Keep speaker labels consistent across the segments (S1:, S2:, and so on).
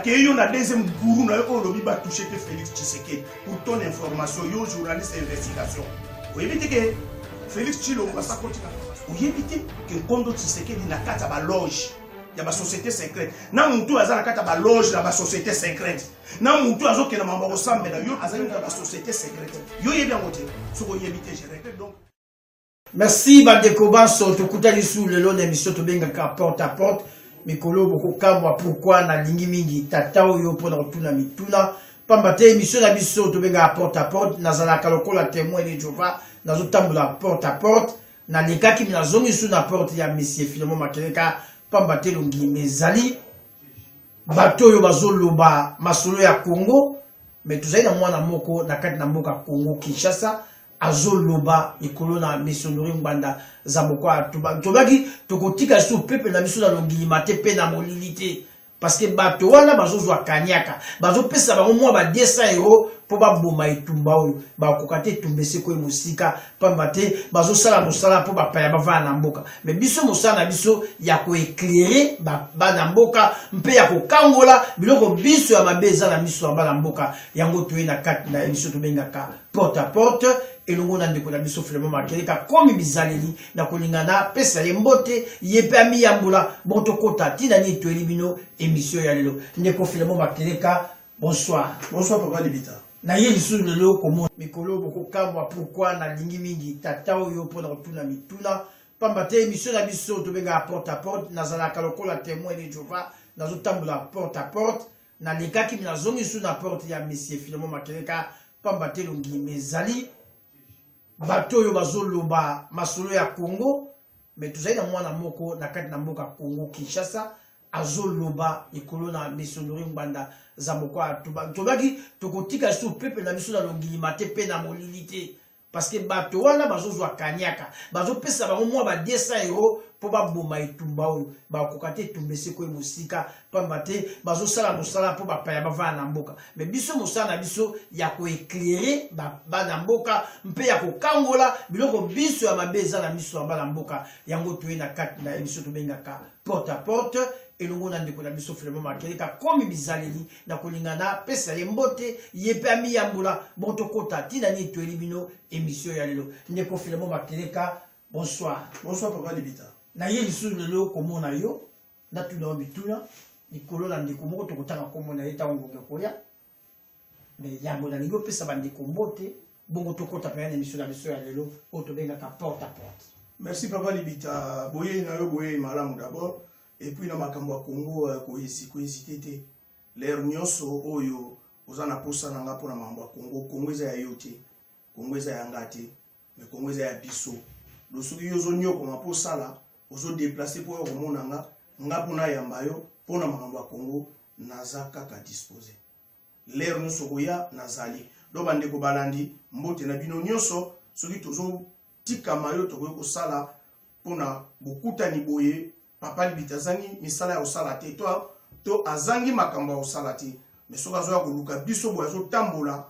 S1: Nakei yo na deuxième gourou na yo oyo olobi ba touche te, Félix Tshisekedi. Pour ton information, yo journaliste ya investigation, oyebi te ke Félix Tshilombo asakoti na, oyebi te ke Nkondo Tshisekedi na kati ya baloge ya basociété secrète, na mutu aza na kati ya baloge na basociété secrète, na mutu azokende mambo ya kosambela, yo azali na basociété secrète, yo oyebi yango te? Soki oyebi te, je répète donc.
S2: Merci bandeko banso, tokutani su lelo na émission tobengaka Porte à Porte. Mikolo bokokamwa pourquoi nalingi mingi tata oyo mpona kotuna mituna, pamba te émission na biso tobengaka Porte à Porte, nazalaka lokola témoin de Jehova, nazotambola porte à porte. Nalekaki, nazongi su na porte ya monsieur Filemon Makeleka, pamba te longimi ezali bato oyo bazoloba masolo ya Congo. Mais tozali na mwana moko na kati na mboka Congo Kinshasa, azoloba likolo na Misonori Ngbanda Zambokwa. Tobaki tokotika lisusu pepe na biso na longilima te mpe na molili te, parce que bato wana bazozwa kaniaka, bazopesa bango mwa ba 200 euro mpo baboma etumba oyo. Bakoka te, etumba eseko ye mosika, pamba te bazosala mosala mpo bapaya bavanda na mboka. Mais biso, mosala na biso ya koéclairer bana mboka mpe ya kokangola biloko biso ya mabe eza na miso ya bana mboka. Yango toye na kati na émission tobengaka Porte à Porte elongo na ndeko na biso Filemon Makeleka. Komi bizaleli na kolinga, napesa ye mbote, ye mpe amiyambola. Bon, tokota ntina nini toyeli bino émission ya lelo. Ndeko Filemon Makeleka, bonsoir.
S1: Bonsoir, papa Libita.
S2: Na ye lisusu lelo komona. Mikolo bokokamwa pourquoi nalingi mingi tata oyo mpona kotuna mituna, pamba te émission na biso tobengaka Porte à Porte, nazalaka lokola témoin de Jehova, nazotambola porte à porte. Nalekaki, nazongi su na porte ya monsieur Filemon Makeleka, pamba te longimi ezali bato oyo bazoloba masolo ya Congo. Mais tozali na mwana moko na kati na mboka Congo Kinshasa, azoloba likolo na Misonori Ngbanda Zambokwa. Tobaki tokotika lisusu pepe na biso na longilima te mpe na molili te, parce que bato wana bazozwa kaniaka, bazopesa bango mwa ba 200 euro mpo baboma etumba oyo. Bakoka te, etumba eseko ye mosika, pamba te bazosala mosala mpo bapaya bavanda na mboka. Mais biso, mosala na biso ya koéclairer bana mboka mpe ya kokangola biloko biso ya mabe eza na miso ya bana mboka. Yango toye na kati na émission tobengaka Porte à Porte elongo na ndeko na biso Filemon Makeleka. Komi bizaleli na kolinga, napesa ye mbote, ye mpe amiyambola. Bon, tokota ntina nini toyeli bino émission ya lelo. Ndeko Filemon Makeleka, bonsoir.
S1: Bonsoir, papa Libita.
S2: Na ye lisusu lelo komona yo, natuna yo mituna likolo na ndeko moko tokotanga nkombo na ye ntango ngonga ekoya. Mais yambo, nalingi opesa bandeko mbote, bongo tokota mpenza na émission na biso ya lelo oyo tobengaka Porte à Porte.
S1: Merci, papa Libita. Boyei na yo, boyei malamu d'abord. Et puis na makambo ya Congo, kohésiter te. L'heure nyonso oyo oza na posa na nga mpona makambo ya Congo, Congo eza ya yo te, Congo eza ya nga te, mais Congo eza ya biso. Do soki yo ozonyokoma mpo osala, ozodéplacer mpo oyo komona nga, nga mpona yamba yo mpona makambo ya Congo, naza kaka disposé. L'heure nyonso koya, nazali. Do bandeko balandi, mbote na bino nyonso. Soki tozotikama yo, tokoki kosala mpona bokutani boye. Papa Libita azangi misala ya kosala te to azangi makambo ya kosala te, mais soki azoya koluka biso boye, azotambola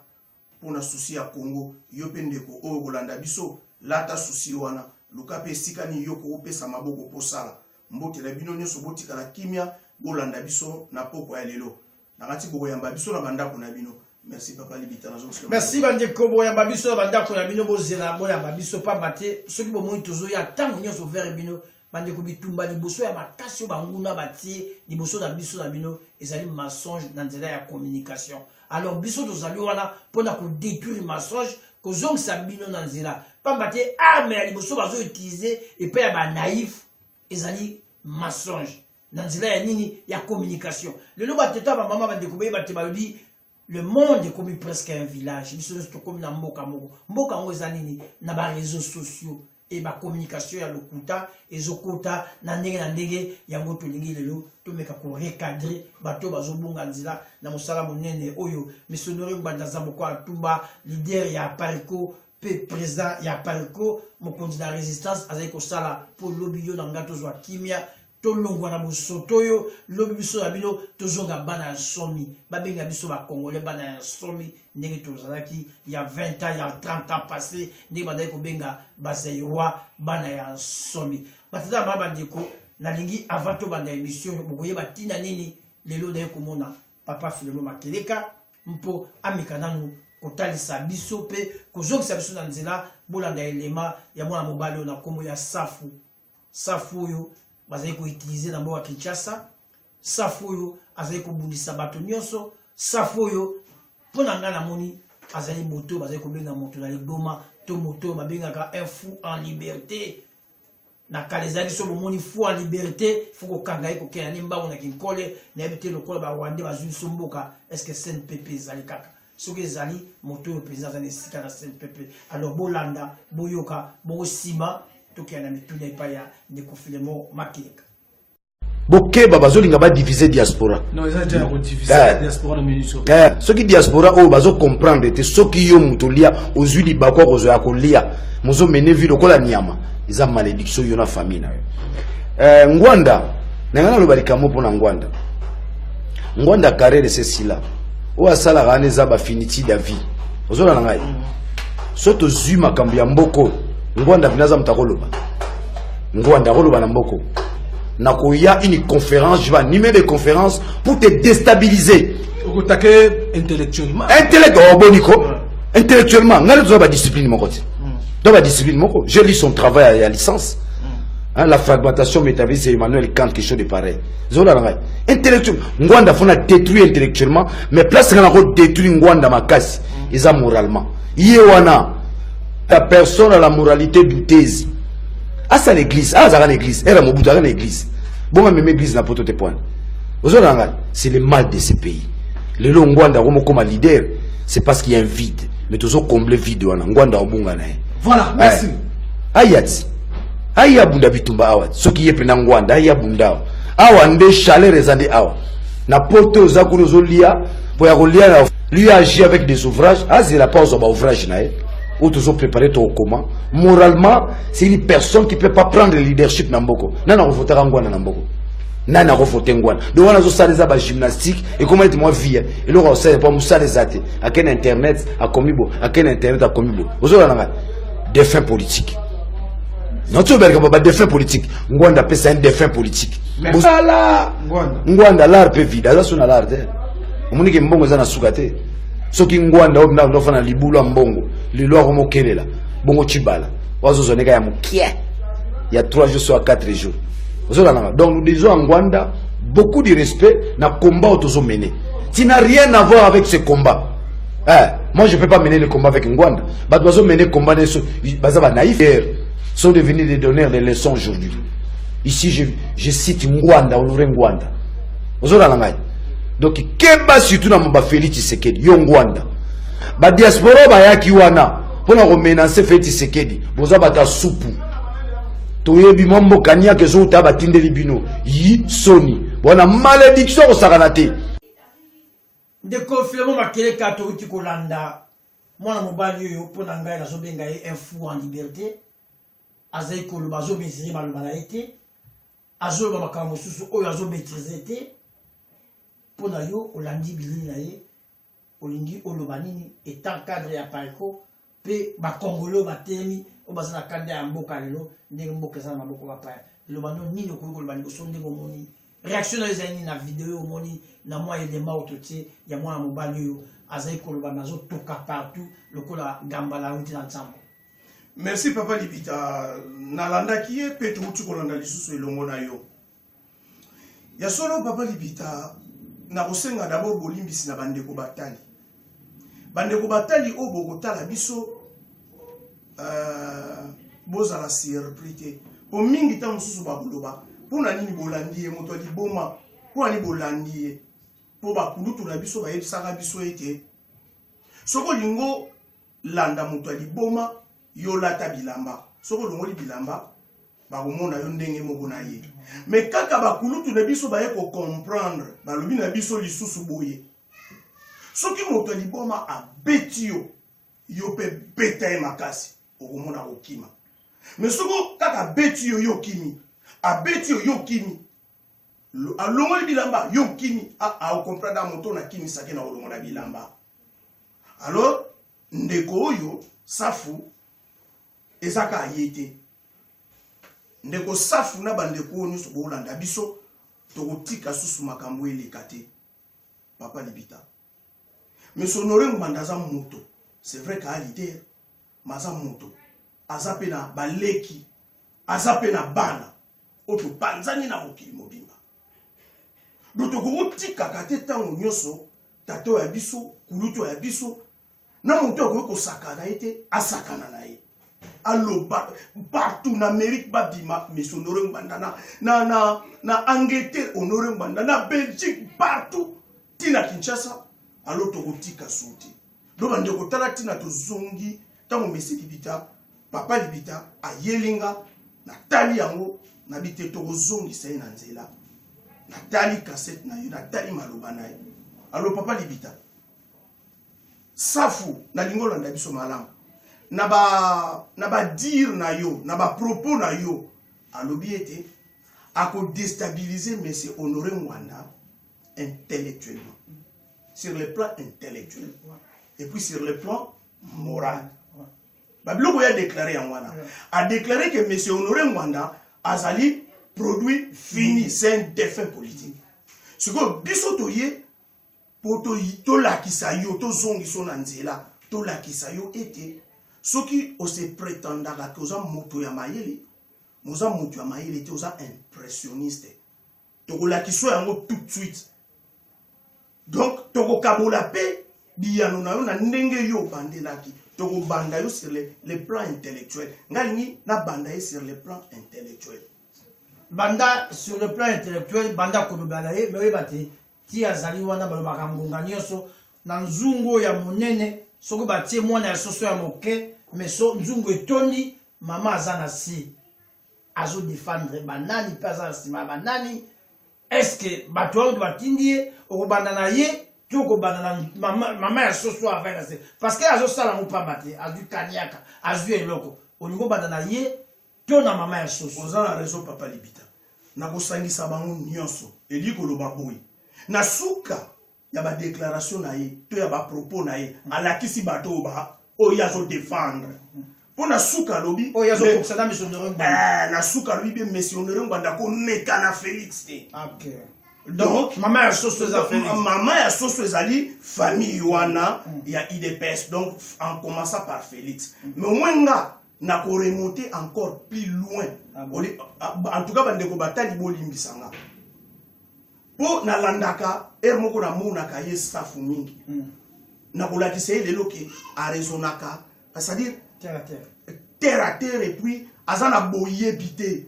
S1: mpona souci ya Congo. Yo mpe ndeko oyo kolanda biso, lata souci wana, luka mpe esika nini yo kokopesa maboko mposala. Mbote na bino nyonso, botikala kimia, bolanda biso na pokwa ya lelo. Nakati bokoyamba biso na bandako na bino. Merci, papa Libita.
S2: Merci bandeko, boyamba biso na bandako na bino, bozela boyamba biso, pamba te soki bomoi tozoya ntango nyonso vers bino. Bandeko, bitumba liboso ya makasi oyo banguna batie liboso na biso na bino ezali mensonge na nzela ya communication. Alors biso tozali wana mpona kodétruire mensonge, kozongisa bino na nzela, pamba te arme ya liboso bazoutiliser epai ya banaïf ezali mensonge na nzela ya nini? Ya communication. Lelo bateta, bamama, bandeko, boyeba te balobi le monde ekomi presque un village. Biso nyonso tokomi na mboka moko. Mboka yango eza nini? Na baréseaux sociaux e bacommunication ya lokuta ezokota na ndenge na ndenge. Yango tolingi lelo tomeka korecadrer bato bazobunga nzela na mosala monene oyo Misonori Ngbanda Zamboko Atumba, leader ya Apareco mpe président ya Apareco, mokonzi na résistance, azali kosala mpo lobi yo na ngai tozwa kimia, tolongwa na bosoto oyo. Lobi biso na bino tozonga bana ya nsomi, babenga biso bacongolais, bana ya nsomi, ndenge tozalaki ya 20 ans, ya 30 ans passé, ndenge bazali kobenga bazaïrois bana ya nsomi. Batata ba bandeko, nalingi avant tobanda émission, bokoyeba ntina nini lelo naye komona. Papa Philemon Makeleka mpo ameka nanu kotalisa biso mpe kozongisa biso na nzela. Bolanda elema ya mwana mobali oyo na nkombo ya Safu. Safu oyo bazali koutilize na mboka Kinshasa, Safu oyo azali kobundisa bato nyonso, Safu oyo mpo na ngai namoni azali moto bazali kobenga moto na ligboma to moto babengaka un fou en liberté. Na kala ezalaki so bomoni fou en liberté, fo kokanga ye, kokenda ne mbango na Kinkole. Nayebi te, lokola Barwandais bazwi biso mboka, est ce que CNPP ezali kaka? Soki ezali, moto oyo mpenza aza na esika na CNPP. Alors bolanda, boyoka bongo, nsima tokenda na mituna epai ya ndeko Filemon Makeleka.
S3: Bokeba, bazolinga badivise diaspora. Soki diaspora oyo bazocomprendre te, soki yo moto olia, ozwi libaku ya kozwa ya kolia, mozomene vi lokola nyama, eza malédiction yo na famille na yo. Ngwanda, na ngai naloba likambo mpo na Ngwanda. Ngwanda, carrière esesila. Oyo asalaka wana eza bafinitude ya vie. Ozolanda ngai? So tozwi makambo ya mboko, Ngwanda mpena aza moto akoloba. Ngwanda akoloba na mboko, nakoya une conférence, je vais animer des conférences pour te déstabiliser.
S4: Okotake intellectuellement.
S3: Intellect, oh, boniko, intellectuellement ngai toza badiscipline moko te, to badiscipline moko. Je lis son travail ya licence, hein, la fragmentation métaphysique, c'est Emmanuel Kant, quelque chose de pareil. Zolala ngai, intellectuel Ngwanda fona détruire intellectuellement, mais place nga nako détruire Ngwanda makasi eza moralement. Ye wana, la personne à la moralité douteuse, asala église, azalaka na église ere Mobutu, azalaka na église bongo amema église na poto te. Point. Ozolala ngai, c'est le mal de ce pays. Lelo Ngwanda akomokoma leader, c'est parce qu'il y a un vide, mais tozo combler vide wana. Ngwanda obunga na ye.
S4: Voilà, merci.
S3: Aya ti aya bunda bitumba awa. Soki ye mpena Ngwanda aya bunda awa, awa nde chaleur eza, nde awa na poto oza kuna ozolia mpo ya kolia na lui agit avec des ouvrages, azela mpo azwa baouvrage na ye oyo tozopréparé, tokokoma. Moralement, c'est une personne qui peut pas prendre le leadership na mboko. Nani akovotaka Ngwanda na mboko? Nani akovote Ngwanda? Donc wana azosala eza bagymnastique, ekoma neti mwa vie eloko akosala mpo mosala eza te. Ake na internet, akomi bo, ake na internet, akomi bo. Ozolanda ngai? Défunt politique noti obereka badéfunt politique. Ngwanda apesa un défunt politique. Bosala Ngwanda lar mpe vide, aza so na lar te. Omonike mbongo eza na suka te. Soki Ngwanda oyo ndako ndofana libulu ya mbongo, lelo akomokelela bongo Cibala wazozwa neka ya mokie ya 3 jours so ya 4 jours. Ozolandanga? Donc nous disons à Ngwanda beaucoup de respect na combat oyo tozomene. Tu n'as rien à voir avec ce combat. Eh, moi je peux pas mener le combat avec Ngwanda. Bato bazomene combat na so baza banaïf, sont devenus des donneurs de leçons aujourd'hui. Ici je cite Ngwanda, Honoré Ngwanda. Ozolanda ngai? Donc keba surtout na bafélix Tshisekedi. Yo Ngwanda, badiaspora bayaki wana mpona komenacer Félix Tshisekedi, boza bato ya supu. Toyebi mwa mboka niaka ezouta, batindeli bino yi soni wana, malédiction kosakana te.
S2: Ndeko Filemon Makeleka, touti kolanda mwana mobali oyo. Mpo na ngai nazobenga ye un fou en liberté. Azali koloba, azomaîtrise maloba na ye te, azoloba makambo mosusu oyo azomaîtrise te. Mpo na yo, olandi bilili na ye, olingi oloba nini étant cadre ya Apareco mpe Bakongolo oyo batelemi, oyo baza na kanda ya mboka lelo, ndenge mboka eza na maboko bapaya? Loba no nini okoki koloba liboso. Ndenge omoni, réaction na yo ezali nini na video oyo omoni na mwa elema oyo totie ya mwana mobali oyo azali koloba, nazotoka partout lokola gambala auti na nzambo?
S1: Merci, papa Libita. Nalandaki ye mpe touti kolanda lisusu elongo na yo. Ya solo, papa Libita, nakosenga d'abord bolimbisi na bandeko batali, bandeko batali oyo bokotala biso. Bozala surpris te, po mingi ntango mosusu bakoloba: mpo na nini bolandi ye, moto ya liboma? Mpo na nini bolandi ye? Mpo bakulutu na biso bayebisaka biso ete soki olingo landa moto ya liboma, yo lata bilamba, soki olongoli bilamba, bakomona yo ndenge moko na ye. Mais kaka bakulutu na biso baye kocomprendre, balobi na biso lisusu boye: soki moto ya liboma abeti yo, yo mpe beta ye makasi, okomona kokima. Mais soki kaka abeti yo, yo okimi, abeti yo, yo okimi, alongoli bilamba, yo okimi, aocomprendre moto nakimisaki na kolongola bilamba. Alors ndeko oyo Safu, eza kaka ye te. Ndeko Safu na bandeko oyo nyonso boolanda biso, tokotika susu makambo eleka te. Papa Libita, Monsieur Honore Ngbanda aza moto, c'est vrai ka leader, mais aza moto, aza pe na baleki, aza pe na bana oyo topanzani na mokili mobimba. Donc tokokotikaka te ntango nyonso tata oyo ya biso, kulutu oyo ya biso, na moto akoki kosakana ye te, asakana na ye. Aloba partout na Amérique babima Monsieur Honore Ngbanda na Angleterre Honore Ngbanda na Belgique partout tina Kinshasa alo tokotika so te. Donc bandeko tala tina tozongi ntango Monsieur Libita, Papa Libita ayelinga natali yango nabi te tokozongisa ye na nzela. Natali cassette na ye, natali maloba na ye. Alo Papa Libita, Safu nalingi olanda biso malamu na ba dire na yo, na ba propos na yo. Alobi ete ako déstabiliser Monsieur Honoré Ngbanda intellectuellement, sur le plan intellectuel et puis sur le plan moral. Babiloko ya déclaré yango wana, a déclaré que Monsieur Honoré Ngbanda azali produit fini, c'est un défunt politique. Sikoyo biso toye po tolakisa yo, tozongisa yo na nzela, tolakisa yo ete soki ose prétendaka ke oza moto ya mayele, oza moto ya mayele te, oza impressionniste. Tokolakisa yango tout de suite. Donc tokokabola pe biyano na yo na ndenge yo obandelaki. Tokobanda yo sur le plan intellectuel. Ngai lingi nabanda ye sur le plan intellectuel.
S2: Banda sur le plan intellectuel, banda koloba na ye, mais oyeba te ti azali wana balobaka ngonga nyonso na nzungu ya monene, soki batie mwana ya soso ya moke, mais so nzungu etondi, mama aza na si azo défendre banani mpe aza na nsima ya banani. Est-ce que bato wana batindi ye okobanda na ye to okobanda na mama ya soso avai na se? Parce que azosala ngo pamba te, azwi kaniaka, azwi eloko, olingi obanda na ye to na mama ya soso?
S1: Oza na raison Papa Libita, nakosangisa bango nyonso. Elingi koloba boye, na suka ya ba déclaration na ye to ya ba propos na ye, alakisi bato oyo ba oyo azo défendre. Mpo na suka alobi
S2: oyo azokokisa na Monsieur Honoré Ngbanda.
S1: Na suka alobi bien Monsieur Honoré Ngbanda komeka na Félix te.
S2: Donc mama ya soso eza Félix.
S1: Mama ya soso ezali famille wana ya UDPS, donc en commençant par Félix. Mais au moins nga na ko remonter encore plus loin. En tout cas bandeko batali bolimbisa nga. Po nalandaka heure moko namonaka ye Safu mingi. Nakolakisa ye lelo ke araisonnaka, c'est-à-dire
S2: terre à terre.
S1: Terre à terre, et puis aza na boyebi te.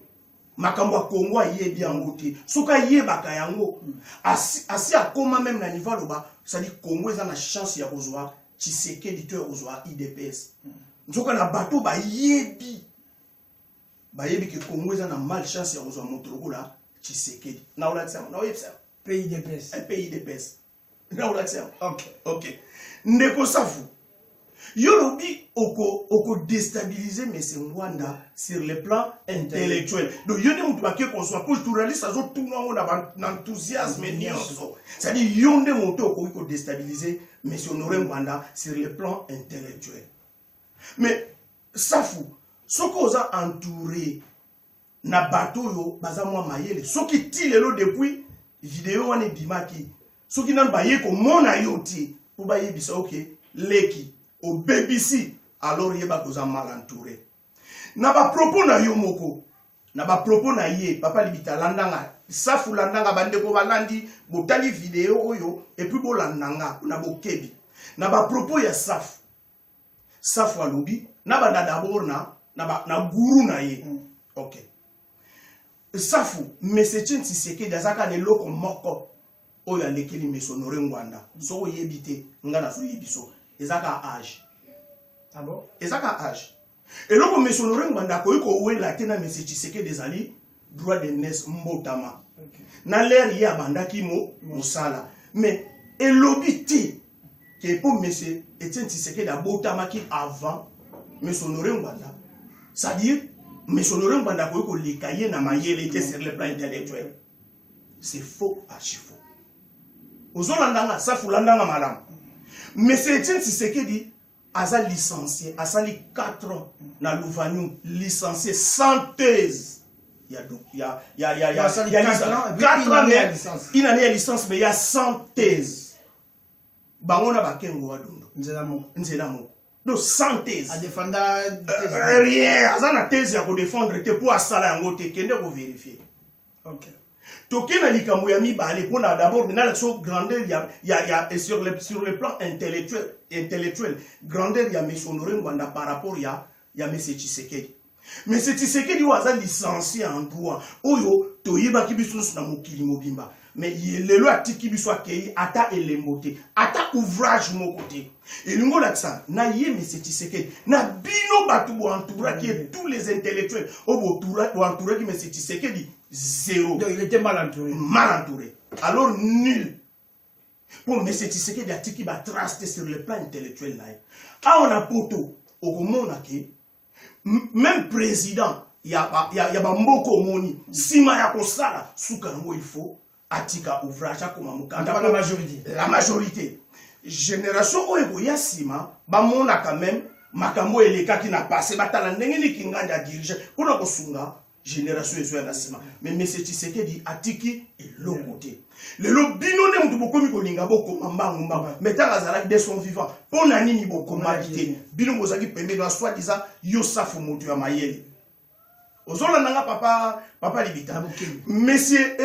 S1: Makambo ya Congo ayebi yango te. Soki ayebaka yango, asi akoma même na niveau aloba, c'est-à-dire Congo eza na chance ya kozwa Tshisekedi to ya kozwa UDPS. Nzoka na bato bayebi, bayebi ke Congo eza na malchance ya kozwa moto lokola Tshisekedi. Na olakisa yango, na oyebisa yango.
S2: PIDPS.
S1: PIDPS. Na olakisa yango. Ok. Ndeko Safu, yo lobi oko déstabiliser Monsieur Ngbanda sur le plan intellectuel. Donc yo nde moto bake kozwa po journaliste azotuna yango na enthousiasme nyonso. C'est-à-dire yo nde moto okoki ko déstabiliser Monsieur Honoré Ngbanda sur le plan intellectuel. Mais Safu, soki oza entouré na bato oyo baza mwa mayele, soki ti lelo depuis video wana ebimaki, soki nanu baye komona yo te po bayebisa oke leki obebisi, alors yeba koza mal entouré. Na ba propos na yo moko, na ba propos na ye, Papa Libita landanga, Safu landanga, bandeko balandi, botali video oyo et puis bolandanga na bokebi. Na ba propos ya Safu, Safu alobi na banda d'abord na gourou na ye. Ok. Safu, Monsieur Etienne Tshisekedi azaka na eloko moko oyo alekeli Monsieur Honoré Ngbanda. Soko oyebi te, nga nazoyebi so. Ezaka âge.
S2: Ah bon?
S1: Ezaka âge. Eloko Monsieur Honoré Ngbanda akoki kowela te na Monsieur Tshisekedi ezali droit de naissance mbotama. Na l'air ye abandaki mosala. Mais elobi te ke po Monsieur Etienne Tshisekedi abotamaki avant Monsieur Honoré Ngbanda. C'est-à-dire Monsieur Honoré Ngbanda akoki koleka ye na mayele te sur le plan intellectuel. C'est faux, archi faux. Ozolandanga, Safu landanga malamu. Monsieur Etienne Tshisekedi aza licencié, asali 4 ans na Louvain, licencié sans thèse. Ya do, ya, ya, ya, ya,
S2: Asali
S1: ya
S2: 4
S1: licence.
S2: ans, et puis
S1: 4
S2: une
S1: ans,
S2: année
S1: mais
S2: ya licence.
S1: Une année ya licence, mais il y a sans thèse. Bango na bakengo wa dondo.
S2: Nzela moko.
S1: Nzela moko. Donc sans thèse.
S2: A défenda
S1: thèse. Rien, aza na thèse ya ko défendre te po asala yango te, kende ko vérifier.
S2: OK.
S1: Toke na likambo ya mibale mpo na d'abord nalakisa yo grandeur ya et sur le plan intellectuel, grandeur ya monsieur Honoré Ngbanda par rapport ya monsieur Tshisekedi. Monsieur Tshisekedi oyo aza licencié en droit, oyo toyebaki biso nyonso na mokili mobimba, mais ye lelo atiki biso, akei, ata elembo te, ata ouvrage moko te. Elingi olakisa na ye monsieur Tshisekedi na bino bato boentouraki ye, tous les intellectuels oyo boentouraki monsieur Tshisekedi, zéro.
S2: Donc il était mal entouré.
S1: Mal entouré, alors nul. Mpo monsieur Tshisekedi atiki batrace te sur le plan intellectuel na ye. Awa na Poto, okomona ke même président ya bamboka, omoni nsima ya kosala suka yango, il faut atika ouvrage, akoma mokanda.
S2: La majorité.
S1: La majorité, génération oyo ekoya nsima, bamonaka même makambo elekaki na passé, batala ndenge nini Kingandi adirige mpona kosunga génération ezoya na nsima. Mais monsieur Tshisekedi atiki eloko te. Lelo bino nde moto bokomi kolinga bokoma mbangu mbangu, mais ntango azalaki de son vivant, mpo na nini bokomaki te? Bino bozalaki pembeni na soi-disant yo Safu, moto ya mayele. Ozolanda nga, papa Libita? Monsieur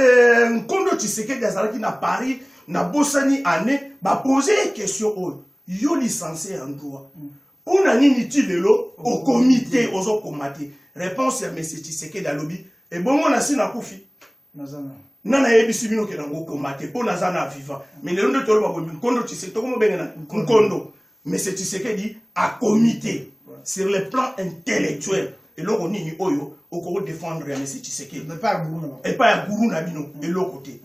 S1: Nkondo Tshisekedi azalaki na Paris, nabosani année, bapose ye question oyo: yo licencié en droit, mpona nini ti lelo okomi te, ozokoma te? Réponse ya monsieur Tshisekedi, alobi: ebongo nasi nakufi, nga nayebisi bino ke nango okoma te mpo naza na vivant. Mais lelo nde toloba boye, Nkondo Tshisekedi, tokomobenga na Nkondo, monsieur Tshisekedi akomi te. Sur le plan intellectuel, eloko nini oyo okoki défendre ya monsieur Tshisekedi epai ya guru na bino? Eloko te.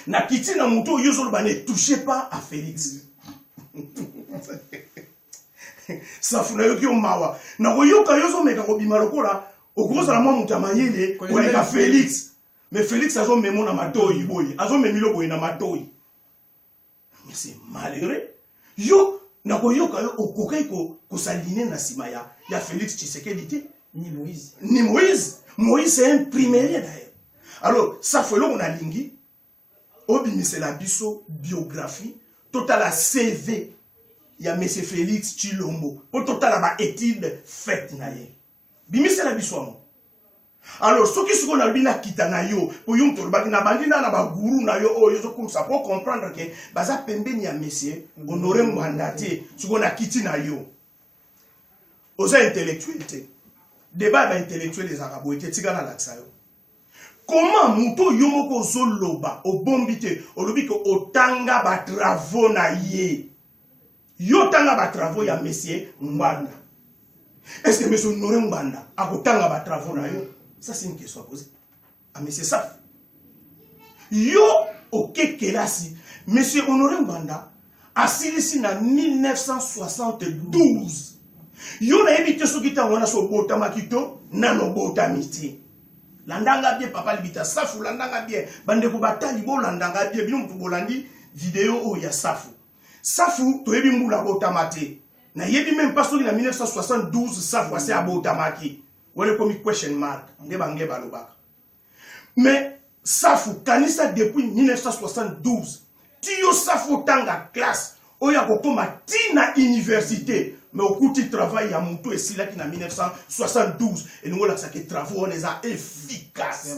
S1: Na kiti na moto oyo ozoloba, ne touchez pas à Félix. Safu, nayoki yo mawa. Nakoyoka yo ozomeka kobima lokola okozala mwa moto ya mayele koleka Félix, mais Félix azomemo na matoi boye, azomemilo boye na matoi. Mais c'est malheureux. Yo, nakoyoka yo, okokaki kosaline na nsima ya Félix Tshisekedi te.
S2: Ni Moïse.
S1: Ni Moïse. Moïse, c'est un primaire d'ailleurs. Alors Safu, eloko nalingi obimisela biso biographie, totala CV ya monsieur Félix Tshilombo, mpo totala baétude faite na ye. Bimisela biso yango. Alors soki sikoyo nalobi nakita na yo, po yo moto olobaki nabandi na baguru na yo oyo ozokumisa, po comprendre ke baza pembeni ya monsieur Honoré Ngbanda te. Sikoyo nakiti na yo, oza intellectuel te. Débat ya baintellectuel ezalaka boye te. Tika nalakisa yo comment moto yo moko ozoloba, obombi te, olobi ke otanga batravaux na ye. Yo otanga batravaux ya monsieur Ngbanda. Est ce que monsieur Honoré Ngbanda akotanga batravaux na yo? Ça, c'est une question à poser à monsieur Saf. Yo oke kelasi, monsieur Honoré Ngbanda asilisi na 1972. Yo nayebi te soki ntango wana so obotamaki to nano obotami te. Landanga bien, papa Libita Safu, landanga bien. Bandeko batali, bolandanga bien. Bino motu bolandi video oyo ya Safu. Safu toyebi mbula abotama te. Nayebi même pas soki na 1972 Safu ase abotamaki. Wana ekomi question mark nde banglais balobaka. Mais Safu, kanisa depuis 1972 ti yo Safu otanga classe oyo akokóma ti na université, mais okuti travail ya motu esilaki na 1972. Elingi olakisaki travaux wana eza efficace.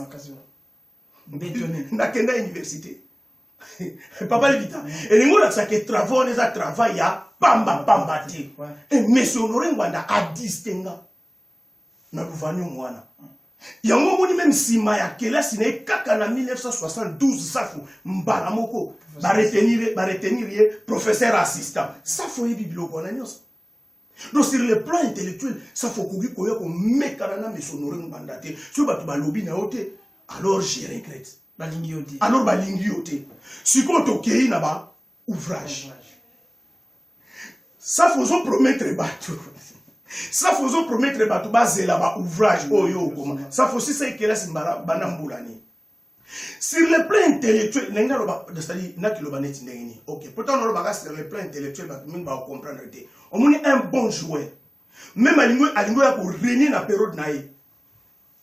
S1: Nakenda université, papa Libita. Elingi olakisaki travaux wana eza travail ya pamba pamba te. Monsieur Honoré Ngbanda adistinga na Lovanium wana. Yango omoni, même nsima ya kelasi na ye kaka na 1972, Safu, mbala moko baretenir ye professeur assistant. Safu oyebi biloko wana nyonso. Donc sur le plan intellectuel, Safu, okoki koya komekana na monsieur Honoré Ngbanda te. Soki bato balobi na yo te, alors je regrette.
S2: Balingi yo te.
S1: Alors balingi yo te. Sikoyo tokei na ba ouvrage. Safu, ozopromettre bato. Safu, ozopromettre bato bazela ba ouvrage oyo okoma. Safu, osisa ekelasi banda mbula nini? Sur le plan intellectuel, ndenge naloba, c'est-à-dire nakiloba neti ndenge nini? Ok, pourtant nalobaka sur le plan intellectuel, bato mingi bakocomprendre te. Omoni, un bon joueur, même alingi, alingi oya korenie na période na ye.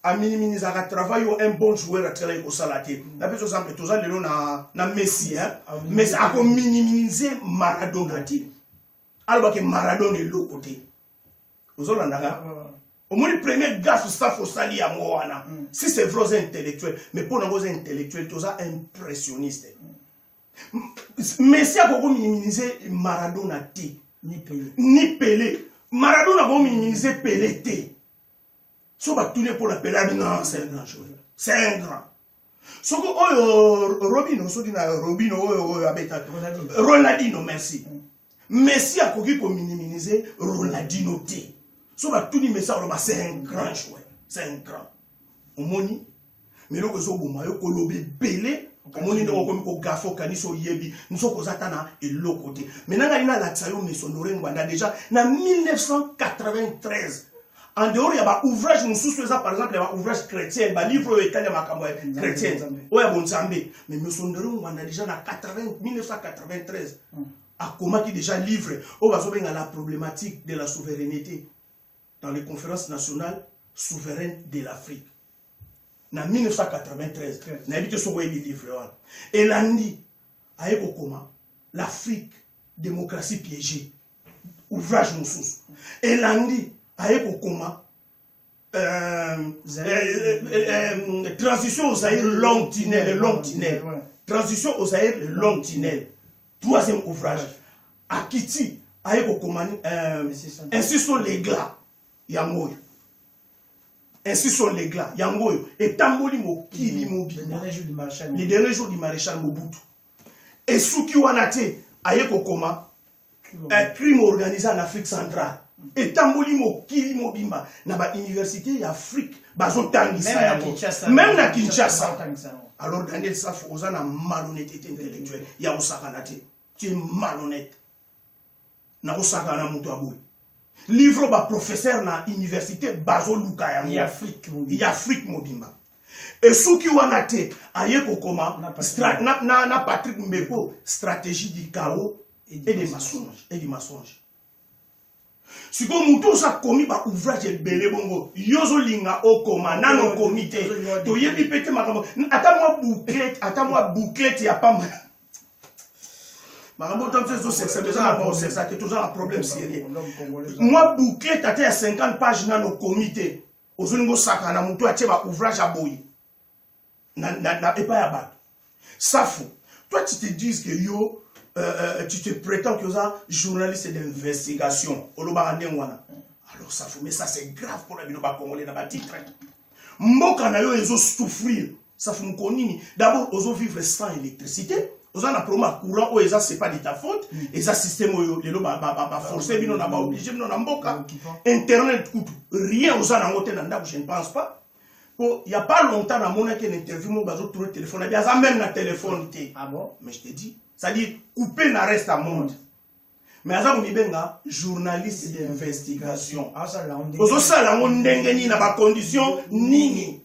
S1: Aminiminizaka travail oyo un bon joueur atikalaki kosala te. Napesi exemple, toza lelo na Messi, hein? Messi akominimize Maradona te, alobaki Maradona eloko te. Ozolandaka? Omoni, premier gaffe Safu osali yango wana. Si c'est vrai oza intellectuel, mais mpo nango oza intellectuel te, oza impressionniste. Messi akokominimize Maradona te.
S2: Ni Pelé.
S1: Ni Pelé. Maradona akominimize Pelé te. So batuni mpona Pelé, abi non, c'est un grand joueur, c'est un grand. Soki oyo Robino, soki na Robino oyo abeta.
S2: Ronaldinho.
S1: Ronaldinho, merci. Messi akoki kominimize Ronaldinho te. So batuni Messi, aloba c'est un grand joueur, c'est un grand. Omoni, mais eloko ezoboma yo, koloba ebele. Omoni ndenge okomi kogafe, okanisi oyebi, nzoko oza ata na eloko te. Maintenant ngai nalakisa yo Monsieur Honoré Ngbanda, déjà na 1993, en dehors ya baouvrage mosusu eza par exemple ya baouvrage chrétien, balivre oyo etali ya makambo ya chrétien, oyo ya bonzambe, mais Monsieur Honoré Ngbanda déjà na 80 1993 akomaki déjà livre oyo bazobenga La problématique de la souveraineté dans les conférences nationales souveraines de l'Afrique na 1993. Nayebi te soki oyebi livre wana. Elandi, aye kokoma L'Afrique, démocratie piégée, ouvrage mosusu. Elandi, aye kokoma Transition au Zaïre, long tunnel, le long tunnel. Transition au Zaïre, le long tunnel, troisième ouvrage. Akiti, aye kokoma Ainsi sonne le glas. Yango oyo, Ainsi sonne le glas, yango oyo etamboli mokili mobimba. Les derniers jours du maréchal Mobutu. Esuki wana te, aye kokoma Un crime organisé en Afrique centrale. Etamboli mokili mobimba, na bauniversité ya Afrique bazotangisa yango, même na Kinshasa. Alors Daniel Safu, oza na malhonnêteté intellectuelle ya kosakana te. Tu es malhonnête na kosakana na moto ya boye. Livre baprofesseur na université bazoluka yango ya Afrique mobimba. Esuki wana te, aye kokoma na Patrick Mbeko, Stratégie du chaos et du mensonge. Sikoyo motu oza komi baouvrage ebele bongo, yo ozolinga okoma nano okomi te, toyebi mpe te makambo, ata mwa booklet, ata mwa booklet ya pamba. Makambo oyo ntango ezosekisa, toza na kosekisa te, toza na problème sérieux. Mwa booklet ata ya 50 page nano okomi te, ozolinga osaka na motu atie baouvrage ya boye na epai ya bato. Safu, toi tu te dises que yo tu te prétends que oza journaliste d'investigation, olobaka ndenge wana. Alors Safu, mais ça c'est grave mpona bino bacongolais na batitre. Mboka na yo ezosouffrir. Safu, moko nini? D'abord ozovivre sans électricité, oza na problème ya courant oyo eza, c'est pas de ta faute, eza système oyo lelo baforce bino na baoblige bino na mboka. Internet kutu rien, oza nango te na ndako, je ne pense pas. Po y a pas longtemps namonaki na interview moko, bazotrouve téléphone abi aza même na téléphone te.
S2: Ah bon?
S1: Mais je te dis, c'est-à-dire coupé na reste à monde, mais aza komibenga journaliste d'investigation. Ozosala yango ndenge nini, na bacondition nini,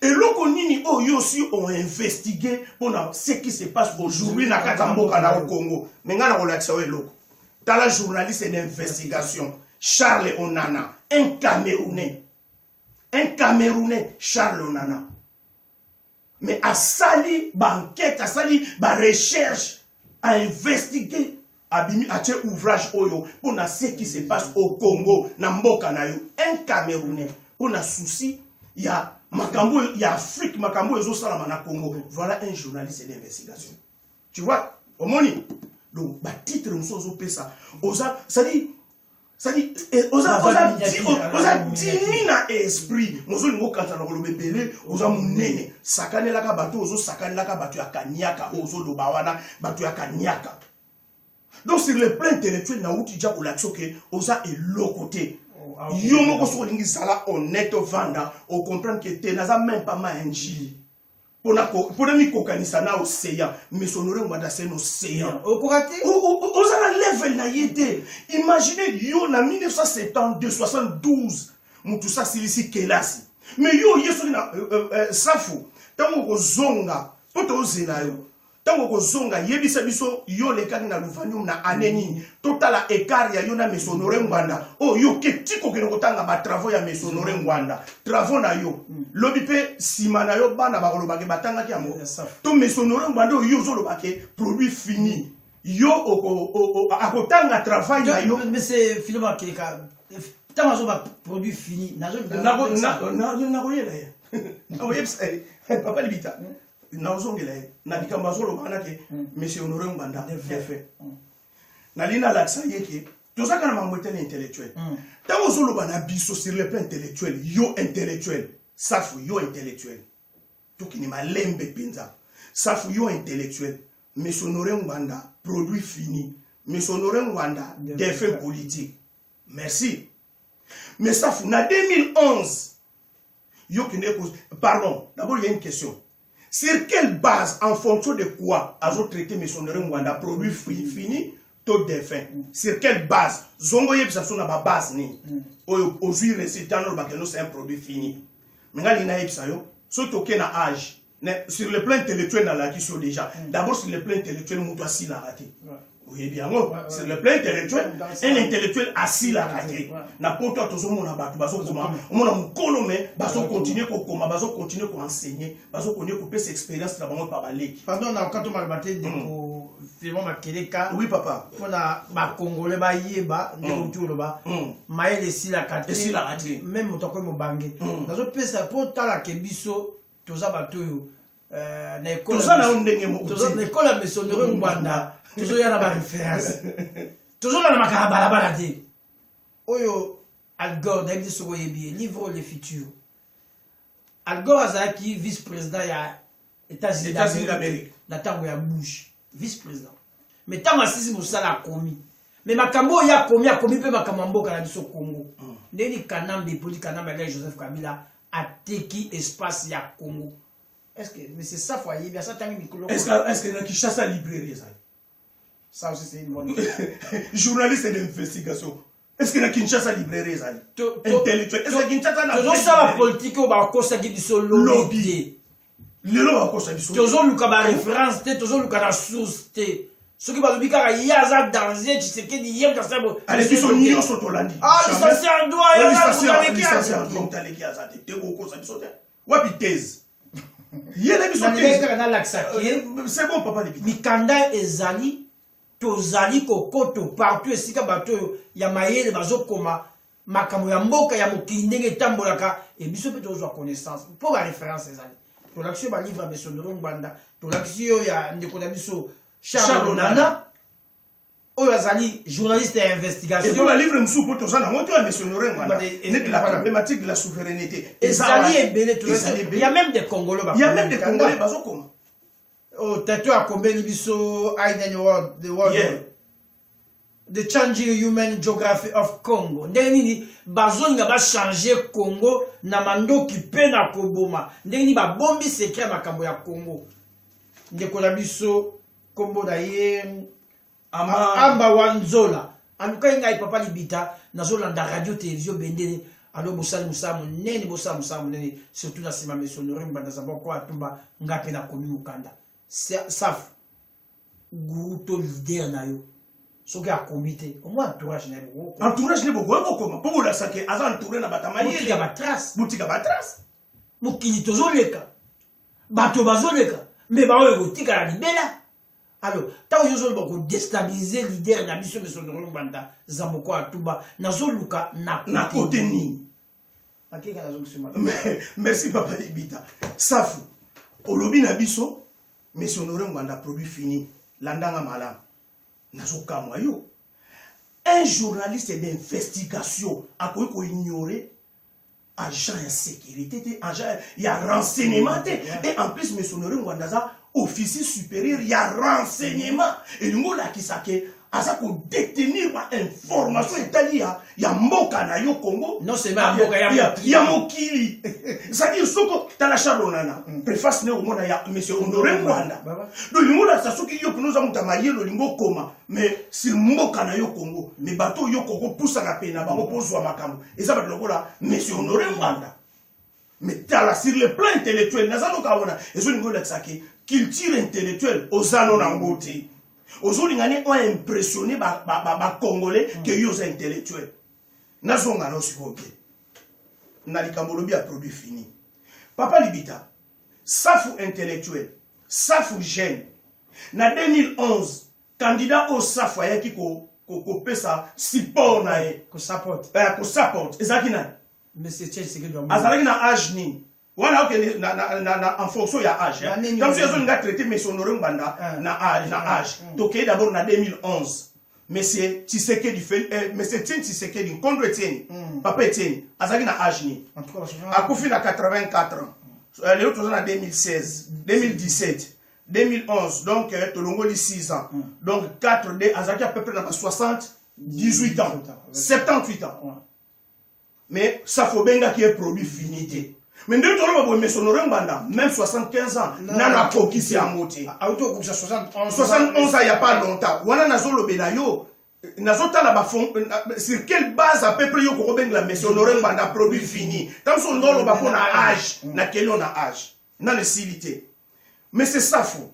S1: eloko nini oyo yo osi oinvestigue mpona ce qui se passe aujourd'hui na kati ya mboka na yo Congo? Me ngai na kolakisa yo eloko. Tala, journaliste d'investigation Charles Onana, un Camerounais, un Camerounais, Charles Onana, mais asali baenquête, asali barecherche, ainvestigue, abimi, atie ouvrage oyo mpona ce qui se passe au Congo, na mboka na yo. Un Camerounais, mpona souci ya makambo ya Afrique, makambo oyo ezosalama na Congo. Voilà un journaliste d'investigation, tu vois. Omoni, donc batitre mosusu ozopesa, oza, c'est-à-dire oza dimi na esprit, mozolinga okanisa na koloba ebele, oza monene. Sakanelaka bato, ozosakanelaka bato ya kaniaka oyo ozoloba wana, bato ya kaniaka. Donc sur le plan intellectuel, nauti ja kolakisa oke oza eloko te. Yo moko soki olingi zala honnête, ovanda ocomprendre ke te, naza même pas ma ya Njili mpona mikokanisa na océan. Mais Honoré Ngbanda, c'est un océan.
S2: Okoka te.
S1: Oza na level na ye te. Imagine yo na 1972, 72, motu sa asilisi kelasi, mais yo oye soki na Safu, ntango okozonga mpo tozela yo. Ntango okozonga, yebisa biso yo olekaki na Lovanium na année nini, totala écart ya yo na Monsieur Honore Ngbanda oyo yo oke ti kokende kotanga ba travaux ya Monsieur Honore Ngbanda, travaux na yo lobi mpe nsima na yo bana bakoloba ke batangaki yango. To Monsieur Honore Ngbanda oyo yo ozoloba ke produit fini, yo akotanga travail na yo.
S2: Monsieur Philippe Makeleka, ntango azoba produit fini,
S1: nakoyela ye, nakoyebisa ye, papa Libita, nazongela ye na likambo azoloba wana ke Monsieur Honore Ngbanda défunt. Nalingi nalakisa ye ke tozaka na makambo etali intellectuel. Ntango ozoloba na biso sur le plan intellectuel, yo intellectuel Safu, yo intellectuel, tokende malembe mpenza. Safu, yo intellectuel, Monsieur Honore Ngbanda produit fini, Monsieur Honore Ngbanda défunt politique, merci. Mais Safu, na 2011 yo kende, pardon, d'abord il y a une question: sur quelle base, en fonction de quoi azo traité Monsieur Honore Ngbanda produit fini to défunt? Sur quelle base? Zongo yebisa biso na babase nini oyo ozwi résultat nolobaka no c'est un produit fini. Mais nga lingi nayebisa yo, soki toke na âge, sur le plan intellectuel, nalakisi yo déjà, d'abord sur le plan intellectuel, moto asilaka te, oyebi yango. Sur le plan intellectuel, un intellectuel asilaka te. Na poto tozomona bato bazokoma, omona mokolo, mais bazocontinue kokoma, bazocontinue koenseigner, bazocontinue kopesa expérience na bango pa baleki.
S2: Pardon, na okato maloba te, ndeko Filemon Makeleka.
S1: Oui, papa.
S2: Mpona bakongole bayeba ndeko mutu oloba, mayele esilaka te.
S1: Esilaka te.
S2: Même moto akoyi mobange. Nazopesa mpo otalake biso toza bato oyo na ekole.
S1: Toza na yo ndenge moko.
S2: Na ekole ya Monsieur Honore Ngbanda, tozoya na baréférence, tozolanda makaka balabala te. Oyo Al Gore, nayebi te soki oyebi ye, livre oyo Le Futur. Al Gore azalaki vice président ya États-Unis
S1: États-Unis d'Amérique
S2: na ntango ya Bush, vice président. Mais ntango asisi mosala, akomi, mais makambo oyo akomi, akomi mpe makambo ya mboka na biso Congo, ndeni Kanambe epoli Kanambe alias Joseph Kabila ateki espace ya Congo. Est ce que monsieur Safo ayebi, asatangi mikolo?
S1: Est ce que na Kinshasa librairie ezali?
S2: Ça aussi, c'est une bonne
S1: Journaliste d'investigation, est ce que na Kinshasa librairie ezali? Intellectuel, est ce que Kinshasa na
S2: Tozosala politike oyo bakosaki biso lobi te.
S1: Lelo bakosa biso.
S2: Tozoluka baréférence te, tozoluka na source te. Soki balobi kaka ye aza danger, Tshisekedi ye moto asala.
S1: Ale, biso nyonso tolandi.
S2: Ah, licencié en droit.
S1: Licencié en droit, aleki aza te te, kokosa biso te. Wapi thèse ye na biso?
S2: Kaka nalakisaki ye.
S1: C'est bon, papa Libita.
S2: Mikanda ezali, tozali kokoto partout esika bato oyo ya mayele bazokoma makambo ya mboka, ya mokili, ndenge etambolaka, e biso mpe tozwa connaissance mpo baréférence ezali. Tolakisi yo balivre ya Monsieur Honore Ngbanda, tolakisi yo ya ndeko na biso Charles Onana oyo azali journaliste ya investigation.
S1: Balivre mosusu mpo toza nango to ya Monsieur Honore Ngbanda, neti La problématique de la souveraineté.
S2: Ezali ebele. Il y a même des Congolais.
S1: Il y a même des Congolais bazokoma.
S2: Oh, tato akombeli biso Aiden World, the World, yeah. The Changing Human Geography of Congo, ndenge nini bazolinga bachange Congo na mandoki mpe na koboma, ndenge nini babombi secret ya makambo ya Congo. Ndeko na biso, nkombo na ye Amba Wanzola, alukaki ngai: "Papa Libita, nazolanda radio télévision Bendele. Alo bosali mosala monene, bosala mosala monene, surtout na nsima Monsieur Honore Ngbanda Zamboko atumba. Nga mpe nakomi mokanda." Saf guru to leader na yo, soki akomi te, omoi entourage na ye.
S1: Entourage ne bokoki kokoma mpo bolakisake aza entouré na bato ya mayele.
S2: Botika batrace.
S1: Botika batrace.
S2: Mokili tozoleka, bato bazoleka, mais baoyo ekotikala libela. Alors ntango yo ozoloba kodéstabiliser leader na biso Monsieur Honore Ngbanda Zamboko Atuba, nazoluka
S1: na na kote nini?
S2: Makeka, nazongisima.
S1: Merci, papa Libita. Safu, olobi na biso Monsieur Honore Ngbanda produit fini. Landanga malamu, nazokamwa yo. Un journaliste d'investigation akoki koignore agent ya sécurité te, agent ya renseignement te. Et en plus, Monsieur Honore Ngbanda aza officier supérieur ya renseignement. Elingi olakisa ke aza kodétenir bainformation etali ya mboka na yo Congo.
S2: Non seulement ya mboka, ya mokili.
S1: Ya mokili. C'est-à-dire soko tala Charles Onana, préface ne omona ya Monsieur Honore Ngbanda. Donc elingi olakisa soki yo mpena oza moto ya mayele, olingi okoma mais sur mboka na yo Congo, mais bato oyo kokopusana pene na bango mpo ozwa makambo eza bato lokola Monsieur Honore Ngbanda. Mais tala, sur le plan intellectuel, naza noka wana ezolinga olakisa ke culture intellectuelle oza no nango te. Ozolinga ne oimpressionne bacongolais ke yo oza intellectuel. Nazonga nao sikoyo te na likambo olobi ya produit fini. Papa Libita, Safu intellectuel, Safu jeune, na 2011 candidat oyo Safu ayaki kopesa support na ye,
S2: kosupport,
S1: kosupport, ezalaki nani?
S2: Monsieur Tshisekedi.
S1: Azalaki na age nini wana? Okende na en fonction ya âge.
S2: Na nini?
S1: Comme si ezolinga traité monsieur Honoré Ngbanda na âge. Tokei d'abord na 2011, monsieur Tshisekedi, monsieur Etienne Tshisekedi, Nkondo Etienne, papa Etienne, azalaki na âge nini?
S2: En tout cas,
S1: Akufi na 84 ans. Lelo toza na 2016, 2017, 2011, donc tolongoli 6 ans, donc 4 d azalaki à peu près na ba 78 ans, 78 ans. Mais Safu obengaki ye produit fini te. Mais ndenge toloba boye, monsieur Honoré Ngbanda, même 75 ans nano akokisi yango te.
S2: Auti okokisa 71.
S1: 71 ans, ya pas longtemps wana. Nazolobela yo, nazotala bafon sur quelle base à peu près yo kokobengela monsieur Honoré Ngbanda produit fini. Ntango so olinga oloba mpo na âge, nakeli yo na âge nano esili te. Mais c'est Safu,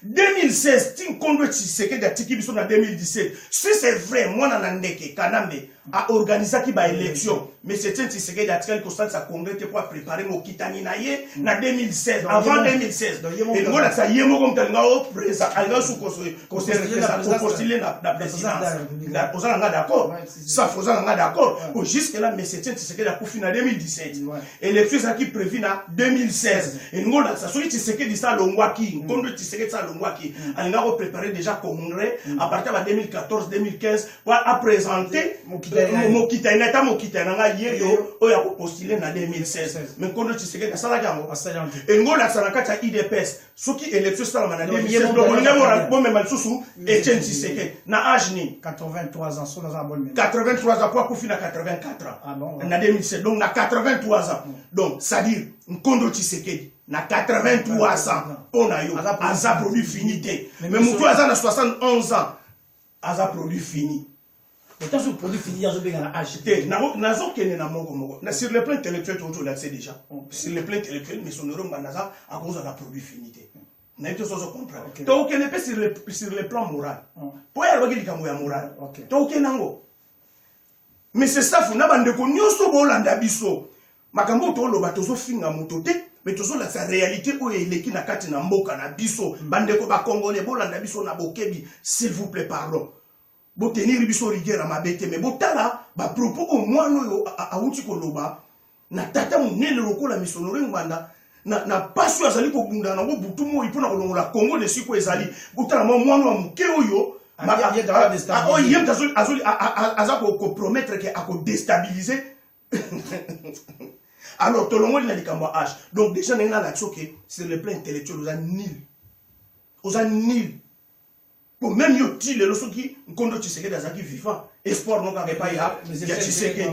S1: 2016 ti Nkondo Tshisekedi atiki biso na 2017, si c'est vrai mwana na ndeke Kanambe aorganisaki baélection, mais Etienne Tshisekedi atikali kosalisa congrès te mpo aprépare mokitani na ye na 2016. Avant 2016, elingi olakisa ye moko moto alinga alinga su kopostule na présidence. Oza na nga d'accord, Safu? Oza na nga d'accord? Po jusque là, monsieur Etienne Tshisekedi akufi na 2017, élection ezalaki prévu na 2016. Elingi olakisa soki Tshisekedi sa alongwaki, Nkondo Tshisekedi sa alongwaki, alinga koprépare déjà congrès à partir ya ba 2014, 2015 po aprésente mokitani na ata mokitani na ngai ye yo oyo akopostule na 2016. Mais Nkondo Tshisekedi asalaki yango. Elingi olakisa na kati ya UDPS, soki élection esalama na 2016, donc olingi bomema lisusu Etienne Tshisekedi na âge nini?
S2: 83 ans, so naza na bonne
S1: 83 ans, po akufi na 84 ans.
S2: Ah bon, ouais.
S1: Na 2007, donc na 83 ans. Donc c'est-à-dire Nkondo Tshisekedi na 83 ans, mpo na yo aza produit fini te, mais motu aza na 71 ans aza produit fini.
S2: Autant sur produit fini, azobenga na âge.
S1: Te, nazokende na moko moko. Na sur le plan intellectuel, tozolakise déjà sur le plan intellectuel, mais Honoré Ngbanda aza akozala produit fini te. Nayebi te sozo comprendre. Tokokende mpe sur le plan moral, mpo ye alobaki likambo ya moral. Tokokende yango. Mais Safu na bandeko nyonso bolanda biso, makambo oyo toloba, tozofinga moto te, mais tozolakisa réalité oyo eleki na kati na mboka na biso. Bandeko bacongolais, bolanda biso na bokebi, s'il vous plaît, pardon, botenir biso rigueur ya mabe te, mais botala bapropos oyo mwana oyo awuti koloba na tata monene lokola monsieur Honoré Ngbanda, na pasi oyo azali kobunda nango butu moi mpona kolongola Kongo na esika oyo ezali. Botala mwa mwana wa moke oyo oyo ye moto aza kopromettre ke akodestabilize. Alors tolongoli na likambo ya âge. Donc déjà ndenge nalakisi oke, sur le plan intellectuel oza nul, oza nul. Po même yo ti lelo, soki Nkondo Tshisekedi azalaki vivant, espoir no kaka epai ya Tshisekedi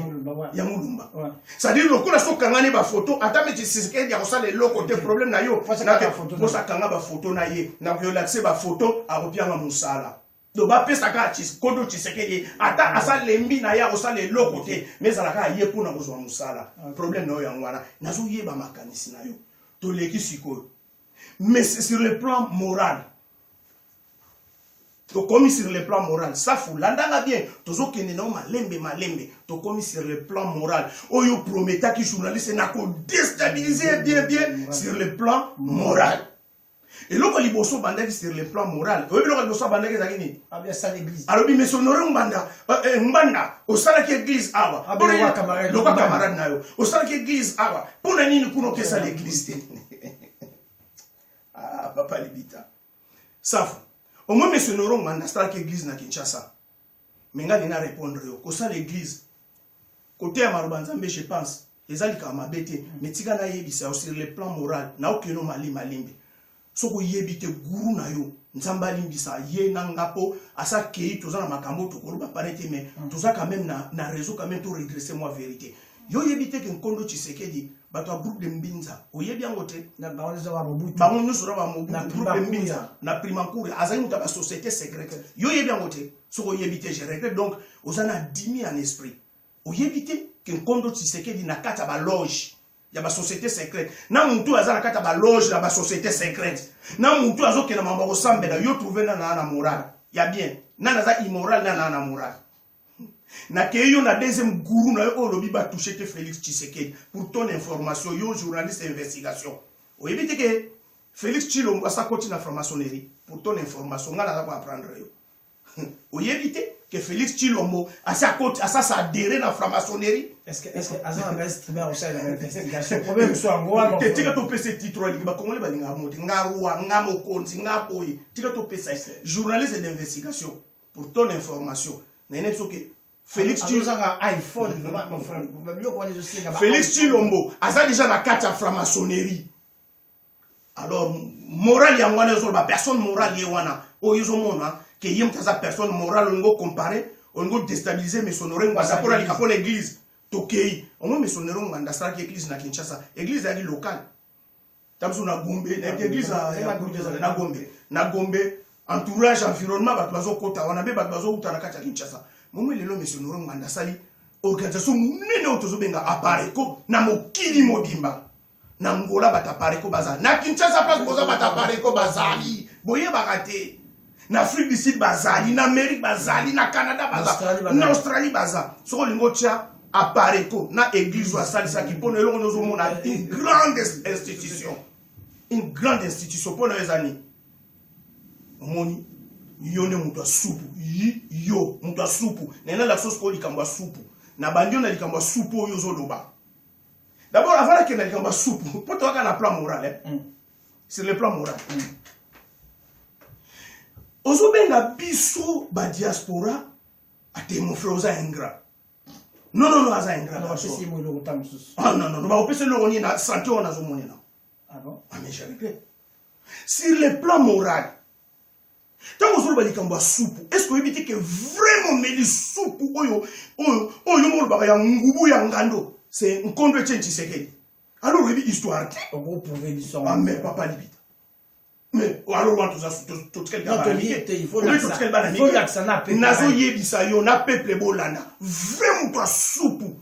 S1: ya Mulumba. C'est-à-dire lokola so okangani bafoto, ata me Tshisekedi akosala eloko te. Problème na yo posakanga bafoto na ye, na koyolakise bafoto, akopianga mosala. Donc bapesaka Nkondo Tshisekedi, ata asalembi na ye, akosala eloko te, mais ezalaka ye mpona kozwa mosala. Problème na yo yango wana, nazoyeba makanisi na yo. Toleki sikoyo, mais sur le plan moral, tokomi sur le plan moral. Safu, landanga bien, tozokende nao malembe malembe. Tokomi sur le plan moral oyo prometaki journaliste na kodestabilize bien bien. Sur le plan moral, eloko liboso bandaki sur le plan moral, oyebi eloko liboso abandaki ezalaki nini? Alobi monsieur Honoré Ngbanda, Ngbanda, osalaki église awa, loka camarade na yo, osalaki église awa, mpo na nini kuna okesala église te? Ah, papa Libita, Safu, omoi monsieur Honoré Ngbanda asalaki église na Kinshasa. Me ngai nina répondre yo, kosala église, koteya maloba Nzambe, je pense eza likambo mabe te. Mais tika nayebisa yo, sur le plan moral, naokeno mali malembe. Soki oyebi te, guru na yo, Nzambe alimbisa ye na nga mpo asa kei, toza na makambo tokoloba pane te, mais toza quand même na réseau, quand même to redresse moi vérité. Yo oyebi te ke Nkondo Tshisekedi, bato ya groupe de Mbinza, oyebi yango te? Bango nyonso na bamobutu, groupe de Mbinza na Primancour, azali moto ya basociété secrète. Yo oyebi yango te? Soki oyebi te, je regrette. Donc oza na dimi en esprit. Oyebi te ke Nkondo Tshisekedi na kati ya baloge Ya basociété secrète, na mutu aza na kati ya baloge na basociété secrète, na mutu azokende mambo ya kosambela, yo trouve nana aza na morale ya bien, nana aza immoral, nana aza na morale. Nakei yo na deuxième gourou na yo oyo olobi batouche te, Félix Tshisekedi. Pour ton information, yo journaliste investigation, oyebi te ke Félix Tshilombo asakoti na franc-maçonnerie? Pour ton information, ngai naza koapprendre yo, oyebi te ke Félix Tshilombo asi akoti, asasa adhéré na franc-maçonnerie?
S2: Est-ce que aza na bainstrument osalela investigation? Problème mosusu yango wana.
S1: Te, tika topesa titre alingi. Bakongole balingaka mo te, nga roi, nga mokonzi, nga boye. Tika topesa journaliste d'investigation. Pour ton information, nayene biso ke Félix
S2: Tozanga iPhone vraiment, mon frère, biloko wana ezosenga.
S1: Félix Tshilombo aza déjà na kati ya franc-maçonnerie. Alors morale yango wana ezoloba personne morale ye wana oyo ozomona ke ye moto aza personne morale. Olingi ocompare, olingi odéstabiliser monsieur Honoré Ngbanda mpona lika mpona église. Tokei omoi, monsieur Honoré Ngbanda asalaki église na Kinshasa, église ezalaki locale. Ta biso na Gombe, nayebi église na Gombe. Na Gombe, entourage, environnement, bato bazokota wana mpe bato bazouta na kati ya Kinshasa. Momoi lelo monsieur Honoré Ngbanda asali organisation monene oyo tozobenga Apareco na mokili mobimba. Na Ngola bato Apareco baza, na Kinshasa place boza bato Apareco bazali, boyebaka te. Na Afrique du Sud bazali, na Amérique bazali, na Canada baza, na Australie baza. Soki olingi otya Apareco na église oyo asalisaki mpona eloko nde ozomona une grande institution, une grande institution mpona oyo eza nini? Omoni, yo nde moto ya supu, yo moto ya supu. Naye nalakisa sikoyo likambo ya supu. Na bandi yo na likambo ya supu oyo ozoloba. D'abord, avant nakende na likambo ya supu, mpo toyaka na plan moral, eh? Sur le plan moral, ozobenga biso badiaspora ate. Mon frère, oza ingrat. Non, non, non, aza ingrat. Ah non, non, non, bakopesa eloko nini na santé oyo nazomonela?
S2: Ah bon?
S1: Ah, mais je répète, sur le plan moral, ntango ozoloba likambo ya supu, est ce que oyebi te ke vraiment omeli supu oyo oyo oyo yo olobaka ya ngubu ya ngando, c'est Nkondo Etienne Tshisekedi? Alors oyebi histoire te.
S2: Okoprouve biso.
S1: Ah mais papa Libita, mais alors wana totikali bana. Nazoyebisa yo na peuple bolanda, vrai moto ya supu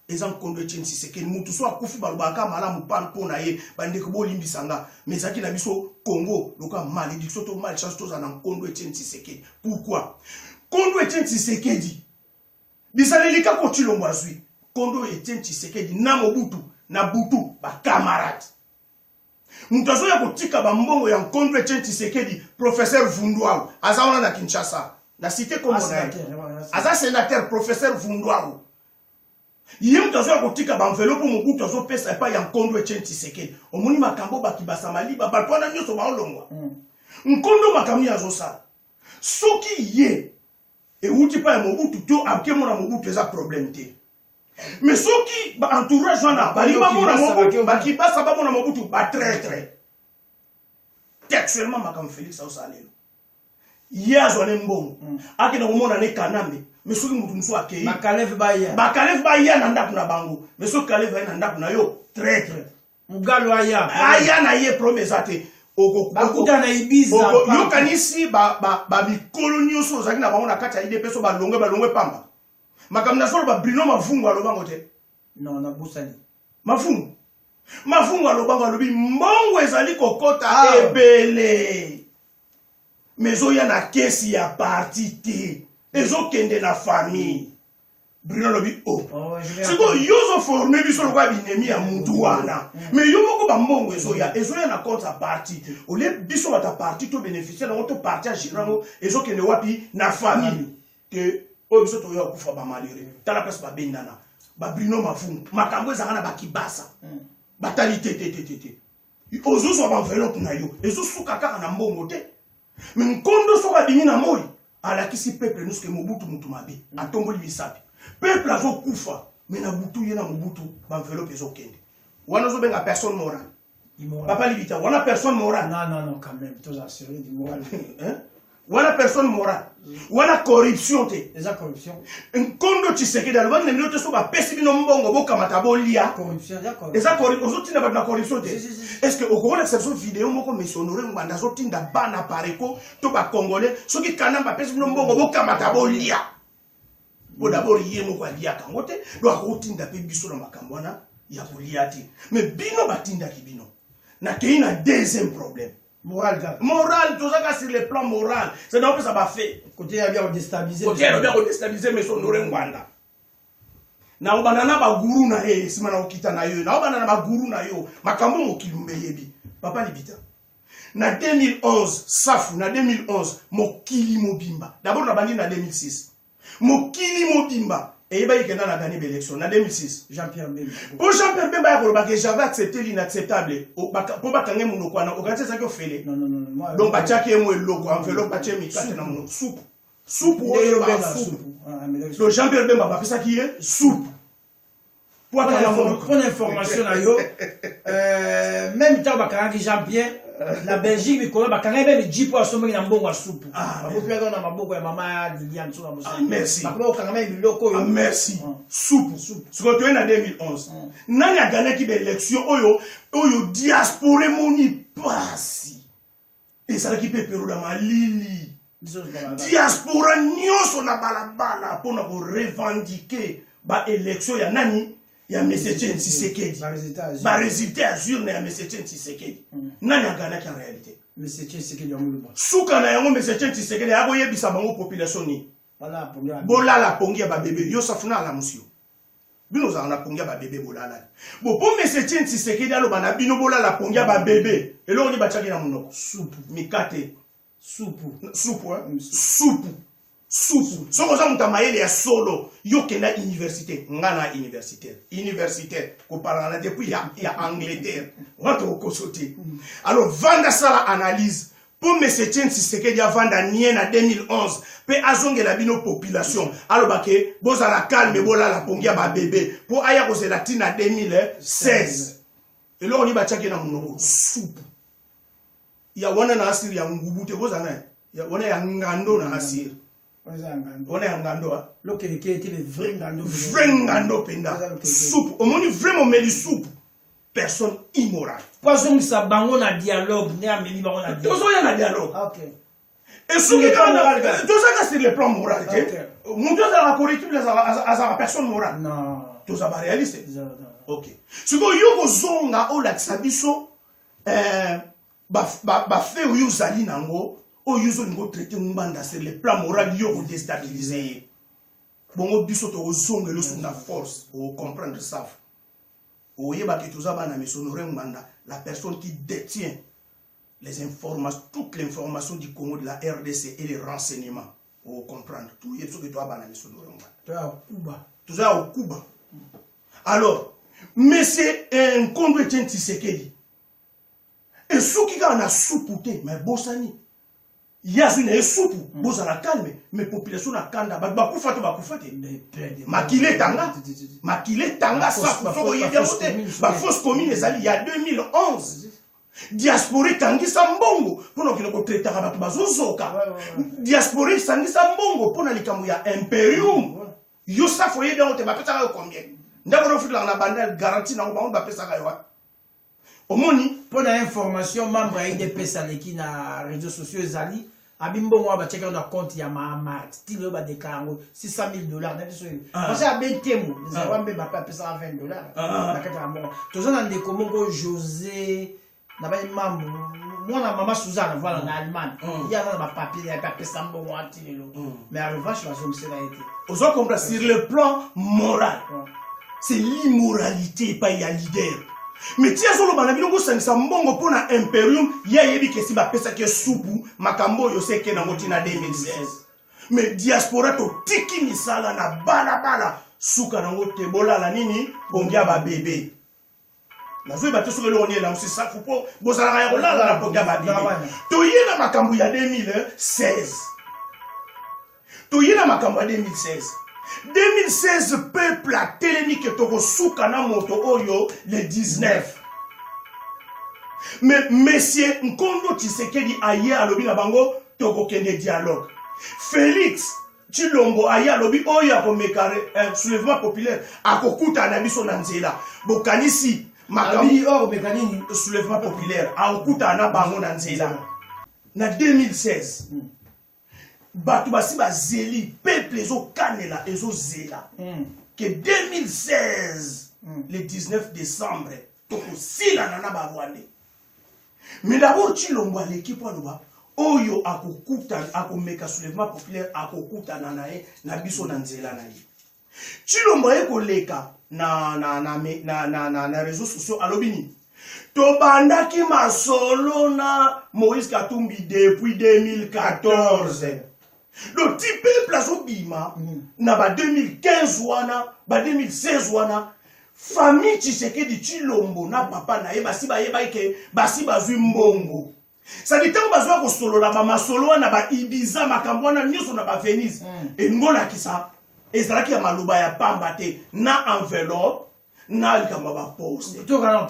S1: eza Nkondo Etienne Tshisekedi. Mutu so akufi, balobaka malamu pa mpo na ye. Bandeko, bolimbisa nga, mais ezalaki na biso Congo lokola malédiction to malchance tozala na Nkondo Etienne Tshisekedi. Pourquoi Nkondo Etienne Tshisekedi? Bizaleli kaka Tshilombo azwi Nkondo Etienne Tshisekedi na Mobutu na butu bacamarade. Moto azoya kotika bambongo ya Nkondo Etienne Tshisekedi, professeur Vundwau, aza wana na Kinshasa, na cité kombo na ye, aza sénateur, professeur Vundwau. Ye moto azoya kotika baenveloppe Mobutu azopesa epai ya Nkondo Etienne Tshisekedi. Omoni makambo bakibasa maliba, bato wana nyonso baolongwa. Nkondo makambo ye azosala, soki ye ewuti epai ya Mobutu to akemona Mobutu, eza problème te. Mais soki baentourage wana balingi bamona Mobutu, bakibasa bamona Mobutu batraître. Textuellement, makambo Félix aosala lelo, ye azwa ne mbongo, akende komona ne Kanambe. Mais soki motu mosusu akei,
S2: Bakaleve baya.
S1: Bakaleve baya na ndako na bango. Mais soki Kaleve aye na ndako na yo, traître.
S2: Mugalo aya.
S1: Aya na ye, problème eza te.
S2: Bakuta na Ibiza.
S1: Yokanisi bamikolo nyonso ozalaki na bango na kati ya UDPS so balongwe, balongwe pamba. Makambo nazoloba, Bruno Mavungu alobango te?
S2: Non, nabosani.
S1: Mavungu, Mavungu alobango, alobi mbongo ezali kokɔta ebele, mais ezoya na kesi ya parti te, ezokende na famille. Bruno alobi o
S2: Oh,
S1: sikoyo yo ozoforme biso lokola binemi ya mutu wana, mais yo moko bambongo ezoya, ezoya na compte ya parti. Olie biso bato ya parti to bénéficie nango, to parti ya gérer yango, ezokende wapi? Na famille te. Oyo biso toya kokufa bamalheureux. Tala place babendana baBruno Mavungu, makambo ezalaka na bakibasa. Batali te, te, te, te, te. Ozozwa baenveloppe na yo, ezosuka kaka na mbongo te. Mais Nkondo soki abimi na moi, alakisi peuple nyonso ke Mobutu mutu mabe, atomboli misapi, peuple azokufa, mais na butu ye na Mobutu baenveloppe ezokende. Wana ozobenga personne morale?
S2: Immoral.
S1: Papa Libita, wana personne morale?
S2: Non, non, non, quand même, toza sérieux du moral.
S1: Hein? Wana personne morale, wana corruption te?
S2: Eza corruption.
S1: Nkondo Tshisekedi alobaki na bino te, so bapesi bino mbongo, bokamata bolia.
S2: Corruption, eza corruption.
S1: Eza ozotinda bato na corruption te?
S2: Si, si, si.
S1: Est ce que okokolakisa biso video moko monsieur Honoré Ngbanda azotinda bana Apareco to bacongolais, soki Kanambe apesi bino mbongo, bokamata bolia? Po d'abord ye moko aliaka yango te, donc akotinda mpe biso na makambo wana. Ya kolia te. Mais bino batindaki bino. Nakei na deuxième problème.
S2: Moral kaka.
S1: Moral, tozaka sur le plan moral. C'est donc ça ba fait.
S2: Côté ya bien kodestabiliser.
S1: Côté ya bien kodestabiliser mais Honoré Ngbanda. Na obanda na ba guru na ye, sima na okita na yo. Na obanda na ba guru na yo. Makambo mokili mbeyebi. Papa Libita. Na 2011, Safu, na 2011, mokili mobimba. D'abord na bandi na 2006. Mokili mobimba eyebaki kenda na gagné baélection na 2006.
S2: Jean-Pierre Bemba.
S1: Mpo Jean-Pierre Bemba ya koloba ke j'avais accepté l'inacceptable, mpo bakange monoko wana, okanisi ezalaki ofele.
S2: Non, non, non, non.
S1: Donc batiaki ye mo eloko, enveloppe, batie mikate na monoko, supu. Supu oyo ba supu.
S2: Ah, mais
S1: Donc Jean-Pierre Bemba bapesaki ye supu. Po akanga monoko.
S2: Pour information na yo, même ntango bakangaki Jean-Pierre na Belgique, mikolo bakangaki meme jeep oyo asombaki na mbongo ya supu.
S1: Ah,
S2: bakopiaka na maboko ya mama Liliane Soka Mosala.
S1: Ah, merci.
S2: Bakoma kokanga meme biloko oyo.
S1: Ah, merci.
S2: Ah.
S1: Supu. Sikoyo toye na 2011. Nani aganaki baélection oyo oyo diaspora emoni pasi? Ezalaki mpe pero ya malili.
S2: Biso tozalaka.
S1: Diaspora nyonso na balabala mpona korevendiquer baélection ya nani? Ya monsieur Etienne Tshisekedi.
S2: Ba résultat ya
S1: Ba résultat ya urne ya monsieur Etienne Tshisekedi. Nani aganaki en réalité?
S2: Monsieur Tshisekedi ya Muluba.
S1: Suka na yango, monsieur Etienne Tshisekedi akoyebisa bango population nini?
S2: Voilà, pongi ya
S1: Bolala pongi ya babebe. Yo Safuna alamusi yo. Bino ozalaka na pongi ya babebe, bolala. Bo po monsieur Etienne Tshisekedi aloba na bino bolala pongi ya babebe. Eloko nini batiaki na monoko?
S2: Supu.
S1: Mikate.
S2: Supu.
S1: Supu, hein? Supu. Supu. Soki oza moto ya mayele ya solo, yo kenda université. Nga na universitaire. Universitaire. Kopalangana depuis ya Angleterre. Wana tokokoso te. Alors, vanda sala analyse. Po monsieur Etienne Tshisekedi avanda nie na 2011 pe azongela bino population aloba ke bozala calme, bolala pongi ya babebe, po aya kozela ti na 2016. Eloko nini batiaki na monoko? Supu. Ya wana na asiri ya ngubu te, kozala na ya wana ya ngando na asiri.
S2: Eza ya ngando.
S1: Wana ya ngando, ah.
S2: Lokeleke ete le vrai ngando.
S1: Vrai ngando mpenza.
S2: Eza lokeleke.
S1: Supu. Omoni vrai momeli supu. Personne immorale.
S2: Po azongisa bango na dialogue, nde amemi bango na dialogue.
S1: Tozoya na dialogue.
S2: Ah, ok.
S1: Et soki
S2: Sur le plan
S1: kaka
S2: moral, kaka.
S1: tozaka sur le plan moral te.
S2: Ok.
S1: Moto azalaka correctible, azalaka personne morale.
S2: Non.
S1: Toza baréaliste.
S2: Non.
S1: Ok. Sikoyo yo kozonga olakisa biso bafe oyo ozali nango, oyo ozolinga otraite Ngbanda sur le plan moral, yo kodestabilize ye. Bongo biso tokozonga eloso na force, ocomprendre ça. Oyebaki toza bana monsieur Honoré Ngbanda, la personne qui détient les informations, toute l'information du Congo, de la RDC et les renseignements. Au comprendre. Tout est ce que toi bana monsieur Honoré Ngbanda.
S2: Toya Kuba.
S1: Toza au Kuba. Alors, monsieur Nkondo Etienne Tshisekedi, et soki kaka na supu te, mais bosani. Ye azwi na ye supu, bozala calme, mais population na kanda, bato bakufa to bakufa te. Makila etanga, makila etanga, safu soki oyebi yango te, bafosse commune ezali ya 2011. Diaspora etangisa mbongo mpona kokende kotretaka bato bazozoka. Diaspora esangisa mbongo mpona likambo ya imperium. Yo Safu oyebi yango te, bapesaka yo combien? Ndako na ofutelaka na Bandal, garantie nango bango bapesaka yo wapi? Omoni?
S2: Mpo na information, membre ya UDPS aleki na réseaux sociaux, ezali abi mbongo wana batiaki yango na compte ya Mahamart, ti lelo badeklara yango 600 000 $. Na biso oyo parce abe ntemo ezalaka mbemba mpe apesaka 20 $ na kati ya mbongo. Toza na ndeko moko José na bai mambu mwana mama Suzanne, voilà, na Allemagne. Ye aza na bapapier ya mpe apesa mbongo wana ti lelo, mais en revanche bazongisela ye te.
S1: Ozo comprendre sur le plan moral, c'est l'immoralité epai ya leader. Mais ti azoloba na bino kosangisa mbongo mpo na imperium, ye ayebi kesi bapesaki ye supu. Makambo oyo seke nango ntina 2016, mais diaspora totiki misala na balabala, suka nango te bolala nini? Pongi ya babebe. Nazoyeba te soki eloko nini elamusi Safu mpo bozalaka ya kolala na pongi ya babebe. Toye na makambo ya 2016, toye na makambo ya 2016. 2016, peuple atelemi ke tokosuka na moto oyo le 19. Mais monsieur Nkondo Tshisekedi aye alobi na bango tokokende dialogue. Félix Tshilombo aye alobi oyo akomeka soulèvement populaire akokutana na biso na nzela. Bokanisi makambo
S2: Abi oyo akomeka nini?
S1: Soulèvement populaire, akokutana na bango na nzela. Na 2016, bato basi bazeli, peuple ezokanela, ezozela ke 2016. Le 19 décembre tokosilana na barwandais. Mais d'abord Tshilombo aleki mpo aloba oyo akokuta, akomeka soulèvement populaire, akokutana na ye na biso na nzela na ye. Tshilombo aye koleka na réseaux sociaux, alobi nini? Tobandaki masolo na Moïse Katumbi depuis 2014. Donc ti peuple azobima na ba 2015 wana, ba 2016 wana, famille Tshisekedi Tshilombo na papa na ye basi bayebaki ke basi bazwi mbongo. Sadi ntango bazwa kosolola bamasolo wana, baibiza makambo wana nyonso na bavenise, engolakisa ezalaki ya maloba ya pamba te, na enveloppe na likambo ya baposte.
S2: Tokana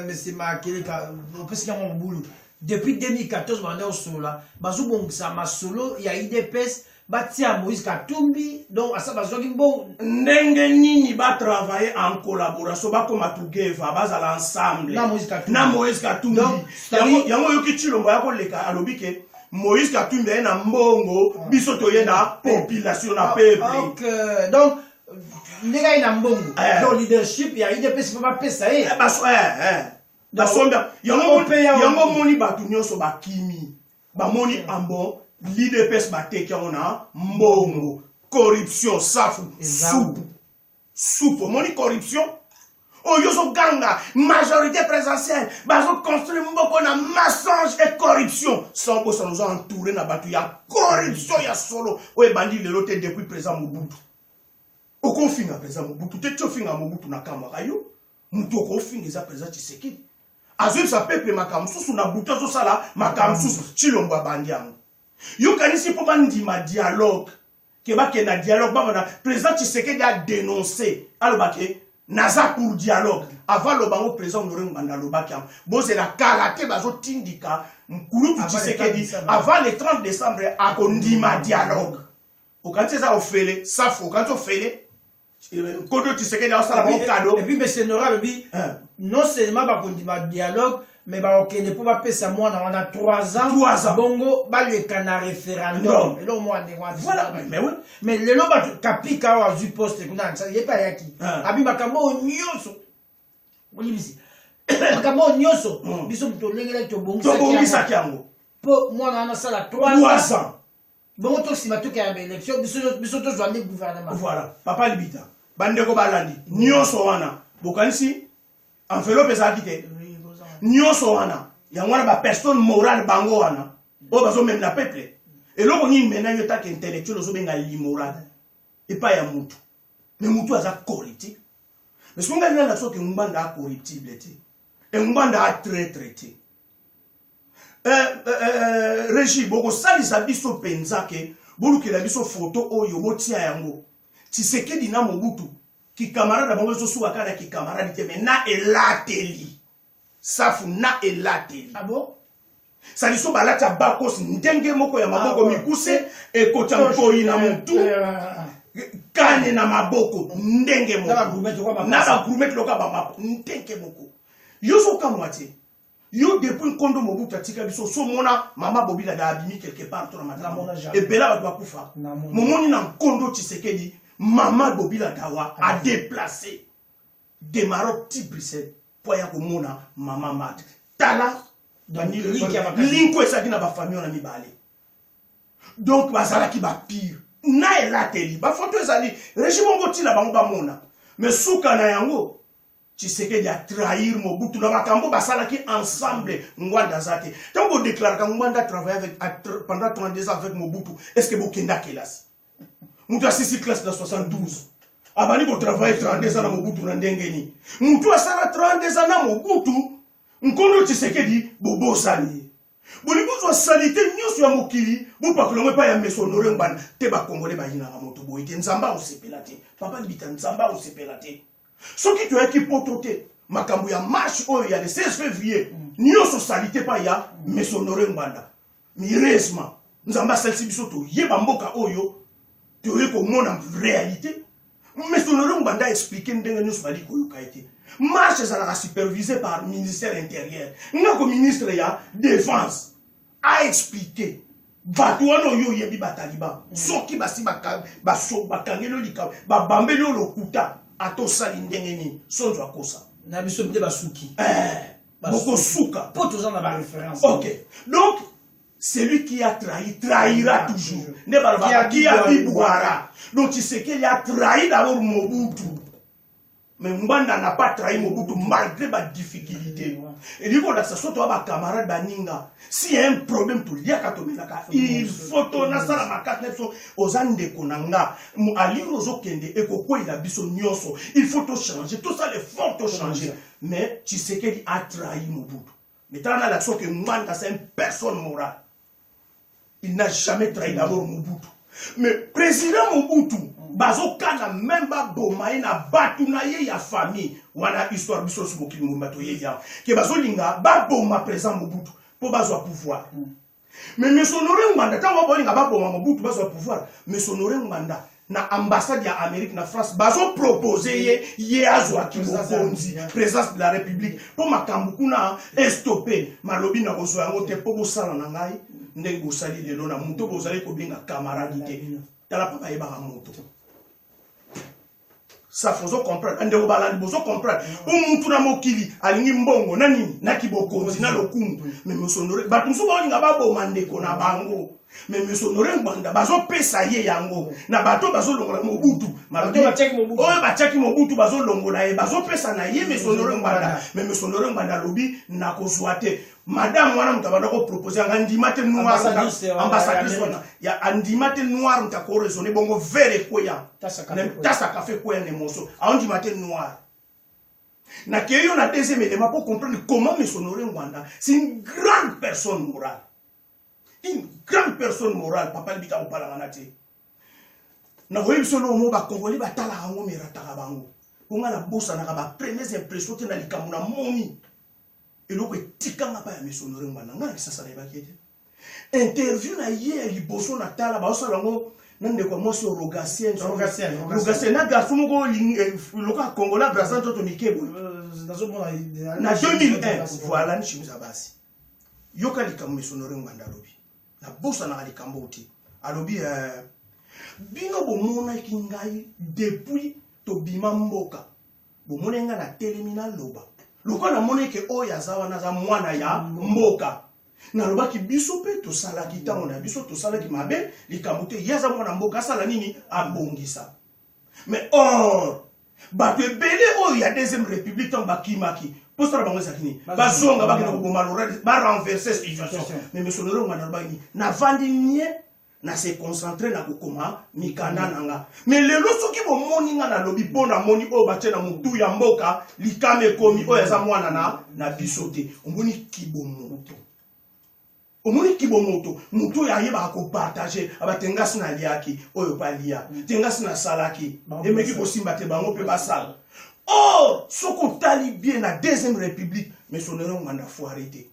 S2: nsima keleka opesiki yango mobulu. Depuis 2014 banda kosolola, bazobongisa masolo ya UDPS, batia Moïse Katumbi. Donc asa bazwaki mbongo.
S1: Ndenge nini batravaille en collaboration, bakoma together, bazala ensemble?
S2: Na Moïse Katumbi.
S1: Na Moïse Katumbi.
S2: Donc, c'est-à-dire-
S1: Yango oyoki Tshilombo ya koleka, alobi ke Moïse Katumbi aye na mbongo, biso toye na population, na peuple.
S2: Ok, donc ndenge aye na mbongo, donc leadership ya UDPS mpo bapesa ye.
S1: Basombi yango.
S2: Ope ya-
S1: Yango omoni bato nyonso bakimi, bamoni ambon l'UDPS bateki yango na mbongo, corruption safu.
S2: Eza-
S1: Supu supu, omoni corruption oyo ozoganga majorité présidentielle, bazoconstruire mboko na mensonge et corruption, sans bosana oza entouré na bato ya corruption ya solo oyo ebandi lelo te, depuis président Mobutu. Okofinga président Mobutu te, ti ofinga Mobutu na kamwaka yo. Motu okofinga eza président Tshisekedi, azoyebisa peuple makambo mosusu, na butu azosala makambo mosusu. Tshilombo abandi yango. Yokanisi mpo bandima dialogue, ke bakende na dialogue, bavanda. Président Tshisekedi adénonce, aloba ke naza pour dialogue. Avant aloba yango, président Honoré Ngbanda alobaki yango. Bozela kala te, bazotindika nkulutu
S2: Avant le 30
S1: Tshisekedi
S2: décembre.
S1: Avant le 30 décembre akondima dialogue. Okanisi eza ofele safu, okanisi ofele nkondo Tshisekedi aosala bango cadeau.
S2: Et puis monsieur Nora alobi non seulement bakondima dialogue, mais bakokende mpo bapesa mwana wana 3 ans.
S1: 3 ans.
S2: Bongo baleka na référendum.
S1: Non.
S2: Eloko mwana ndenge wana.
S1: Voilà, mais oui.
S2: Mais lelo bato kapika oyo azwi poste kuna, ye mpe ayaki, abi makambo oyo nyonso, olibisi makambo oyo nyonso, biso moto olengelaki, tobongisaki.
S1: Tobongisaki yango.
S2: Mpo mwana wana asala 3
S1: 3
S2: ans.
S1: ans.
S2: Bongo tosima tokenda baélection, biso tozwa nde gouvernement.
S1: Voilà, papa Libita, bandeko balandi nyonso wana, bokanisi enveloppe ezalaki te? Nyonso wana, yango wana bapersone morale bango wana oyo bazomemela peuple eloko nini? Mena yo take intellectuel, ozobenga l'immoral epai ya mutu, mais mutu aza corruptible. Mais soki ngai nana, soki Ngbanda acorruptible te, Ngbanda atraître te, régi bokosalisa biso mpenza ke bolukela biso foto oyo botia yango, Tshisekedi na Mobutu, kikamarade na bango ezosuka kaka na kikamarade te, mais na elateli safu, na elateli.
S2: Ah bon?
S1: Saliso balati ya bakosi ndenge moko, ya maboko mikuse, ekotya nkoi na motu, kane na maboko ndenge
S2: Na bagourmette lokola
S1: moko, na bagourmette lokola bamapa ndenge moko. Yo sokamwa te, yo depuis nkondo Mobutu atika biso, so mona mama Bobilada abimi quelque part to na matanga?
S2: Namona jamais.
S1: Ebela bato bakufa.
S2: Namona.
S1: Momoni na nkondo Tshisekedi, mama Bobila Dawa adéplacé de Maroc ti Bruxelles mpo aya komona mama Marthe. Tala.
S2: Donc, link ya makasi.
S1: Link oyo ezalaki na bafamille wana mibale, donc bazalaki bapire na elateli. Bafoto ezali, régime ongo ntina bango bamona. Mais suka na yango, Tshisekedi atrahir Mobutu na makambo basalaki ensemble. Ngbanda aza te. Ntango bodeklaraka Ngbanda travaille avec, pendant 32 ans avec Mobutu, est ce que bokenda kelasi? Moto asisi classe na 72, abandi kotravaille 32 ans na Mobutu na ndenge nini? Motu asala 32 ans na Mobutu, nkondo Tshisekedi bobosani ye. Bolingi kozwa saleté nyonso ya mokili, bopakola yango epai ya meso Honore Ngbanda te. Bakongole bayinaka moto boye te. Nzambe akosepela te, papa Libita, Nzambe akosepela te. Soki toyaki poto te, makambo ya marche oyo ya le 16 février nyonso saleté epai ya meso Honore Ngbanda. Heureusement Nzambe asalisi biso, toyeba mboka oyo, toye komona réalité. Mais Honore Ngbanda explique ndenge nyonso bali koyoka ye te. Marche ezalaka supervisé par ministère intérieur, ngako ministre ya défense aexplique bato wana oyo oyebi bataliban. Soki basi bakangeli yo likambo, babambeli yo lokuta. Ata osali ndenge nini, sonzo akosa.
S2: Na biso nde basuki.
S1: Bokosuka.
S2: Mpo toza na baréférence.
S1: Ok, donc celui qui a trahi trahira toujours. Nde balobaka qui a bu boira. Donc Tshisekedi a trahi d'abord Mobutu, mais Ngbanda n'a pas trahi Mobutu malgré badifficulté. Elingi kolakisa so toya bacamarade, baninga, si y a un problème, toliaka, tomelaka, il faut tonasala makasi na biso. Oza ndeko na nga, alire ozokende ekokweyela biso nyonso. Il faut tochange, tosala effort, tochange. Mais Tshisekedi a trahi Mobutu. Mais tala, nalakisa ke Ngbanda, c'est une personne morale. Il n'a jamais trahi d'abord Mobutu. Mais président Mobutu, bazokana même baboma ye na bato na ye ya famille wana. Histoire biso nyonso, mokili mobimba toyebi awa ke bazolinga baboma président Mobutu mpo bazwa pouvoir. Mais monsieur Honoré Ngbanda, ntango babolinga baboma Mobutu, bazwa pouvoir, monsieur Honoré Ngbanda, na ambassade ya Amérique na France, bazopropose ye, ye azwaki bokonzi, présidence de la République, mpo makambo kuna estope. Malobi na kozwa yango te mpo bosala na ngai ndenge bosali lelo na moto bozali kobenga camarade te. Tala, mpa bayebaka moto safu. Ozo comprendre, bandeko balandi, bozo comprendre? Po mutu na mokili alingi mbongo na nini, na kibokonzi, na lokumu. Mais monsieur Honoré, bato mosusu baolinga baboma ndeko na bango, mais monsieur Honoré Ngbanda, bazopesa ye yango na bato bazolongola Mobutu. Oyo batiaki Mobutu, bazolongola ye, bazopesa na ye monsieur Honoré Ngbanda. Mais monsieur Honoré Ngbanda alobi nakozwa te. Madame wana, moto abanda kopropose yanga, andima te. Noir, ambassadrice wana ya andima te. Noir, moto akoraisonne bongo, verre ekweya, tasa kafe ekweya na emotion, aondima te. Noir nakei yo na deuxième élément pour comprendre comment monsieur Honoré Ngbanda, c'est une grande personne morale, une grande personne morale. Papa libika kopalangana te. Nakoyebi biso eloko moko, bakongoli batalaka yango, merataka bango. Mpo ngai nabosanaka bapremières impression te na likambo. Namoni eloko etikanga pa ya monsieur Honoré Ngbanda. Ngai na Kisasa nayebaki ete interview na ye ya liboso na tala, baosala yango na ndeko ya mwasi Rogatien, Rogatien na garçon moko loka Congolais, Brazza, ntoto mike boye, na 2001. Voilà, ni chemise ya basi. Yoka likambo monsieur Honoré Ngbanda alobi, nabosanaka likambo te. Alobi: "Bino bomonaki ngai depuis tobima mboka, bomoni ngai natelemi, naloba lokola namoni ke oyo aza wana aza mwana ya mboka. Nalobaki biso mpe tosalaki ntango na biso, tosalaki mabe, likambo te. Ye aza mwana mboka, asala nini? Abongisa." Mais or bato ebele oyo ya deuxième république, ntango bakimaki, mposala bango ezalaki nini? Bazonga, bakende koboma Laurent, barenverse situation. Mais monsieur Honoré Ngbanda alobaki nini? "Navandi nie, na se concentre na kokoma mikanda na nga. Mais lelo soki bomoni nga nalobi mpo namoni oyo batie na motu ya mboka, likama ekomi, oyo aza mwana na biso te." Omoni kibomoto, omoni kibomoto. Motu oyo ayebaka kopartage, aba te ngasi naliaki oyo balia te, ngasi nasalaki, emeki kosimba te, bango mpe basala. Or soki otali bien na deuxième république, monsieur Honoré Ngbanda foire te.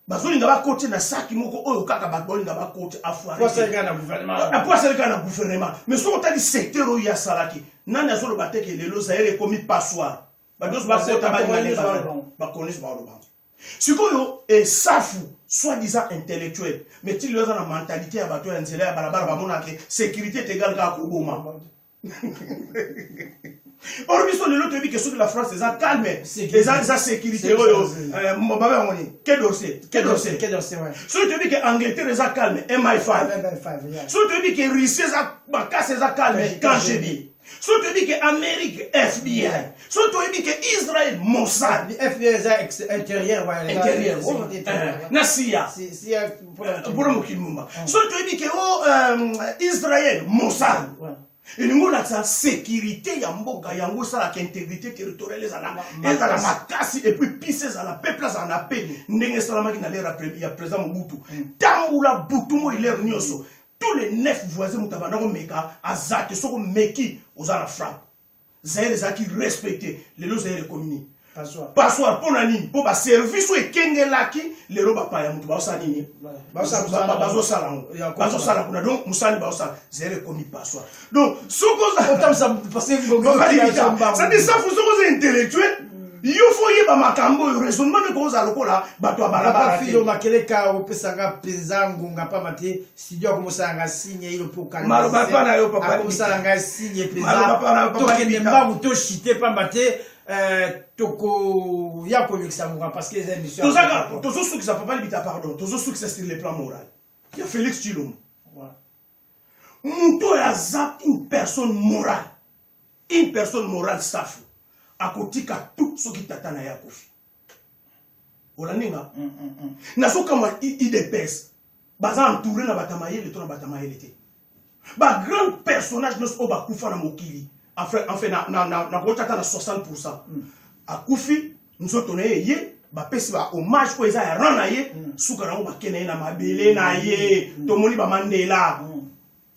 S1: Bazolinga bakote na saki moko oyo kaka bato baolinga bakote, afoire po asali kaka na gouvernement. Mais soki otali secteur oyo asalaki, nani azoloba te ke lelo Zaire ekomi passoire, bato nyonso bakota, balinga bakonesi, baloba sikoyo esafu soi-disant intellectuel. Mais ti lelo aza na mentalité ya bato ya nzela ya balabala, bamonaka sécurité est égale kaka koboma. Or biso lelo toyebi ke soki la France eza calme, eza sécurité oyo babe yango nini, Quai d'Orsay, Quai d'Orsay. Soki toyebi ke Angleterre eza calme, MI5. Soki toyebi ke Russie eza makasi, eza calme, KGB. Soki toyebi ke Amérique, FBI. Soki toyebi ke Israel, Mossad.
S2: FBI eza intérieur.
S1: Intérieur na CIA mpona mokili moma. Soki toyebi ke o Israel, Mossad, elingi olakisa sécurité ya mboka yango esalaka intégrité territoriale ezala makasi, et puis pise ezala, peuple azala na pe ndenge esalamaki na l'ère ya président Mobutu. Tambula butu moi, l'heure nyonso, tous les neuf voisins, moto abanda komeka aza te. Soki omeki, oza na frappe. Zaire ezalaki respecté. Lelo Zaire ekomi nini? Passoire. Mpo na nini? Mpo baservice oyo ekengelaki, lelo bapaya moto baosala nini? Bazosala yango, bazosala kuna. Donc mosali baosala, Zaire ekomi passoire. Donc soki oza, safu, soki oza intellectuel. Yo faut oyeba makambo oyo, raisonnement nde kozala lokola bato ya balabala te.
S2: Filo Makeleka, opesanga mpenza ngonga pamba te studio akomosala nga signe ilo mpo
S1: Maloba pa na yo, papa.
S2: Akomosala nga signe
S1: Maloba pa na
S2: mpenza
S1: yo, papa
S2: tokende
S1: Libita.
S2: mbangu toshite pamba te tokoya kolekisa ngonga parce que eza émission ya
S1: Tozaka
S2: porte à porte.
S1: Tozosukisa, papa Libita, pardon, tozosukisa sur le plan moral ya Félix Tshilombo. Moto oyo aza une personne morale, une personne morale, Safu akotika tout soki tata na ye akufi. Olandi nga? Nazokamwa UDPS baza entouré na bato ya mayele to na bato ya mayele te. Bagrand personnage nyonso oyo bakufa na mokili, enfin nakoti ata na 60, akufi, nzoto na ye ye bapesi ba hommage oyo eza ya rang na ye, suka nango bake na ye na mabele na ye. Tomoni baMandela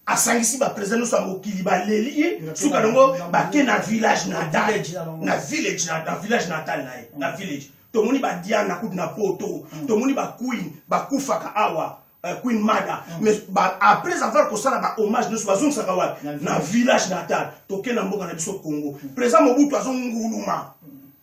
S1: asangisi baprésident nyonso ya mokili, baleli ye, suka nango bake na village natal.
S2: Village na bango.
S1: Na village, na village natal na ye, na village. Tomoni baDiana kutu na Poto, tomoni baqueen bakufaka awa, Queen Mada, mais après avoir kosala bahommage nyonso, bazongisaka wapi? Na village natal. Toke na mboka na biso Congo, président Mobutu azonguluma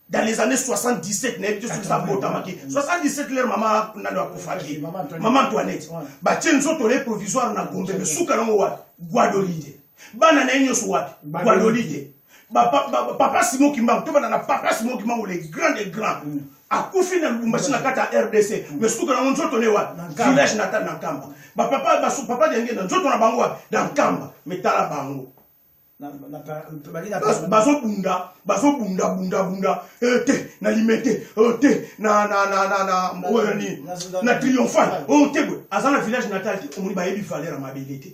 S1: dans les années 77, nayebi te soki sabotamaki 77, l'heure mama nani akufaki.
S2: Mama Antoinette.
S1: Mama Antoinette. Batie nzoto na ye provisoire na Gombe, mais suka nango wapi? Gbadolite. Bana na ye nyonso wapi? Gbadolite. Papa Simon Kimbangu, tobanda na papa Simon Kimbangu, le grand des grands, akufi na Lubumbashi na kati ya RDC, mais suka nango nzoto ne wapi?
S2: Na Nkamba.
S1: Village natal na Nkamba. Bapapa papa Diangenda, nzoto na bango wapi? Na Nkamba. Mais tala bango. Bazobunda, bazobunda, bunda bunda, te na Limete, te na oyo nini, na Triomphal, oyo te boye aza na village natal te. Omoni, bayebi valeur ya mabele te.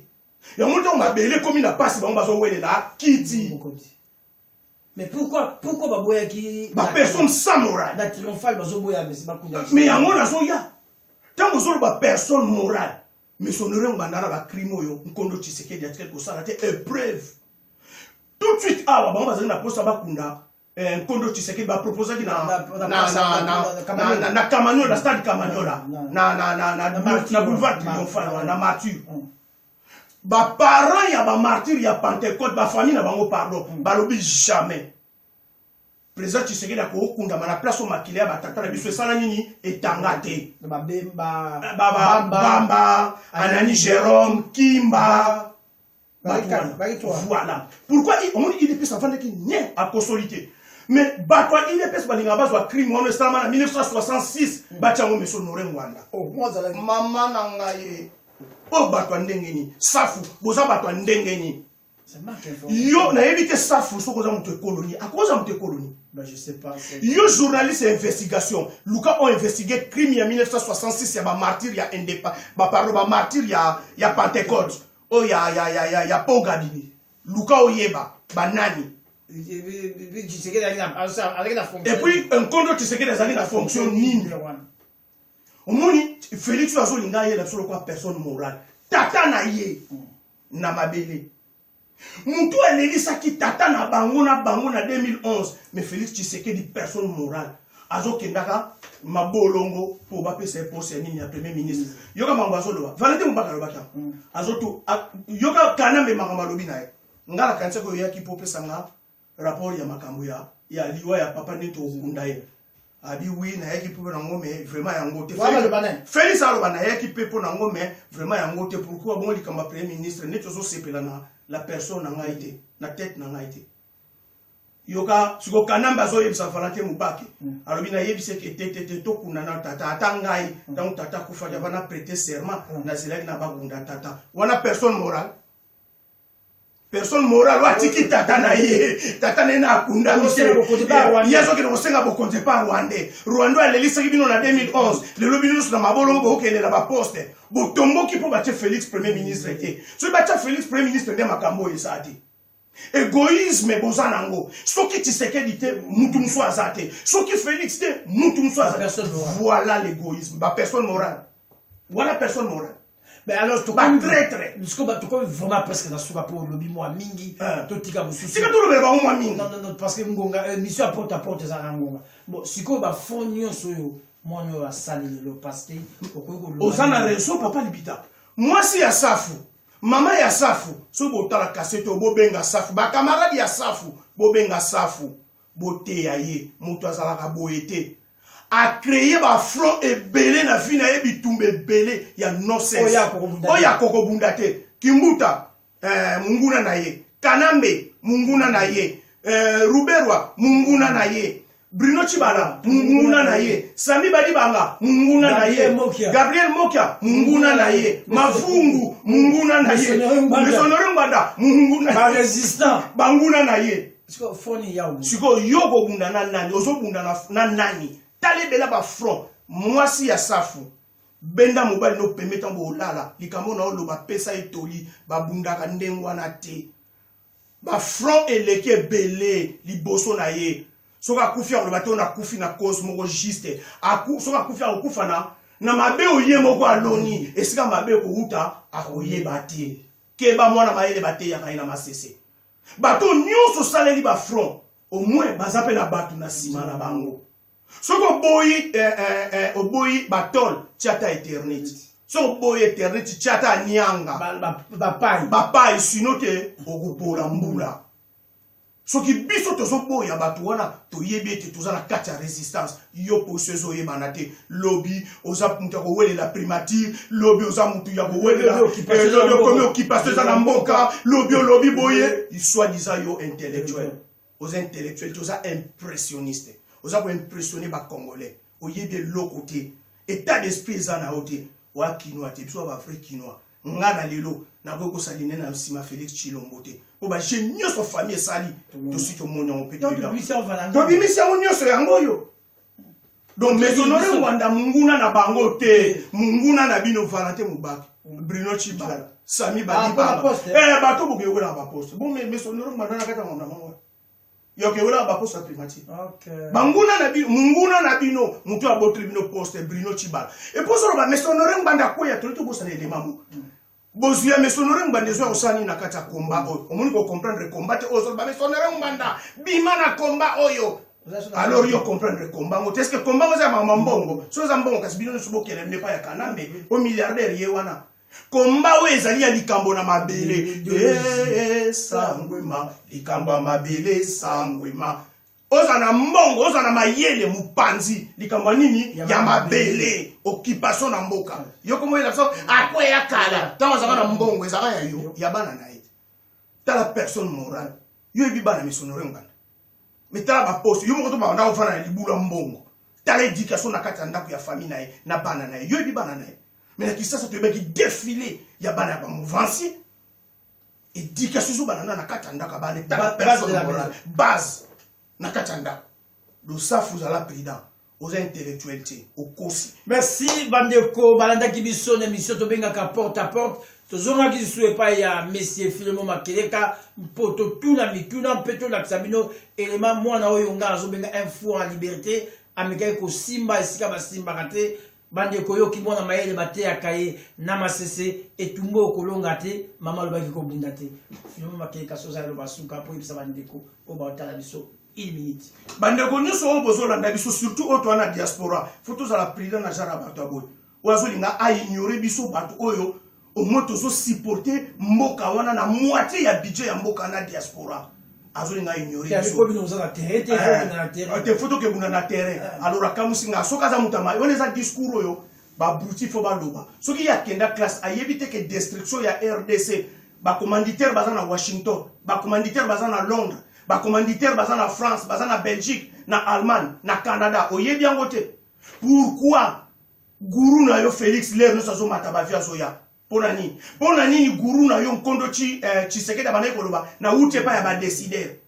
S1: Yango ntango mabele ekomi na pasi, bango bazowelela kiti.
S2: Mais pourquoi baboyaki?
S1: Bapersonne sans morale.
S2: Na Triomphal bazoboya, mais bakunda.
S1: Mais yango nazoya, ntango ozoloba personne morale, mais Honoré Ngbanda na bacrime oyo nkondo Tshisekedi atikali kosala te, épreuve tout de suite awa bango bazali na posa bakunda nkondo Tshisekedi, baproposaki na Kamanyola, stade Kamanyola, na boulevard Triomphal, na Martyr. Baparent ya bamartyr ya Pentecôte, bafamille na bango, pardon, balobi jamais président Tshisekedi akokundama na place oyo makili ya batata na biso esala nini, etanga te. Bamba, Anani, Jérôme Kimba. Voilà pourquoi omoni UDPS avandaki nye, akosoli te. Mais bato ya UDPS balingaka bazwa crime wana esalama na 1966, batia yango meso Honoré Ngbanda. Mama na ngai, oyo bato ya ndenge nini? Safu, boza bato ya ndenge nini? Yo nayebi te, Safu, soki oza moto ekoloni, akoza moto ekoloni. Yo journaliste ya investigation, luka oinvestigue crime ya 1966 ya bamartyr ya indepa, bapardon, bamartyr ya Pentecôte oyo ya Pont-Gaby. Luka oyeba banani. Et puis nkondo Tshisekedi azali na fonction nini? Omoni, Félix oyo azolinga ayela biso lokola personne morale, tata na ye na mabele, motu alelisaki tata na bango na bango na 2011. Mais Félix Tshisekedi, personne morale, azokendaka mabolongo mpo bapesa ye poste ya nini, ya premier ministre. Yoka makambo azoloba. Valentin Mobaka alobaki yango, azotu yoka Kanambe makambo alobi na ye: nga nakanisaki oyaki mpo opesanga rapport ya makambo ya liwa ya papa, nde tokokunda ye. Abi oui, nayaki mpe mpo nango, mais vraiment yango te. Félix aloba: nayaki mpe mpo nango, mais vraiment yango te. Pourquoi bongo likambo ya premier ministre neti ozosepela na la personne na ngai te, na tête na ngai te? Yoka siko Kanambe azoyebisa Valentin Mubake, alobi: nayebisi eke te te te, tokunda na tata. Ata ngai, ntango tata akufaki, ava na prêter serment, nazelaki na bakunda tata wana. Personne morale, personne morale oyo atiki tata na ye, tata na ye na akundami te, ye azokende kosenga bokonzi epa Rwandais. Rwandais alelisaki bino na 2011. Lelo bino nyonso na mabolongo bokokelela baposte. Botomboki mpo batie Félix premier ministre te. Soki batia Félix premier ministre, nde makambo oyo eza te. Égoïsme boza nango. Soki Tshisekedi te, mutu mosusu aza te. Soki Félix te, mutu mosusu aza te. Voilà l'égoïsme. Bapersonne morale wana, personne morale.
S2: Mais alors,
S1: batraître.
S2: Tokomi vraiment presque na suka mpo olobi mwa mingi, totika mosusu.
S1: Tika tolobela bango mwa mingi.
S2: Non, non, non, parce que ngonga, émission ya porte à porte ezalaka ngonga. Bon, sikoyo bafond nyonso oyo mwana oyo asali lelo, parce que okoki koloba.
S1: Oza na réseau, papa Libita. Mwasi ya Safu, mama ya Safu, soki botala kasete oyo, bobenga Safu. Bakamarade ya Safu, bobenga Safu. Boteya ye, moto azalaka boye te. A créer ba front ebele na vie na ye, bitumba ebele ya nonsense. Oyo akokobunda te. Kimbuta, munguna na ye. Kanambe, munguna na ye. Ruberwa, munguna na ye. Bruno Tshibala, munguna na ye. Sami Badibanga, munguna na ye. Gabriel Mokia, munguna na ye. Mavungu, munguna na ye. Mesonore Ngbanda, munguna.
S2: Ba résistant.
S1: Banguna na ye. Sikoyo yo kobunda na nani? Ozobunda na nani? Tala ebela ba front. Mwasi ya Safu. Benda mobali no pembe ntango olala. Likambo na oloba pesa ye toli. Babundaka ndenge wana te. Ba front eleki ebele liboso na ye. Soki akufi akoloba te nakufi na cause moko juste. Soki akufi akokufa na mabe oye moko aloni. Esika mabe ekowuta akoyeba te. Keba mwana mayele bateyaka ye na masese. Bato nyonso osaleli ba front au moins baza pe na bato na nsima na bango. Soki oboyi oboyi batole tia ata eternit. Soki oboyi eternit tia ata nianga.
S2: Bapai.
S1: Bapai sino te okopola mbula. Soki biso tozoboya bato wana toyebi ete toza na kati ya résistance. Yo poso ezoyebana te. Lobi oza mutu ya kowelela primature, lobi oza mutu ya kowelela lobi okomi occupation eza na mboka, lobi olobi boye, soi-disant yo intellectuel. Oza intellectuel te, oza impressionniste. Oza ko impressionner ba congolais. Oyebi eloko te. État d'esprit eza na yo te. Oya kinois te, biso ba vrai kinois. Nga na lelo nakoki kosala na nsima Félix Tshilombo te. Po ba jeu nyonso famille esali, tosi tomoni yango pe tobimisi yango nyonso yango oyo. Donc Maisonore Ngbanda munguna na bango te, munguna na bino Valentin Mubake, Bruno Tshibala, Sami Badibanga. Bato bokewela ba poste. Bon mais Maisonore Ngbanda na kati ya nganda mango. Yo kewela ba poste ya primature. Banguna na bino, munguna na bino, mutu aboteli bino poste Bruno Tshibala. Et poste ba Maisonore Ngbanda koya toli to bosana elema mo. Bozwi ya Maisonore Ngbanda ezwa kosala nini na kati ya combat oyo? Omoni ko comprendre combat te oyo ba Maisonore Ngbanda bima na combat oyo. Alors yo comprendre combat ngo. Est-ce que combat ngo eza mama mbongo? So eza mbongo kasi bino nyonso bokende bino epai ya Kanambe o milliardaire ye wana. Combat oyo ezali ya likambo na mabele. Sangwema, likambo ya mabele sangwema. Oza na mbongo, oza na mayele mupanzi likambo ya nini ya mabele, occupation na mboka. Yo komo yela so akweya kala, tango azaka na mbongo ezaka ya yo, ya bana na ye. Tala personne morale. Yo ebi bana Maisonore Ngbanda. Mais tala ba poste, yo moko to banda ofana na libula mbongo. Tala éducation na kati ya ndako ya famille na ye, na bana na ye. Yo ebi bana na ye. Mais na Kinshasa toyebaki défilé ya bana ya ba mouvancier. Éducation zo bana na kati ya ndako bana tala personne morale base na kati ya ndako. Losafu zala président. Oza intellectuel te, okosi.
S2: Merci bandeko balandaki biso na émission tobengaka porte à porte. Tozongaki lisusu epai ya monsieur Philemon Makeleka mpo totuna mituna mpe tolakisa bino elema mwana oyo nga azobenga un fou en liberté amekaki kosimba esika basimbaka te. Bandeko yoki mwana mayele bateyaka ye na masese etumba okolonga te, mama alobaki kobunda te. Philemon Makeleka soza aloba suka mpo yebisa bandeko oyo baotala biso une minute.
S1: Bandeko nyonso oyo bozolanda biso surtout oyo toza na diaspora, faut tozala prudent na genre ya bato ya boye. Oyo azolinga a ignorer biso bato oyo au moins tozo supporter mboka wana na moitié ya budget ya mboka na diaspora. Azolinga ignorer biso.
S2: Ko bino oza na terrain te, faut bino na terrain.
S1: Te faut tokebunda na terrain. Alors akamusi nga soki aza moto ya wana eza discours oyo ba abruti faut baloba. Soki ye akenda classe ayebi te ke destruction ya RDC ba commanditaire baza na Washington, ba commanditaire baza na Londres, ba commanditaire baza na France, baza na Belgique, na Allemagne, na Canada. Oyebi yango te. Pourquoi gourou na yo Félix Ler nyonso azomata ba vie azoya? Pona nini? Pona nini gourou na yo Nkondo Tshisekedi abandaki koloba na wuti epai ya ba décideur?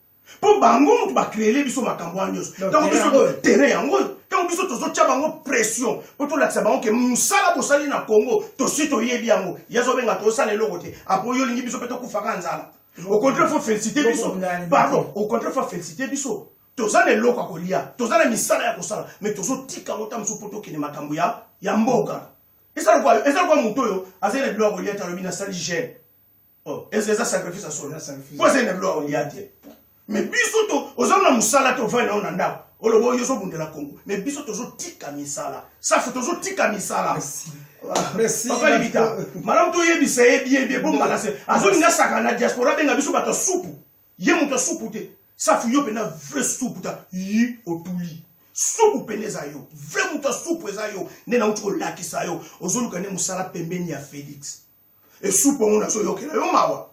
S1: Po bango mutu ba créer biso makambo wana nyonso. Tango biso terrain yango oyo, tango biso tozotia bango pression po tolakisa bango ke mosala bosali na Congo tosi toyebi yango. Ye azobenga tosala eloko te. Apo yo olingi biso pe tokufaka nzala. Au contraire faut féliciter biso. Pardon, au contraire faut féliciter biso. Toza na eloko ya kolia, toza na misala ya kosala, mais tozotika yango ta mosusu po tokende makambo ya mboka. Eza lokola moto oyo azali na biloko ya kolia te alobi nasali jeûne. Oh, eza sacrifice ya solo. Po azali na biloko ya kolia te. Mais biso to oza na mosala te ovandi na yo na ndako. Oloba oyo ozobundela Congo. Mais biso tozotika misala. Safu tozotika misala.
S2: Merci.
S1: Papa Libita, malamu toyebisa ye bien bien bo mbala se. Azolinga saka na diaspora benga biso bato ya supu. Ye moto ya supu te. Safu yo pena vrai supu ta yi otuli. Supu pene eza yo. Vrai moto ya supu eza yo. Nde nauti kolakisa yo. Ozoluka nde mosala pembeni ya Felix. Esupu yango nazoyokela yo mawa.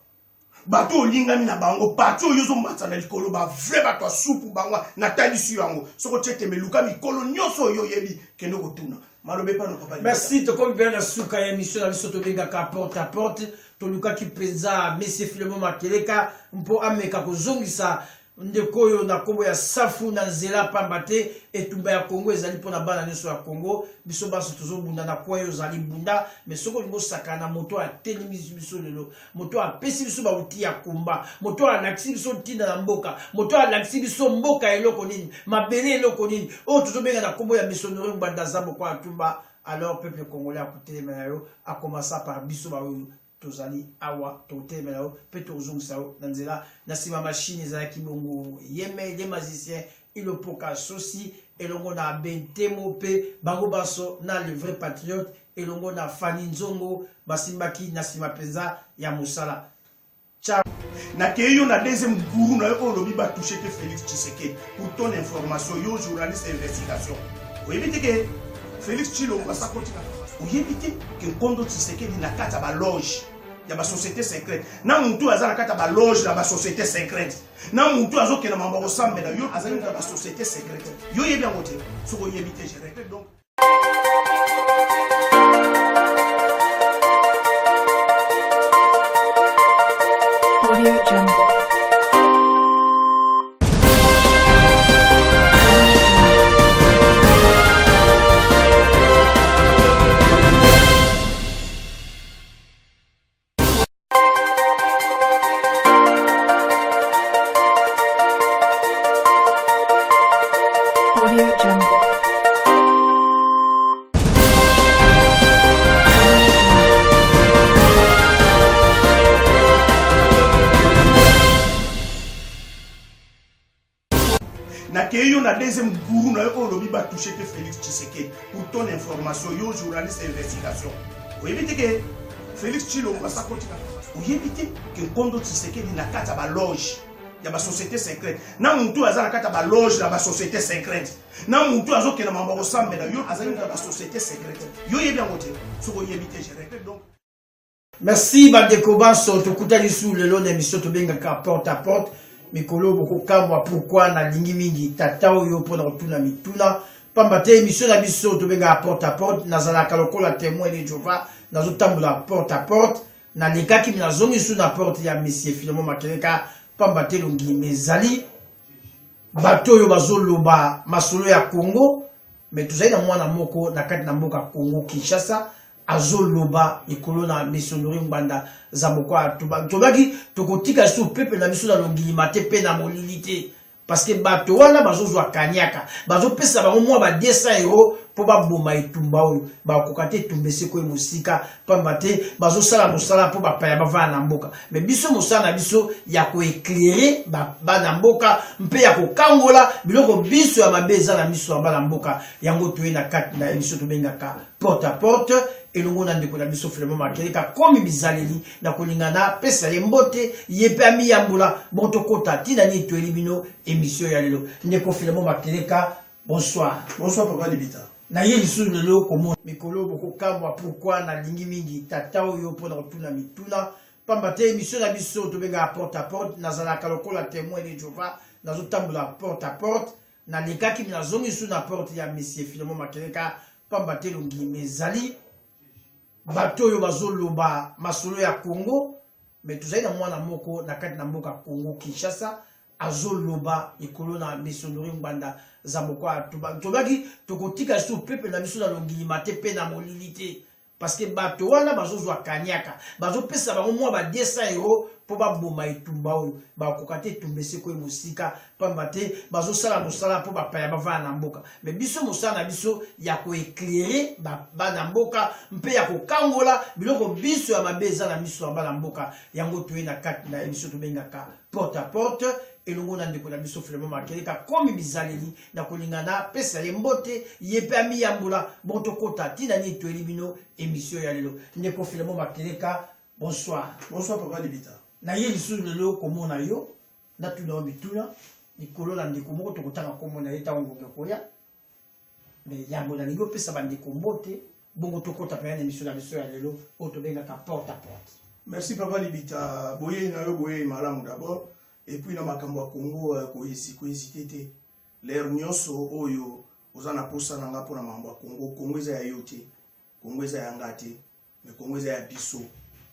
S1: Bato olingami na bango, parti oyo ozomatisa na likolo, ba vrai bato ya supu bango natalisi yo yango. Soko tie tembe luka mikolo nyonso oyo oyebi, kende kotuna. Maloba epai na papa.
S2: Merci, tokomi mpenza na suka ya émission na biso tobengaka porte à porte. Tolukaki mpenza Monsieur Philemon Makeleka mpo ameka kozongisa ndeko oyo na nkombo ya Safu na nzela, pamba te etumba ya Congo ezali mpo na bana nyonso ya Congo. Biso banso tozobunda na coin yo ozali bunda, mais soki olingi osakana na moto oyo atelemisi biso lelo, moto oyo apesi biso bauti ya komba, moto oyo alakisi biso ntina na mboka, moto oyo alakisi biso mboka eloko nini, mabele eloko nini, oyo tozobenga na nkombo ya Missionnaire Ngbanda Zambo kwa Atumba, alors peuple congolais akotelemela yo, a commença par biso baoyo tozali awa, tokotelemela yo mpe tokozongisa yo na nzela. Na nsima machine ezalaki bongo Yeme le magicien Ilopoka Sosi elongo na Bentemo mpe bango banso na le vrai patriote elongo na Fanny Nzongo basimbaki na nsima mpenza ya mosala. Ciao.
S1: Nakei yo na deuxième gourou na yo oyo olobi ba touche te Félix Tshisekedi. Pour ton information, yo journaliste investigation. Oyebi te ke Félix Tshilombo asakoti na oyebi te ke Nkondo Tshisekedi na kati ya ba loge ya ba société secrète na mutu aza na kati ya ba loge ya ba société secrète na mutu azokenda mambo ya kosambela yo azali na ba société secrète yo oyebi yango te soki oyebi te je répète donc.
S5: Audio Jungle. Audio Jungle.
S1: Nakei yo na deuxième gourou na yo oyo olobi ba touche te Félix Tshisekedi. Pour ton information, yo journaliste investigation. Oyebi te ke Félix Tshilombo asakoti na oyebi te ke Nkondo Tshisekedi na kati ya ba loge ya ba société secrète na mutu aza na kati ya ba loge ya ba société secrète na mutu azokenda mambo ya kosambela yo azali na ba société secrète yo oyebi yango te soki oyebi te je répète donc.
S2: Merci bandeko banso, tokutani su lelo na émission tobengaka porte à porte. Mikolo bokokamwa pourquoi nalingi mingi tata oyo mpona kotuna mituna, pamba te émission na biso tobengaka porte à porte, nazalaka lokola témoin de Jehova, nazotambola porte à porte, nalekaki nazongi su na porte ya Monsieur Philemon Makeleka, pamba te longima ezali bato oyo bazoloba masolo ya Congo, mais tozali na mwana moko na kati na mboka Congo Kinshasa azoloba likolo na Missionnaire Ngbanda Zabokwa. Tobaki tokotika lisusu peuple na biso na longilima te mpe na molili te, parce que bato wana bazozwa kaniaka, bazopesa bango mwa ba 200 euro mpo baboma etumba oyo bakoka te. Etumba eseko ye mosika, pamba te bazosala mosala mpo bapaya bavanda na mboka, mais biso mosala na biso ya koeclaire bana mboka mpe ya kokangola biloko biso ya mabe eza na miso ya bana mboka. Yango toye na kati na émission tobengaka porte à porte elongo na ndeko na biso Philemon Makeleka. Komi bizaleli na kolinga na pesa ye mbote, ye mpe amiyambola bon tokota ntina nini toyeli bino émission ya lelo. Ndeko Philemon Makeleka, bonsoir.
S1: Bonsoir papa Libita.
S2: Na ye lisusu lelo komona mikolo bokokamwa pourquoi nalingi mingi tata oyo mpona kotuna mituna, pamba te émission na biso tobengaka porte à porte, nazalaka lokola témoin de Jehova, nazotambola porte à porte, nalekaki nazongi su na porte ya Monsieur Philemon Makeleka, pamba te longima ezali bato oyo bazoloba masolo ya Congo, mais tozali na mwana moko na kati na mboka Congo Kinshasa azoloba likolo na Missionnaire Ngbanda Zabokwa. Tobaki tokotika lisusu peuple na biso na longilima te mpe na molili te, parce que bato wana bazozwa kaniaka, bazopesa bango mwa ba 200 euro mpo baboma etumba oyo bakoka te. Etumba eseko ye mosika, pamba te bazosala mosala mpo bapaya bavanda na mboka, mais biso mosala na biso ya koeclaire bana mboka mpe ya kokangola biloko biso ya mabe eza na miso ya bana mboka. Yango toye na kati na émission tobengaka porte à porte elongo na ndeko na biso Philemon Makeleka. Komi bizaleli na kolinga na pesa ye mbote, ye mpe amiyambola bon tokota ntina nini toyeli bino émission ya lelo. Ndeko Philemon Makeleka, bonsoir.
S1: Bonsoir papa Libita.
S2: Na ye lisusu lelo komona yo, natuna yo mituna. Likolo na ndeko moko tokotanga nkombo na ye ntango ngonga ekoya. Mais yambo nalingi opesa bandeko mbote, bongo tokota mpenza na emission na biso ya lelo oyo tobengaka porte à porte.
S1: Merci papa Libita, boyei na yo boyei malamu d'abord et puis na makambo ya Congo euh, ko hésiter te. L'heure nyonso oyo oza na posa na nga mpona makambo ya Congo, Congo eza ya yo te, Congo eza ya nga te, mais Congo eza ya biso.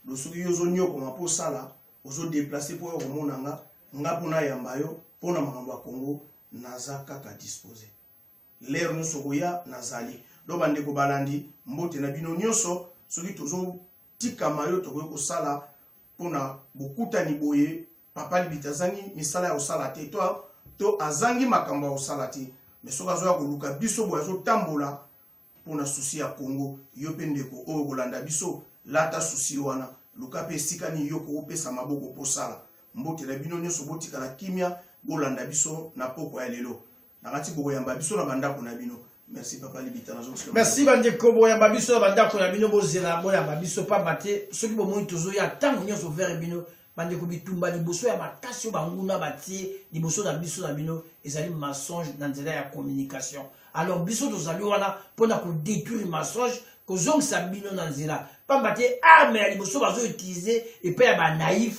S1: Donc soki yo ozonyokoma mpo osala, ozodeplace mpo oyo komona nga, nga mpo nayamba yo mpona makambo ya Congo, naza kaka disposé. L'heure nyonso koya nazali. Donc bandeko balandi, mbote na bino nyonso. Soki tozotikama yo, tokoki kosala mpona bokutani boye. Papa Libita azangi misala ya kosala te to azangi makambo ya kosala te, mais soki azoya koluka biso boye, azotambola mpona souci ya Congo. Yo mpe ndeko oyo kolanda biso, lata souci wana, luka mpe esika nini yo koopesa maboko mposala. Mbote na bino nyonso, botikala kimia, bolanda biso na pokwa ya lelo. Nakati bokoyamba biso na bandako na bino. Merci papa Libita, nazongisela.
S2: Merci bandeko, boyamba biso na bandako na bino, bozela boyamba biso, pamba te soki bomoni tozoya ntango nyonso vers bino bandeko, bitumba liboso ya makasi oyo banguna batie liboso na biso na bino ezali mensonge na nzela ya communication. Alors biso tozali wana mpona kodétruire mensonge, kozongisa bino na nzela, pamba te arme ya liboso bazoutiliser epai ya banaïf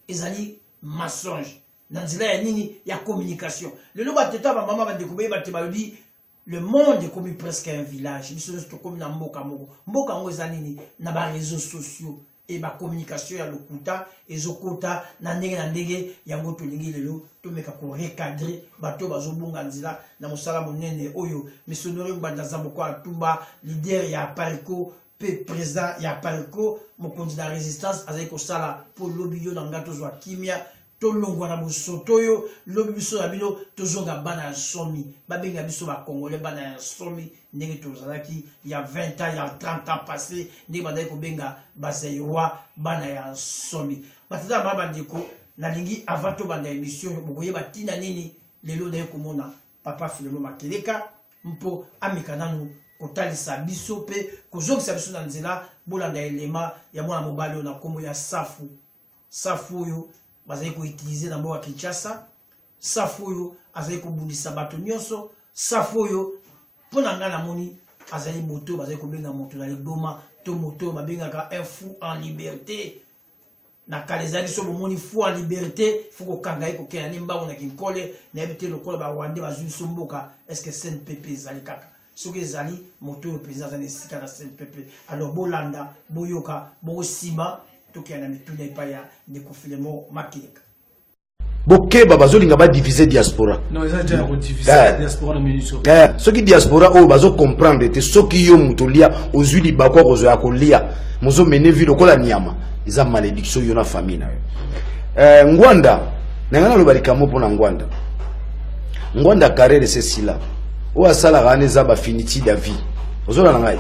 S2: ezali mensonge na nzela ya nini? Ya communication. Lelo bateta, bamama, bandeko, boyeba te balobi le monde ekomi presque un village. Biso nyonso tokomi na mboka moko. Mboka yango eza nini? Na baréseaux sociaux e bacommunication ya lokuta ezokota na ndenge na ndenge. Yango tolingi lelo tomeka korecadrer bato oyo bazobunga nzela na mosala monene oyo missionnaire Ngbanda Nzamboko Atumba, leader ya Apareco mpe président ya Apareco, mokonzi na résistance, azali kosala mpo lobi yo na ngai tozwa kimia, tolongwa na bosoto oyo. Lobi biso na bino tozonga bana ya nsomi, babenga biso bacongolais bana ya nsomi, ndenge tozalaki ya 20 ans, ya 30 ans passé, ndenge bazali kobenga bazaïrois bana ya nsomi. Batata ba bandeko, nalingi avant tobanda émission, bokoyeba ntina nini lelo naye komona papa Filemo Makeleka mpo ameka nanu kotalisa biso mpe kozongisa biso na nzela. Bolanda elema ya mwana mobali oyo na nkombo ya Safu. Safu oyo bazali koutiliser na mboka Kinshasa, Safu oyo azali kobundisa bato nyonso, Safu oyo mpo na ngai namoni azali moto bazali kobenga moto na liboma to moto oyo babengaka un fou en liberté. Na kala ezalaki so bomoni fou en liberté, faut kokanga ye, kokenda ne mbango na Kinkole. Nayebi te, lokola barwandais bazwi biso mboka, est ce que CNPP ezali kaka? Soki ezali, moto oyo mpenza aza na esika na CNPP. Alors bolanda, boyoka, bongo nsima tokenda na mituna epai ya ndeko Filemo Makeleka.
S3: Bokeba, bazolinga badivise diaspora.
S4: Non, eza déjà ya kodivise diaspora na minute oyo.
S3: Soki diaspora oyo bazocomprendre te, soki yo moto olia, ozwi libaku ya kozwa ya kolia, mozomene vi lokola nyama, eza malédiction yo na famille na yo. Ngwanda na ngai, naloba likambo mpo na Ngwanda. Ngwanda, carrière ese esila. Oyo asalaka wana eza bafinitude ya vie. Ozolanda ngai?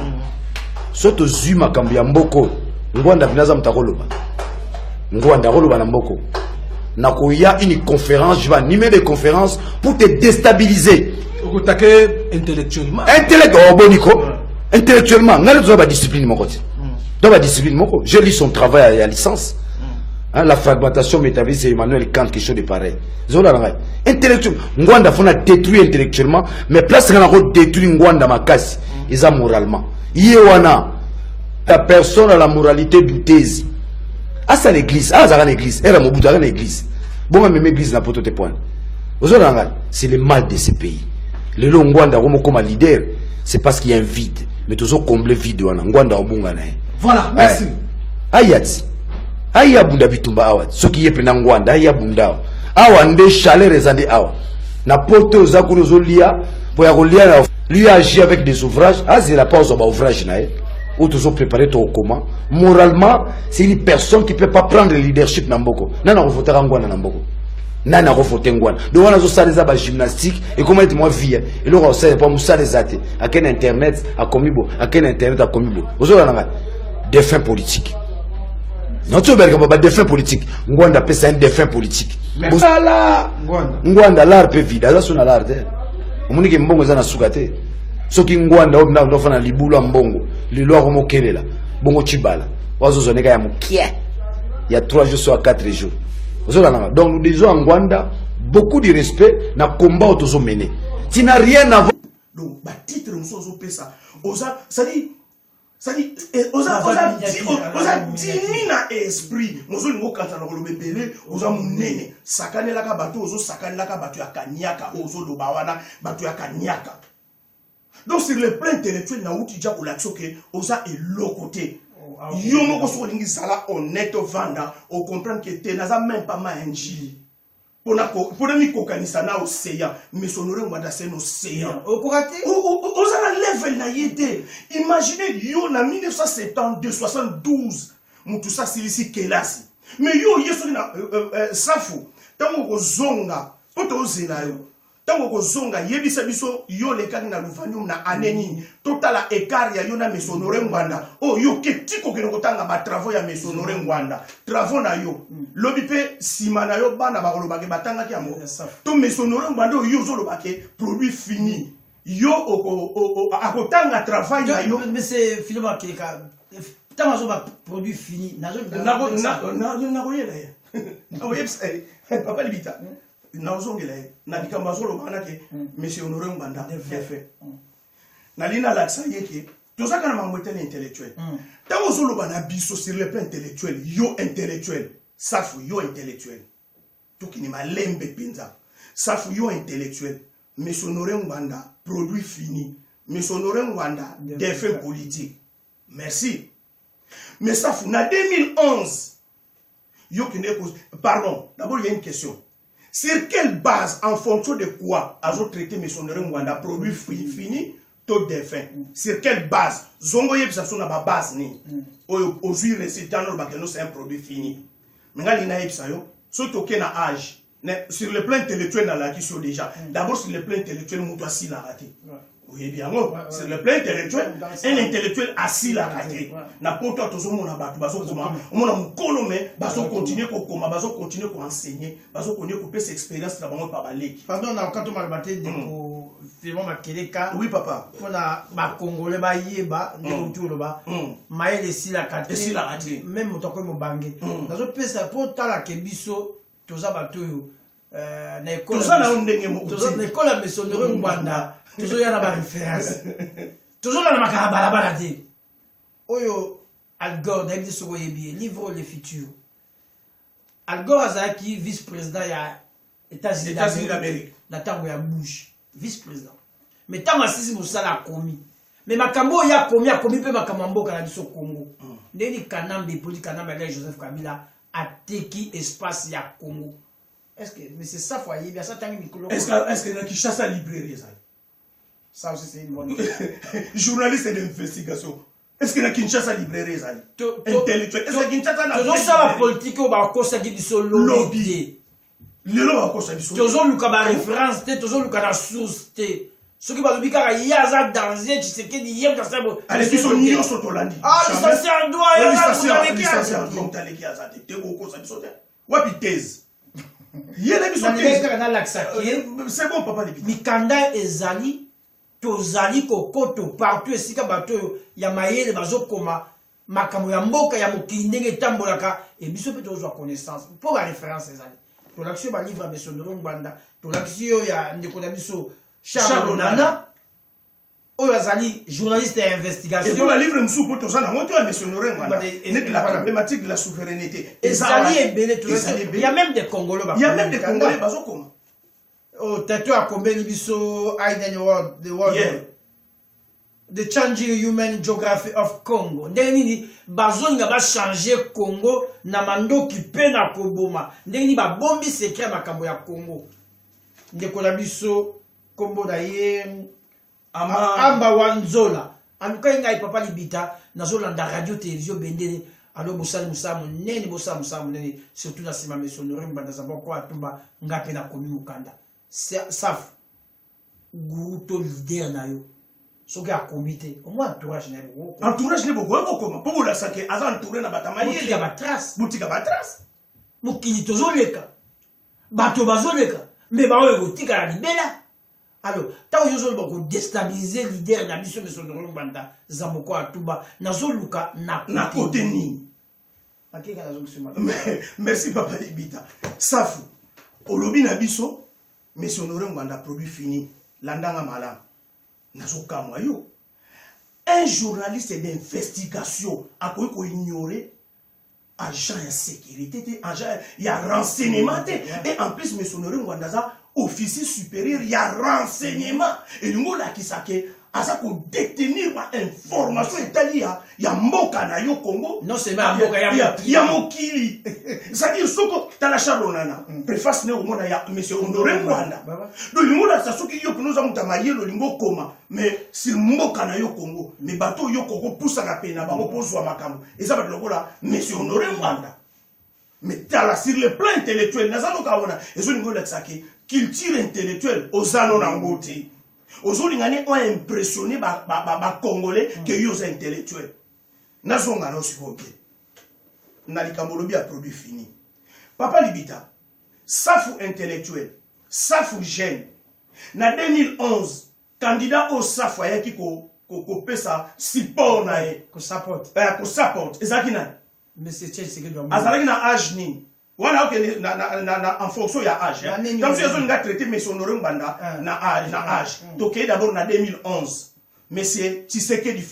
S3: So tozwi makambo ya mboka oyo, Ngwanda mpena aza moto akoloba. Ngwanda akoloba na mboka nakoya une conférence, je vais animer des conférences pour te déstabiliser.
S4: Okotake intellectuellement.
S3: Intellect, oh, boniko, intellectuellement ngai toza badiscipline moko te, to badiscipline moko. Je lis son travail ya licence, hein, la fragmentation métaphysique, c'est Emmanuel Kant, quelque chose de pareil. Zolala ngai, intellectuel Ngwanda fona détruire intellectuellement, mais place nga nako détruire Ngwanda makasi eza moralement. Ye wana, la personne à la moralité douteuse, asala église, azalaka na église ere Mobutu, azalaka na église, bongo amema église na poto te. Point. Ozolala ngai, c'est le mal de ce pays. Lelo Ngwanda akomokoma leader, c'est parce qu'il y a un vide, mais tozo combler vide wana. Ngwanda obunga na ye.
S4: Voilà, merci.
S3: Aya ti aya abunda bitumba awa. Soki ye mpena Ngwanda aya abunda awa, awa nde chaleur eza nde awa na poto. Oza kuna ozolia mpo ya kolia na lui agit avec des ouvrages, azela pa ozwa baouvrage na ye oyo tozopréparer, tokokoma. Moralement, c'est une personne qui peut pas prendre le leadership na mboko. Nani akovotaka Ngwanda na mboko? Nani akovote Ngwanda? Donc wana azosala eza bagymnastique, ekoma ete mwa vie eloko akosala po mosala eza te. Ake na internet, akomi bo, ake na internet, akomi bo. Ozolanda ngai? Défunt politique noti obereka ba badéfunt politique. Ngwanda apesa un défunt politique. Bosala Ngwanda lar mpe vide, aza so na lar te. Omoniki mbongo eza na suka te. Soki Ngwanda oyo ndako na libulu ya mbongo, lelo akomokelela bongo Cibala wazozwa ndeka ya mokie ya 3 jours so ya 4 jours. Ozolandanga? Donc nous disons à Ngwanda, Beaucoup de respect na combat oyo tozo mener. Tu n'as rien à voir.
S1: Donc ba titre mosusu ozopesa oza c'est-à-dire c'est-à-dire eh, oza oza oza dimi na esprit mozolinga okata na koloba ebele oza monene sakanelaka bato ozosakanelaka bato ya kaniaka oyo ozoloba wana bato ya kaniaka. Donc sur le plan intellectuel nauti ja kolakisa oke oza eloko te.
S2: Oh, ah, ok.
S1: Yo moko soki olingi zala honnête, ovanda ocomprendre ke te naza même pas ma njili mpona mpona mikokanisa na océan, mais Honore Ngbanda c'est un océan.
S2: Okoka te.
S1: Oza na level na ye te. Imagine yo na 1972 72 motu sa asilisi kelasi, mais yo oye soki na safu ntango okozonga mpo tozela yo, ntango okozonga yebisa biso yo olekaki na Lovanium na année nini, totala écart ya yo na Monsieur Honore Ngbanda oyo yo ke ti kokende kotanga batravaux ya Monsieur Honore Ngbanda. Travaux na yo lobi mpe nsima na yo bana bakolobake batangaki yango.
S2: Ya safu.
S1: To Monsieur Honore Ngbanda oyo yo ozolobake produit fini, yo akotanga travail na yo.
S2: Mais c'est Philippe Makeleka ntango azoba produit fini.
S1: Nakoyela ye, nakoyebisa ye, papa Libita, nazongela ye na likambo azoloba wana ke Monsieur Honore Ngbanda défunt. Nalingi nalakisa ye ke tozaka na makambo etali intellectuel. Ntango ozoloba na biso sur le plan intellectuel, yo intellectuel Safu, yo intellectuel, tokende malembe mpenza. Safu, yo intellectuel, Monsieur Honore Ngbanda produit fini, Monsieur Honore Ngbanda défunt politique, merci. Mais Safu, na 2011 yo kende pardon, d'abord il y a une question: sur quelle base, en fonction de quoi azo traité Monsieur Honore Ngbanda produit fini to défunt? Sur quelle base? Zongo yebisa biso na babase nini oyo ozwi résultat nolobaka no c'est un produit fini. Mais ngai lingi nayebisa yo, soki toke na âge sur le plan intellectuel, nalakisi yo déjà d'abord sur le plan intellectuel, moto asilaka te, oyebi yango. Sur le plan intellectuel, un intellectuel asilaka te. Na poto tozomona bato bazokoma, omona mokolo me bazocontinue kokoma, bazocontinue koenseigner, bazocontinue kopesa expérience na bango pa baleki.
S2: Pardon, na okato maloba te, ndeko Philemon Makeleka.
S1: Oui, papa.
S2: Mpona bakongole bayeba ndeko uti oloba, mayele esilaka te.
S1: Esilaka te.
S2: Même moto akoyi mobange. Nazopesa mpo otalake biso toza bato oyo na ekole
S1: Toza na yo ndenge moko
S2: toza
S1: te.
S2: Na ekole ya Monsieur Honore Ngbanda, tozoya na baréférence, tozolanda makala balabala te. Oyo Al Gore, nayebi te soki oyebi ye, livre oyo Le Futur. Al Gore azalaki vice président ya États-Unis
S1: États-Unis d'Amérique.
S2: Na ntango ya Bush, vice président. Mais ntango asisi mosala, akomi mais makambo oyo akomi, akomi mpe makambo ya mboka na biso Congo, ndeni Kanambe epoli Kanambe alia Joseph Kabila ateki espace ya Congo. Est ce que monsieur Safo ayebi asa atangi mikolo?
S1: Est-ce que na Kinshasa librairie ezali?
S2: Ça aussi, c'est une bonne
S1: Journaliste d'investigation, est-ce que na Kinshasa librairie ezali? Intellectuel, est-ce que Kinshasa na
S2: Tozosala politike oyo bakosaki biso lobi
S1: Lobi.
S2: te.
S1: Lelo bakosa biso.
S2: Tozoluka baréférence te, tozoluka na source te. Soki balobi kaka ye aza danger, Tshisekedi ye moto asala
S1: Ale biso nyonso tolandi.
S2: Ah, licencié en droit, ye aza moto aleki
S1: Licencié en
S2: aza.
S1: droit, moto aleki aza te te. Kokosa biso te. Wapi thèse ye na biso?
S2: Nalingai
S1: Thèse.
S2: kaka nalakisaki ye.
S1: C'est bon, papa Libita.
S2: Mikanda ezali, tozali kokoto partout esika bato oyo ya mayele bazokoma makambo ya mboka, ya mokili, ndenge etambolaka. E biso mpe tozwa connaissance mpo baréférence ezali. Tolakisi yo balivre ya Monsieur Honore Ngbanda, tolakisi yo ya ndeko na biso Charles
S1: Charles
S2: Onana
S1: Onana
S2: oyo azali journaliste ya investigation.
S1: Et puis balivre mosusu mpo toza nango to ya Monsieur Honore Ngbanda, neti la problématique de la souveraineté.
S2: Ezali ebele.
S1: Ezali ebele.
S2: Il y a même des Congolais.
S1: Il y a même des Congolais bazokoma.
S2: Oh, tato akombeli biso Aiden World, the World, The Changing Human Geography of Congo, ndenge nini bazolinga bachange Congo na mandoki mpe na koboma, ndenge nini babombi secret ya makambo ya Congo. Ndeko na biso, nkombo na ye
S1: Ama.
S2: Amba Wanzola, alukaki ngai: "Papa Libita, nazolanda radio télévision Bendele. Alo bosali mosala monene, bosala mosala monene, surtout na nsima Monsieur Honore Ngbanda Zamboko atumba nga mpe nakomi mokanda." Saf guru to leader na yo, soki akomi te, omoi entourage na ye bokokoma.
S1: Entourage nde bokoki kokoma mpo bolakisa ke aza entouré na bato ya
S2: Botika
S1: mayele.
S2: batrace.
S1: Botika batrace.
S2: Mokili tozoleka, bato bazoleka, me baoyo ekotikala libela. Alors ntango yo ozoloba kodéstabiliser leader na biso Monsieur Honore Ngbanda Zamboko Atuba, nazoluka na
S1: Na kote nini?
S2: Makeka, nazongisima.
S1: Merci, papa Libita. Safu. Olobi na biso monsieur Honore Ngbanda produit fini. Landanga malamu. Nazokamwa yo. Un journaliste d'investigation akoki ko ignorer agent ya sécurité te, agent ya renseignement te. Et en plus monsieur Honore Ngbanda aza officier supérieur ya renseignement. Elingi olakisa ke aza ko détenir ba information etali ya mboka na yo Congo.
S2: Non seulement ya mboka, ya mokili.
S1: Ya mokili. C'est-à-dire soko tala Charles Onana, préface ne omona ya monsieur Honoré Ngbanda. Donc lingo la soki yo kuno za muta mayelo lingo koma mais sur mboka na yo Congo, mais bato yo koko pusa na pena bango pozwa makambo. Eza bato lokola monsieur Honoré Ngbanda. Mais tala sur le plan intellectuel, naza loka wana, ezo lingo lakisa ke culture intellectuelle ozano na ngoti. Ozolinga ne o impressionner ba Congolais que yo oza intellectuel. Nazonga na sikoyo te. Na likambo lobi ya produit fini. Papa Libita, Safu intellectuel, Safu jeune. Na 2011, candidat au Safu ayaki ko kopesa support na ye.
S2: Ko support.
S1: Ko support. Ezalaki nani?
S2: Monsieur Tshisekedi.
S1: Azalaki na âge nini? Wana okende na en fonction ya âge.
S2: Na nini?
S1: Comme si ezolinga traiter monsieur Honoré Ngbanda na âge. Tokei d'abord na 2011. Monsieur Tshisekedi,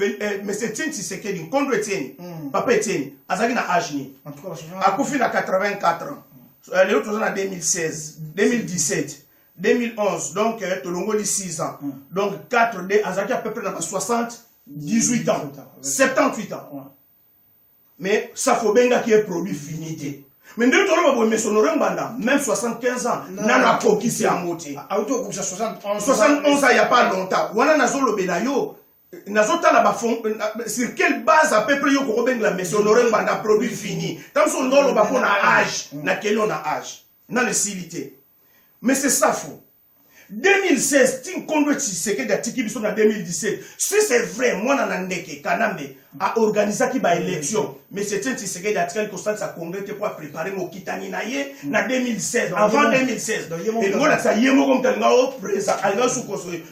S1: monsieur Etienne Tshisekedi, Nkondo Etienne, Papa Etienne, azalaki na âge nini?
S2: En tout cas,
S1: akufi na 84 ans. Lelo toza na 2016, 2017, 2011, donc tolongoli 6 ans. Donc 4 D azalaki à peu près na ba 78 ans, 78 ans. Mais ça faut benga qui est produit fini te. Mais nde toloba boye monsieur Honoré Ngbanda, même 75 ans, nano akokisi yango te.
S2: Auto okokisa 71.
S1: 71 ans, il y a pas longtemps. Wana nazolobela yo, nazotala ba fond, sur quelle base à peu près yo kokobengela monsieur Honoré Ngbanda produit fini. Tant so ndoloba mpo na âge, na kelo na âge. Na esili te. Mais c'est ça faux. 2016, ti Nkondo Tshisekedi atiki biso na 2017. Si c'est vrai, mwana na ndeke Kanambe a organisaki ba élection, mais c'est Etienne Tshisekedi atikali kosalisa congrès te po préparer mokitani na ye na 2016,
S2: Donc,
S1: avant
S2: ye moko-
S1: 2016.
S2: Donc, ye moko-
S1: Et ngona sa ye moko moto alinga o président, alinga su
S2: Kopostuler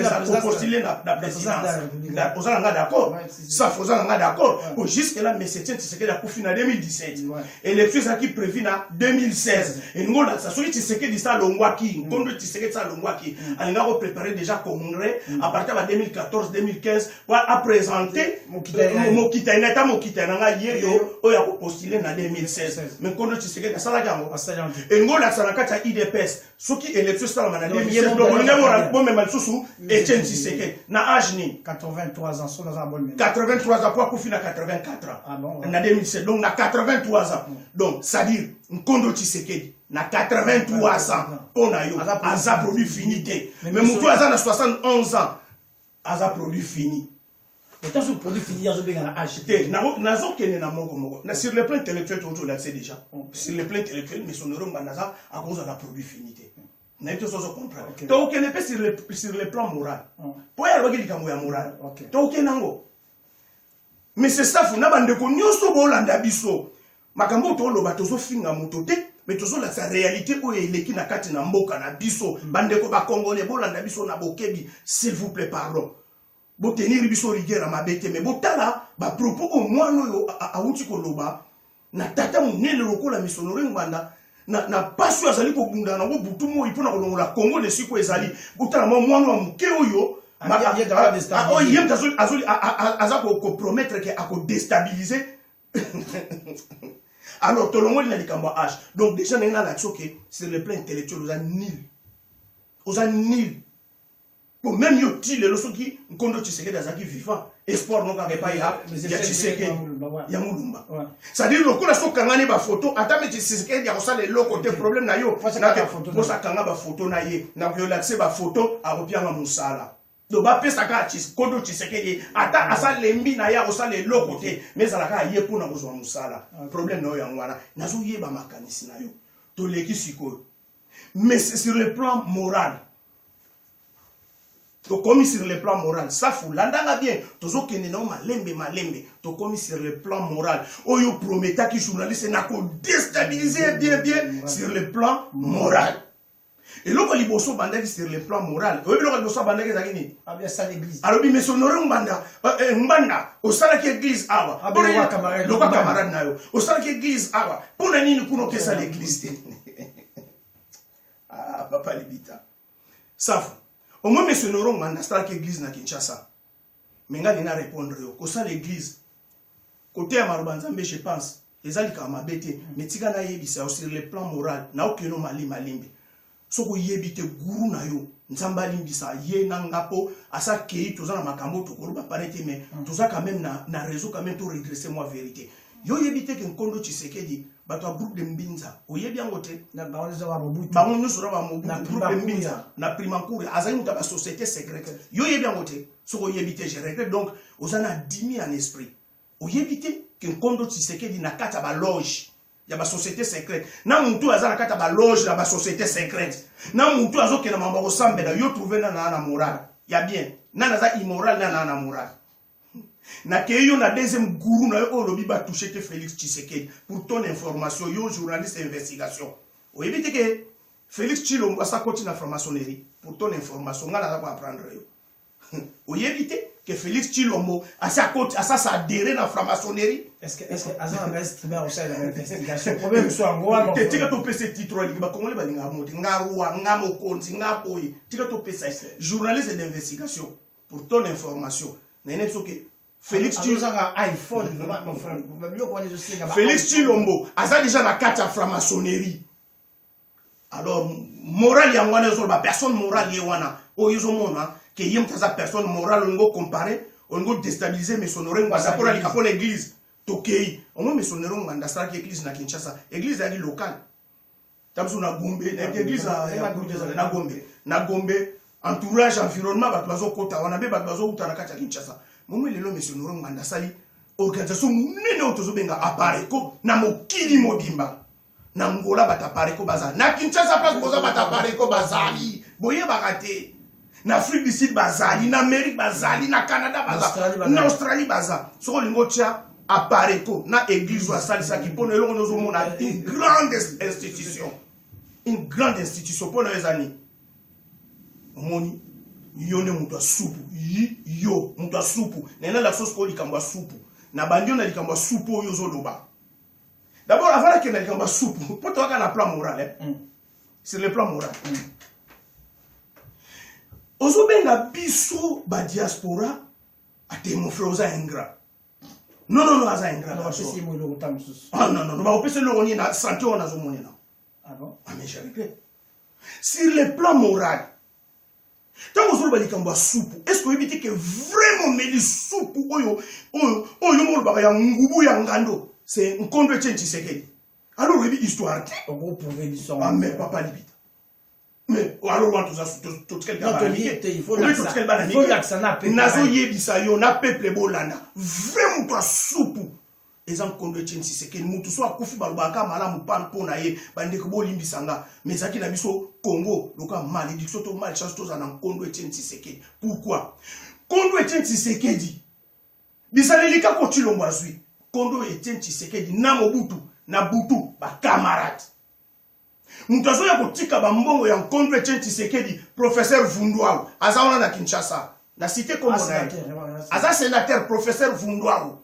S2: na présidence-
S1: kopostuler na
S2: na
S1: présidence.
S2: présidence de la République.
S1: Oza na nga d'accord?
S2: Ouais, si, si.
S1: Ça oza na nga d'accord.
S2: Ouais.
S1: Bon, jusque là, mais Etienne Tshisekedi akufi na 2017.
S2: Ouais.
S1: Élection ezalaki prévu na 2016. Elingo olakisa soki Tshisekedi sa alongwaki, Nkondo Tshisekedi sa alongwaki, alinga kopréparer déjà congrès à partir ya 2014, 2015 po aprésenter
S2: Mokitani na ye.
S1: mokitani na ata mokitani na ngai ye yo oyo akopostule na 2016. Mais Nkondo Tshisekedi asalaki yango.
S2: Asali yango te.
S1: Elingo olakisa na kati ya UDPS, soki élection esalama na
S2: Donc, ye
S1: 2016,
S2: moko
S1: donc olingi
S2: azalaki
S1: bomema lisusu Etienne Tshisekedi na âge nini?
S2: 83 ans, so naza na bonne mémoire.
S1: 83 ans, po akufi na 84 ans.
S2: Ah bon, ouais.
S1: Na 2007, donc na 83 ans. Donc c'est-à-dire Nkondo Tshisekedi na 83 ans, mpo na yo
S2: Aza produit
S1: aza produit fini te.
S2: Mais
S1: mais motu aza na 71 ans aza produit fini.
S2: Autant so produit fini azobenga na âge.
S1: Te, nazokende na moko moko. Na sur le plan intellectuel, tozolakise déjà sur le plan intellectuel, mais Honoré Ngbanda aza akozala produit fini te. Nayebi te sozo comprendre. Tokokende mpe sur le plan moral, mpo ye alobaki likambo ya moral. Tokokende yango. Mais c'est Safu na bandeko nyonso bolanda biso, makambo oyo toloba, tozofinga moto te, mais tozolakisa réalité oyo eleki na kati na mboka na biso. Bandeko bakongolais, bolanda biso na bokebi, s'il vous plaît, pardon, botenir biso rigueur ya mabe te, mais botala bapropos oyo mwana oyo awuti koloba na tata monene lokola monsieur Honoré Ngbanda, na pasi oyo azali kobunda nango butu moi mpona kolongola Kongo na esika oyo ezali. Botala mwa mwana wa moke oyo
S2: Ah, ye aza déstabiliser.
S1: Oyo ye moto aza kopromettre ke akodéstabiliser. Alors tolongoli na likambo ya âge. Donc déjà ndenge nalakisi oke, sur le plan intellectuel oza nul, oza nul. Po même yo ti lelo, soki Nkondo Tshisekedi azalaki vivant, espoir no kaka epai ya Tshisekedi ya Mulumba. C'est-à-dire lokola sokangani bafoto, ata me Tshisekedi akosala eloko te. Problème na yo posakanga bafoto na ye na koyolakise bafoto, akopianga mosala. Donc bapesaka Nkondo Tshisekedi, ata asalembi na ye, akosala eloko te, mais ezalaka ye mpona kozwa mosala. Problème na yo yango wana, nazoyeba makanisi na yo. Toleki sikoyo, mais sur le plan moral, tokomi sur le plan moral. Safu, landanga bien, tozokende nao malembe malembe. Tokomi sur le plan moral oyo prometaki journaliste na kodéstabiliser bien bien. Sur le plan moral, eloko liboso bandaki sur le plan moral, oyebi eloko liboso abandaki ezalaki nini? Alobi monsieur Honoré Ngbanda, Ngbanda osalaki église awa, loka camarade na yo osalaki église awa, mpona nini kuna okesala église te? Ah, papa Libita. Safu. Au moins, monsieur Noro Ngbanda asalaki église na Kinshasa. Mais nga nina répondre yo. Kosala église. Koteya maloba Nzambe, je pense. Eza likambo mabe te. Mais tika nayebisa yo sur le plan moral. Naokeno mali malimbe. Soki oyebi te guru na yo, Nzambe alimbisa ye na nga po asa kei toza na makambo tokoloba pare te mais toza quand même na réseau quand même to redresser moi vérité. Yo oyebi te ke Nkondo Tshisekedi bato ya groupe de Mbinza oyebi yango te?
S2: Na bango nyonso ba Mobutu.
S1: Bango nyonso na ba Mobutu,
S2: Na
S1: groupe de
S2: Primacour.
S1: Mbinza na Primacour azali moto ya ba société secrète. Yo oyebi yango te? Soki oyebi te je regrette donc oza na dimi en esprit. Oyebi te ke Nkondo Tshisekedi na kati ya ba loge ya ba société secrète na mutu aza na kati ya ba loge ya ba société secrète na mutu azokenda mambo ya kosambela yo trouver nana na moral ya bien nana aza immoral nana na moral. Nakei yo na deuxième gourou na yo oyo olobi ba toucher te Félix Tshisekedi. Pour ton information yo journaliste investigation oyebi te ke Félix Tshilombo asa koti na franc-maçonnerie. Pour ton information nga naza ko apprendre yo. Oyebi te ke Félix Tshilombo asa koti asa s'adhérer na franc-maçonnerie.
S2: Est-ce que aza na maître mais osala na investigation problème so yango wana?
S1: Te, tika topesa titre alingi ba Congolais balingaka moto nga roi nga mokonzi nga boye. Tika topesa journaliste d'investigation. Pour ton information, nene soki Félix Tshilombo
S2: azaka iPhone vraiment mon frère, biloko wana ezosenga ba
S1: Félix
S2: iPhone.
S1: Tshilombo aza déjà na kati ya franc-maçonnerie. Alors morale yango wana ezoloba personne morale ye wana oyo ezomona ke ye moto aza personne morale olingo comparer olingo déstabiliser Mesonore Ngbanda mpona lika mpona église tokei omoi Mesonore Ngbanda asalaki église na Kinshasa, église ezalaki locale. Tabiso na Gombe, na église ya Gombe ezali na Gombe, na Gombe entourage environnement bato bazokota wana mpe bato bazouta na kati ya Kinshasa. Momoi lelo Mesonore Ngbanda asali organisation monene oyo tozobenga Apareco na mokili mobimba. Na Angola bato Apareco bazali, na Kinshasa place boza bato Apareco bazali, boyebaka te. Na Afrique du Sud bazali, na Amérique bazali, na Canada baza, na Australie baza. Soki olingi otia Apareco na église oyo asalisaki mpona eloko nyonso ozomona une grande institution, une grande institution mpona oyo eza nini? Omoni yo nde moto ya supu, yo moto ya supu. Nena la sauce ko likambo ya supu. Na bandi yo na likambo ya supu oyo ozoloba. D'abord avant nakende na likambo ya supu, mpo toyaka na plan moral, hein? Sur le plan moral. Ozobenga biso ba diaspora ate mon frère oza ingrat. Non non non aza ingrat.
S2: Non, bapesi ye eloko ntango mosusu.
S1: Ah non non non, bakopesa eloko nini na santé oyo nazomonela.
S2: Ah bon?
S1: Ah mais je regrette. Sur le plan moral, ntango ozoloba likambo ya supu, est-ce que oyebi te ke vraiment omeli supu oyo, oyo, oyo yo moko olobaka ya ngubu ya ngando, c'est Nkondo Etienne Tshisekedi. Alors oyebi histoire te.
S2: Okoprouve biso.
S1: Ah mais papa Libita. Mais alors wana toza totikali
S2: Non,
S1: kaka
S2: toyebi
S1: bana mike.
S2: te, il faut
S1: Oyebi
S2: lakisa.
S1: totikali bana
S2: Il faut
S1: mike.
S2: lakisa na peuple.
S1: Nazoyebisa yo na peuple bolanda. Vrai moto ya supu. Eza Nkondo Etienne Tshisekedi. Moto so akufi balobaka malamu pa mpo na ye. Bandeko bolimbisa nga. Mais ezalaki na biso Congo lokola malédiction to malchance tozala na Nkondo Etienne Tshisekedi. Pourquoi? Nkondo Etienne Tshisekedi bizaleli kaka Tshilombo azwi. Nkondo Etienne Tshisekedi na Mobutu na Butu ba camarades. Moto azoya kotika ba mbongo ya Nkondo Etienne Tshisekedi, professeur Vundwawu aza wana na Kinshasa. Na cité kombo na ye. Aza sénateur professeur Vundwawu.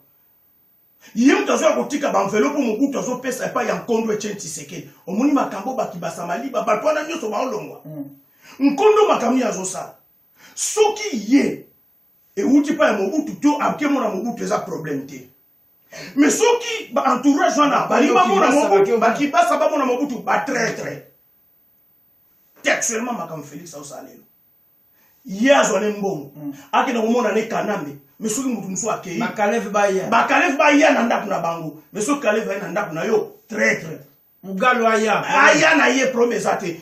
S1: Ye moto azoya kotika ba enveloppe Mobutu azopesa epai ya Nkondo Etienne Tshisekedi. Omoni makambo bakibasa maliba bato wana nyonso baolongwa. Nkondo makambo nini azosala? Soki ye ewuti pa ya Mobutu to akemona Mobutu eza problème te. Mais soki ba entourage wana balingi bamona Mobutu, bakibasa bamona Mobutu ba traître. Textuellement makambo Félix azosala lelo. Ye azwa ne mbongo. Akende komona ne Kanambe. Mais soki mutu mosusu akei,
S2: Bakalev baya.
S1: Bakalev baya na ndako na bango. Mais soki Kalev aye na ndako na yo, traître.
S2: Mugalo aya.
S1: Aya na ye problème eza te.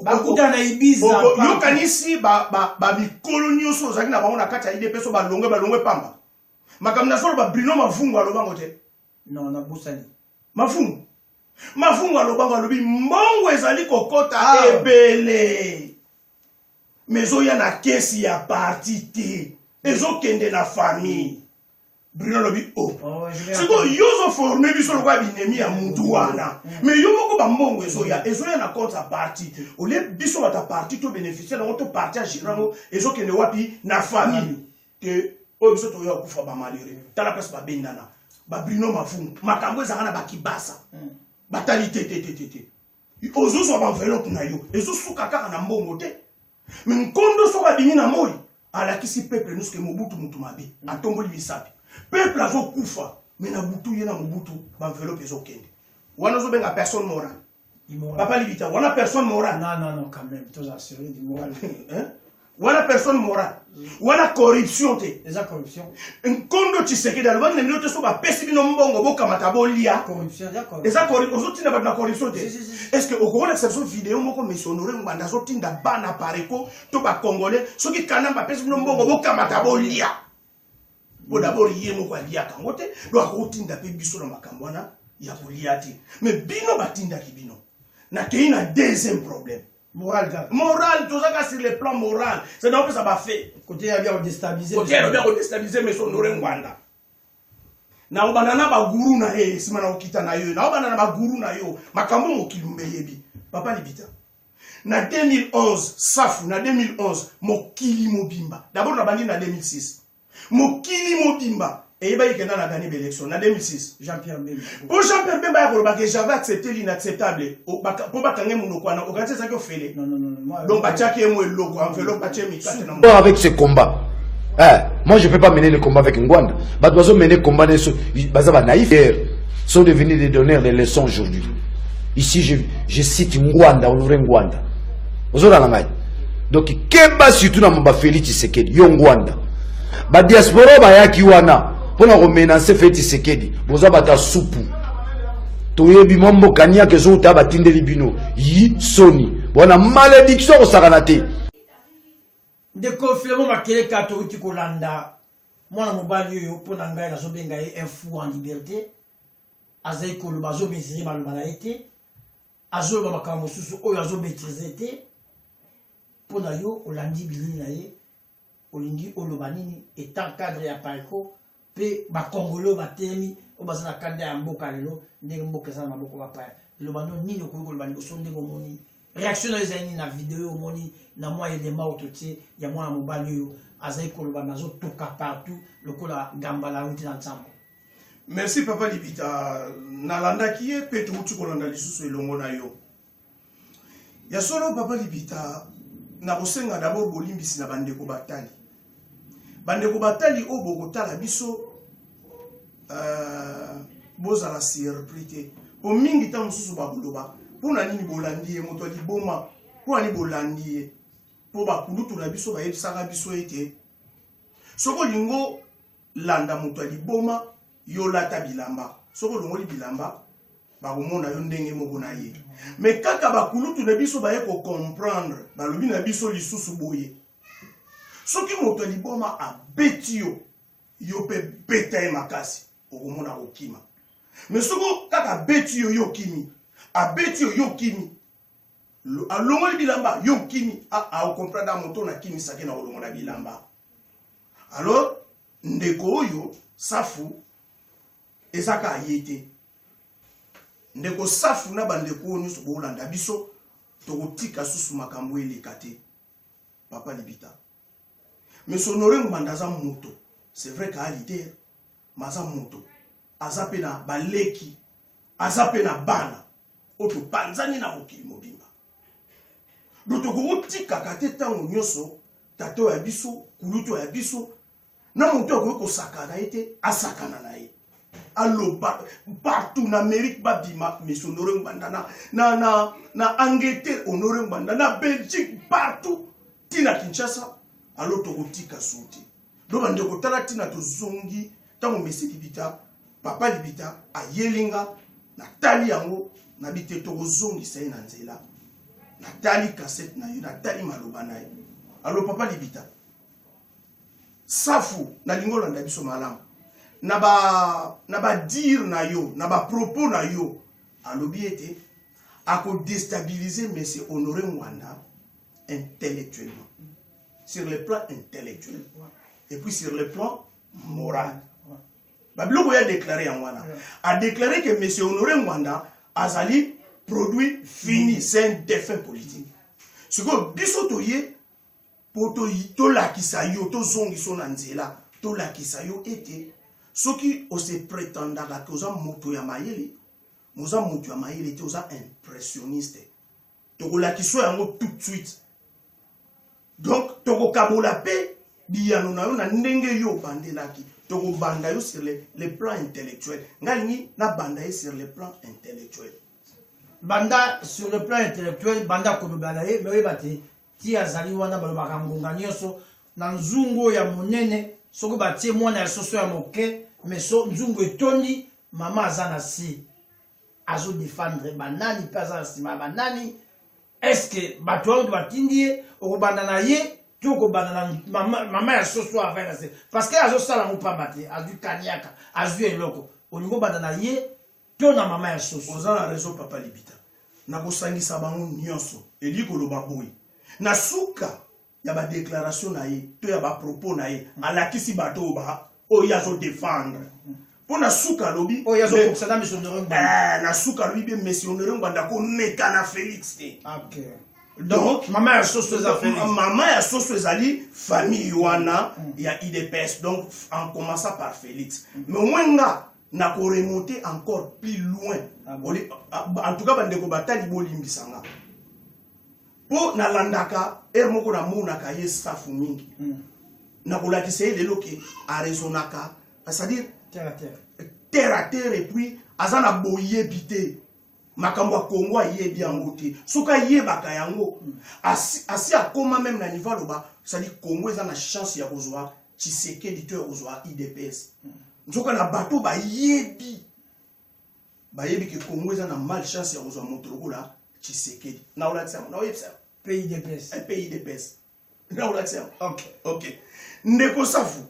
S2: Bakuta na Ibiza, Park.
S1: Yokanisi ba mikolo nyonso ozalaki na bango na kati ya IDP so balongwe, balongwe pamba. Makambo na solo ba Bruno Mavungu alobango te.
S2: Non, na busani.
S1: Mavungu. Mavungu alobango alobi mbongo ezali kokota
S2: Ah.
S1: ebele. Mais ezoya na kesi ya parti te. Ezokende na famille. Bruno alobi oh.
S2: Oh, je vais
S1: Sikoyo
S2: appeler.
S1: yo ozoforme biso lokola binemi ya mutu wana. Mais yo moko ba mbongo ezoya, ezoya na compte ya parti. Olie biso bato ya parti to bénéficier nango to parti ya gérer yango, ezokende wapi na famille. Te oyo biso toya kokufa ba malheureux. Tala place ba bendana. Ba Bruno Mavungu, makambo ezalaka na ba kibasa. Batali te te te te te. Ozozwa baenveloppe na yo, ezosuka kaka na mbongo te. Me nkondo soki abimi na moi, alakisi peuple nyonso ke Mobutu mutu mabe, atomboli misapi. Peuple azokufa, me na butu ye na Mobutu baenveloppe ezokende. Wana ozobenga personne morale.
S2: Immoral.
S1: Papa Libita, wana personne morale.
S2: Non, non, non, quand même, toza sérieux du moral.
S1: Hein? Wana personne morale. Wana corruption te.
S2: Eza corruption.
S1: Nkondo Tshisekedi alobaki na bino te so bapesi bino mbongo bokamata bolia.
S2: Corruption, eza corruption.
S1: Eza corruption, ozotinda bato na corruption te.
S2: Si, si, si.
S1: Est-ce que okokolakisa biso video moko monsieur Honoré Ngbanda azotinda bana pareko to ba congolais soki Kanambe apesi bino mbongo bokamata bolia. Po d'abord ye moko aliaka yango te, donc akotinda mpe biso na makambo wana ya kolia te. Mais bino batindaki bino. Nakei na deuxième problème.
S2: Moral kaka.
S1: Moral, tozaka sur le plan moral. C'est donc ça va fait.
S2: Côté ya bien kodestabiliser.
S1: Côté ya bien kodestabiliser monsieur Honoré Ngbanda. Na obanda na ba guru na ye, sima na okita na yo, na obanda na ba guru na yo, makambo mokili mbeyebi. Papa Libita. Na 2011, Safu, na 2011, mokili mobimba. D'abord na bandi na 2006. Mokili mobimba eyebaki kenda na gagner l'élection na 2006.
S2: Jean-Pierre Bemba.
S1: Po Jean-Pierre Bemba ya koloba que j'avais accepté l'inacceptable, po bakange monoko wana, okanisi ezalaki ofele.
S2: Non, non, non, non. Moi,
S1: Donc batiaki ye mo eloko, enveloppe batie mikate na
S3: Pas avec ce combat. Eh, moi je peux pas mener le combat avec Ngwanda. Bato bazo mener combat ne so baza ba naïf sont devenus des donneurs de leçons aujourd'hui. Ici je cite Ngwanda, Honoré Ngwanda. Ozolanda ngai. Donc keba surtout na ba Félix Tshisekedi, yo Ngwanda. Ba diaspora bayaki wana mpona komenacer Félix Tshisekedi, boza bata supu. Toyebi mwa mboka niaka ezouta batindeli bino yi soni wana malédiction kosakana te.
S2: Ndeko Filemon Makeleka, touti kolanda mwana mobali oyo mpo na ngai nazobenga ye un fou en liberté. Azali koloba, azomaîtrise maloba na ye te, azoloba makambo mosusu oyo azomaîtrise te. Mpo na yo olandi bilili na ye, olingi oloba nini etant cadre ya Pareco mpe bakongolo batelemi oyo baza na kanda ya mboka lelo, ndenge mboka eza na maboko bapaya? Loba no nini okoki koloba liboso ndenge omoni réaction na yo ezali nini na video oyo omoni na mwa elema oyo totie ya mwana mobali oyo azali koloba nazotoka partout lokola gambala auti na nzambo?
S1: Merci Papa Libita, nalandaki ye mpe touti kolanda lisusu elongo na yo. Ya solo Papa Libita, nakosenga d'abord bolimbisi na bandeko batali. Bandeko batali oyo bokotala biso, bozala surpris te. Po mingi ntango mosusu bakoloba mpo na nini bolandi ye moto ya liboma, mpo na nini bolandi ye? Po bakulutu na biso bayebisaka biso ete soki olingo landa moto ya liboma, yo lata bilamba. Soki olongoli bilamba, bakomona yo ndenge moko na ye. Mais kaka bakulutu na biso baye ko comprendre, balobi na biso lisusu boye: soki moto ya liboma abeti yo, yo pe beta ye makasi, okomona kokima. Mais soki kaka abeti yo, yo okimi, abeti yo, yo okimi, alongoli bilamba, yo okimi, a comprendre moto na kimisaki na kolongola bilamba. Alors ndeko oyo Safu ezaka ye te. Ndeko Safu na bandeko oyo nyonso bolanda biso, tokotika susu makambo eleka te. Papa Libita, Monsieur Honoré Ngbanda aza moto, c'est vrai ka leader, mais aza moto, aza pe na baleki, aza pe na bana oyo topanzani na mokili mobimba. Donc tokokotikaka te ntango nyonso tato ya biso, kulutu ya biso, na moto akoki kosakana ye te, asakana na ye. Aloba partout na Amérique babima monsieur Honoré Ngbanda, na Angleterre Honoré Ngbanda, na Belgique partout tina Kinshasa. Alo tokotika so te. Donc bandeko tala tina tozongi ntango monsieur Libita, Papa Libita ayelinga natali yango na bite tokozongisa ye na nzela. Natali cassette na ye, natali maloba na ye. Alo Papa Libita, Safu nalingi olanda biso malamu na ba dire na yo, na ba propos na yo. Alobi ete ako déstabiliser monsieur Honoré Ngbanda intellectuellement, sur le plan intellectuel et puis sur le plan moral. Babiloko ya déclaré yango wana, a déclaré que monsieur Honoré Ngbanda azali produit fini, c'est un défunt politique. Sikoyo biso toye po tolakisa yo, tozongisa na nzela, tolakisa yo ete soki ose prétendaka ke oza moto ya mayele, oza moto ya mayele te, oza impressionniste. Tokolakisa yango tout de suite. Donc tokokabola mpe biyano na yo na ndenge yo obandelaki. Tokobanda yo sur le plan intellectuel. Ngai alingi nabanda ye sur le plan intellectuel.
S2: Banda sur le plan intellectuel, banda koloba na ye, mais oyeba te ti azali wana. Balobaka ngonga nyonso na nzungu oyo ya monene, soki batie mwana ya soso ya moke, mais so nzungu etondi, mama aza na se azodefendre banani mpe aza na nsima ya banani. Est-ce bato wana batindi ye? Okobanda na ye to okobanda na mama ya soso avai na se? Parce que azosala yango pamba te, azwi kaniaka, azwi eloko. Olingi obanda na ye to na mama ya soso?
S1: Oza na raison, papa Libita. Nakosangisa bango nyonso. Elingi koloba boye: na suka ya badéclaration na ye to ya bapropos na ye, alakisi bato oyo oyo ye azodefendre. Mpo na suka alobi
S2: oyo azokokisa na misondoro.
S1: Na suka alobi be monsieur Honoré Ngbanda komeka na Félix te. Donc
S2: mama ya soso eza Félix.
S1: Mama ya soso ezali famille wana ya UDPS, donc en commençant par Félix. Mais au moins nga nakoremonter encore plus loin.
S2: Ah bon.
S1: En tout cas, bandeko batali, bolimbisa nga mpo nalandaka ere moko, namonaka ye Safu mingi. Nakolakisa ye lelo ke araisonnaka, c'est-à-dire
S2: terre à terre.
S1: Terre à terre, et puis aza na boyebi te. Makambo ya Kongo ayebi yango te. Soki ayebaka yango, asi akóma même na niveau aloba, c'est-à-dire Kongo eza na chance ya kozwa Tshisekedi to ya kozwa UDPS. Nzoka na bato bayebi ke Kongo eza na malchance ya kozwa moto lokola Tshisekedi. Naolakisa yango, naoyebisa yango.
S2: PIDPS.
S1: PIDPS, naolakisa yango.
S2: Ok.
S1: Ok, ndeko Safu,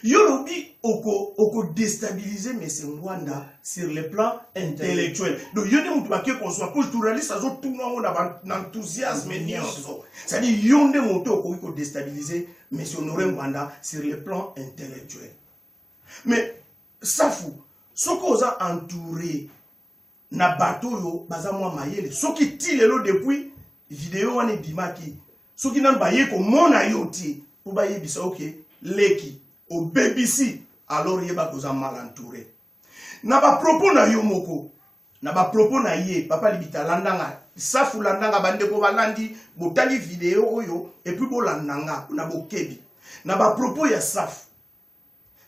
S1: yo lobi okodéstabiliser monsieur Ngwanda sur le plan intellectuel. Donc yo nde moto bake kozwa mpo journaliste azotuna yango na enthousiasme nyonso, c'est-à-dire yo nde moto okoki kodéstabiliser monsieur Honoré Ngwanda sur le plan intellectuel. Mais Safu, soki oza entouré na bato oyo baza mwa mayele, soki ti lelo depuis video wana ebimaki, soki nanu baye komona yo te mpo bayebisa oke leki obebisi, alors yeba koza mal entouré. Na bapropos na yo moko, na bapropos na ye, papa Libita, landanga. Safu, landanga. Bandeko balandi, botali video oyo et puis bolandanga na bokebi na bapropos ya Safu.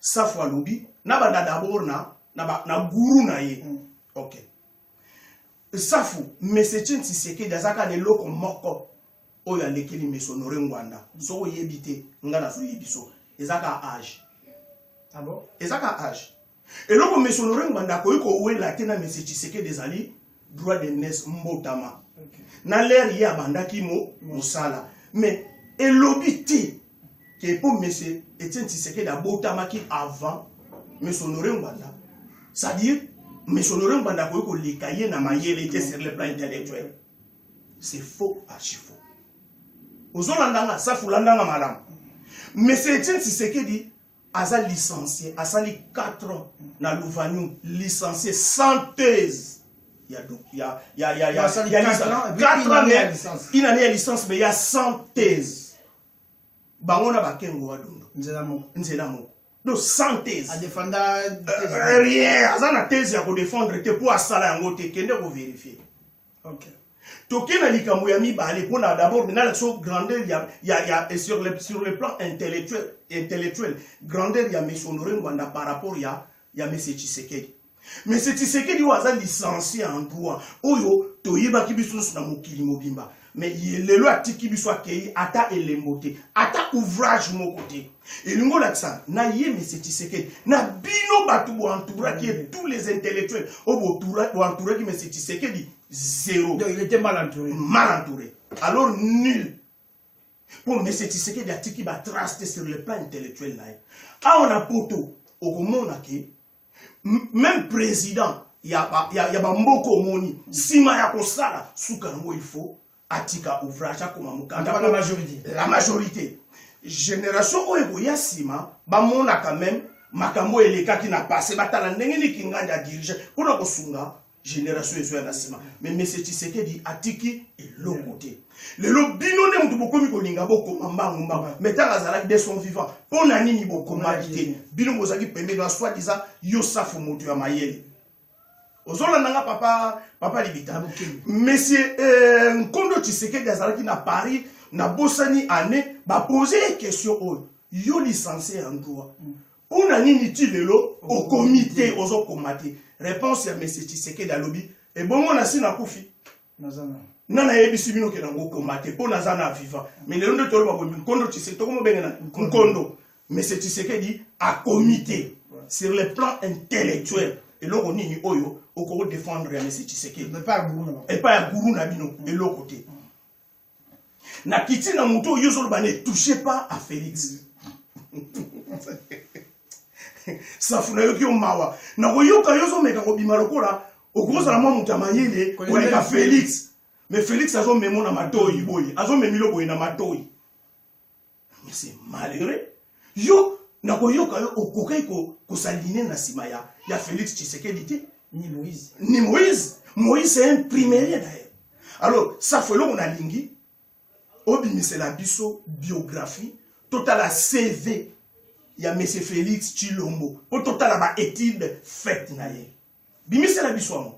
S1: Safu alobi na banda d'abord na guru na ye. Ok, Safu, monsieur Etienne Tshisekedi azaka na eloko moko oyo alekeli monsieur Honoré Ngwanda. Soki oyebi te, nga nazoyebi so, eza ka age.
S2: Ah bon?
S1: Eza ka age. Eloko monsieur Honoré Ngbanda akoki kowela te na monsieur Tshisekedi ezali droit de naissance, mbotama. Na l'heure ye abandaki mo mosala. Mais elobi te ke mpo monsieur Etienne Tshisekedi abotamaki avant monsieur Honoré Ngbanda, c'est-à-dire monsieur Honoré Ngbanda akoki koleka ye na mayele te sur le plan intellectuel. C'est faux, archi faux. Ozolandanga, Safu, landanga malamu. Monsieur Etienne Tshisekedi aza licencié, asali 4 ans na Lovanium, licencié sans thèse ya ya ya ya ya
S2: Asali
S1: ya
S2: 4 ans, et puis
S1: 4
S2: une
S1: ans,
S2: année ya
S1: mais
S2: licence.
S1: Une année ya licence, mais ya sans thèse. Bango na bakengo wa dondo.
S2: Nzela moko.
S1: Nzela moko, donc sans thèse.
S2: Adefenda?
S1: Rien, aza na thèse ya kodefendre te mpo asala yango te. Kende kovérifier. Toke na likambo ya mibale. Mpona d'abord nalakisa grandeur ya et sur le plan intellectuel, grandeur ya monsieur Honoré Ngbanda par rapport ya monsieur Tshisekedi. Monsieur Tshisekedi oyo aza licencié en droit, oyo toyebaki biso nyonso na mokili mobimba, mais ye lelo atiki biso, akei, ata elembo te, ata ouvrage moko te. Elingi olakisa na ye monsieur Tshisekedi na bino bato boentouraki ye, tous les intellectuels oyo boentouraki monsieur Tshisekedi, zéro.
S2: Donc il était mal entouré.
S1: Mal entouré, alors nul. Mpo monsieur Tshisekedi atiki batrace te sur le plan intellectuel na ye. Awa na poto okomona ke même président ya bamboka, omoni nsima ya kosala suka yango, il faut atika ouvrage, akoma mokanda.
S2: La majorité.
S1: La majorité, génération oyo ekoya nsima, bamonaka même makambo oyo elekaki na passé, batala ndenge nini Kingandi adirige mpona kosunga génération ezoya na nsima. Mais monsieur Tshisekedi atiki eloko te. Lelo bino nde moto bokomi kolinga bokoma mbangu mbangu, mais ntango azalaki de son vivant, mpo na nini bokomaki te? Bino bozalaki pembeni na soi-disant yo Safu, moto ya mayele. Ozolanda nga, papa, papa Libita?
S2: Bokebi.
S1: Monsieur Nkondo Tshisekedi azalaki na Paris, nabosani année, bapose ye question oyo: yo licencié en droit, mpona nini ti lelo okomi te, ozokoma te? Réponse ya monsieur Tshisekedi, alobi: ebongo nasi nakufi?
S2: Naza na
S1: Nga nayebisi bino ke nango okoma te mpo naza na vivant. Mais lelo nde toloba boye, Nkondo Tshisekedi, tokomobenge na Nkondo, monsieur Tshisekedi akomi te. Sur le plan intellectuel, eloko nini oyo okoko défendre ya monsieur Tshisekedi?
S2: Epai ya guru na bango.
S1: Epai ya guru na bino, eloko te. Na kiti na moto oyo ozoloba, ne touche pas à Félix. Safu, nayoki yo mawa. Nakoyoka yo ozomeka kobima lokola okozala mwa moto ya mayele koleka Félix, mais Félix azomemo na matoi boye, azomemilo boye na matoi. Mais c'est malheureux. Yo, nakoyoka yo, okokaki kosaline na nsima ya Félix Tshisekedi te.
S2: Ni Moïse.
S1: Ni Moïse. Moïse, c'est un primérien d'ailleurs. Alors Safu, eloko nalingi obimisela biso biographie, totala CV ya monsieur Félix Tshilombo, mpo totala baétude faite na ye. Bimisela biso yango.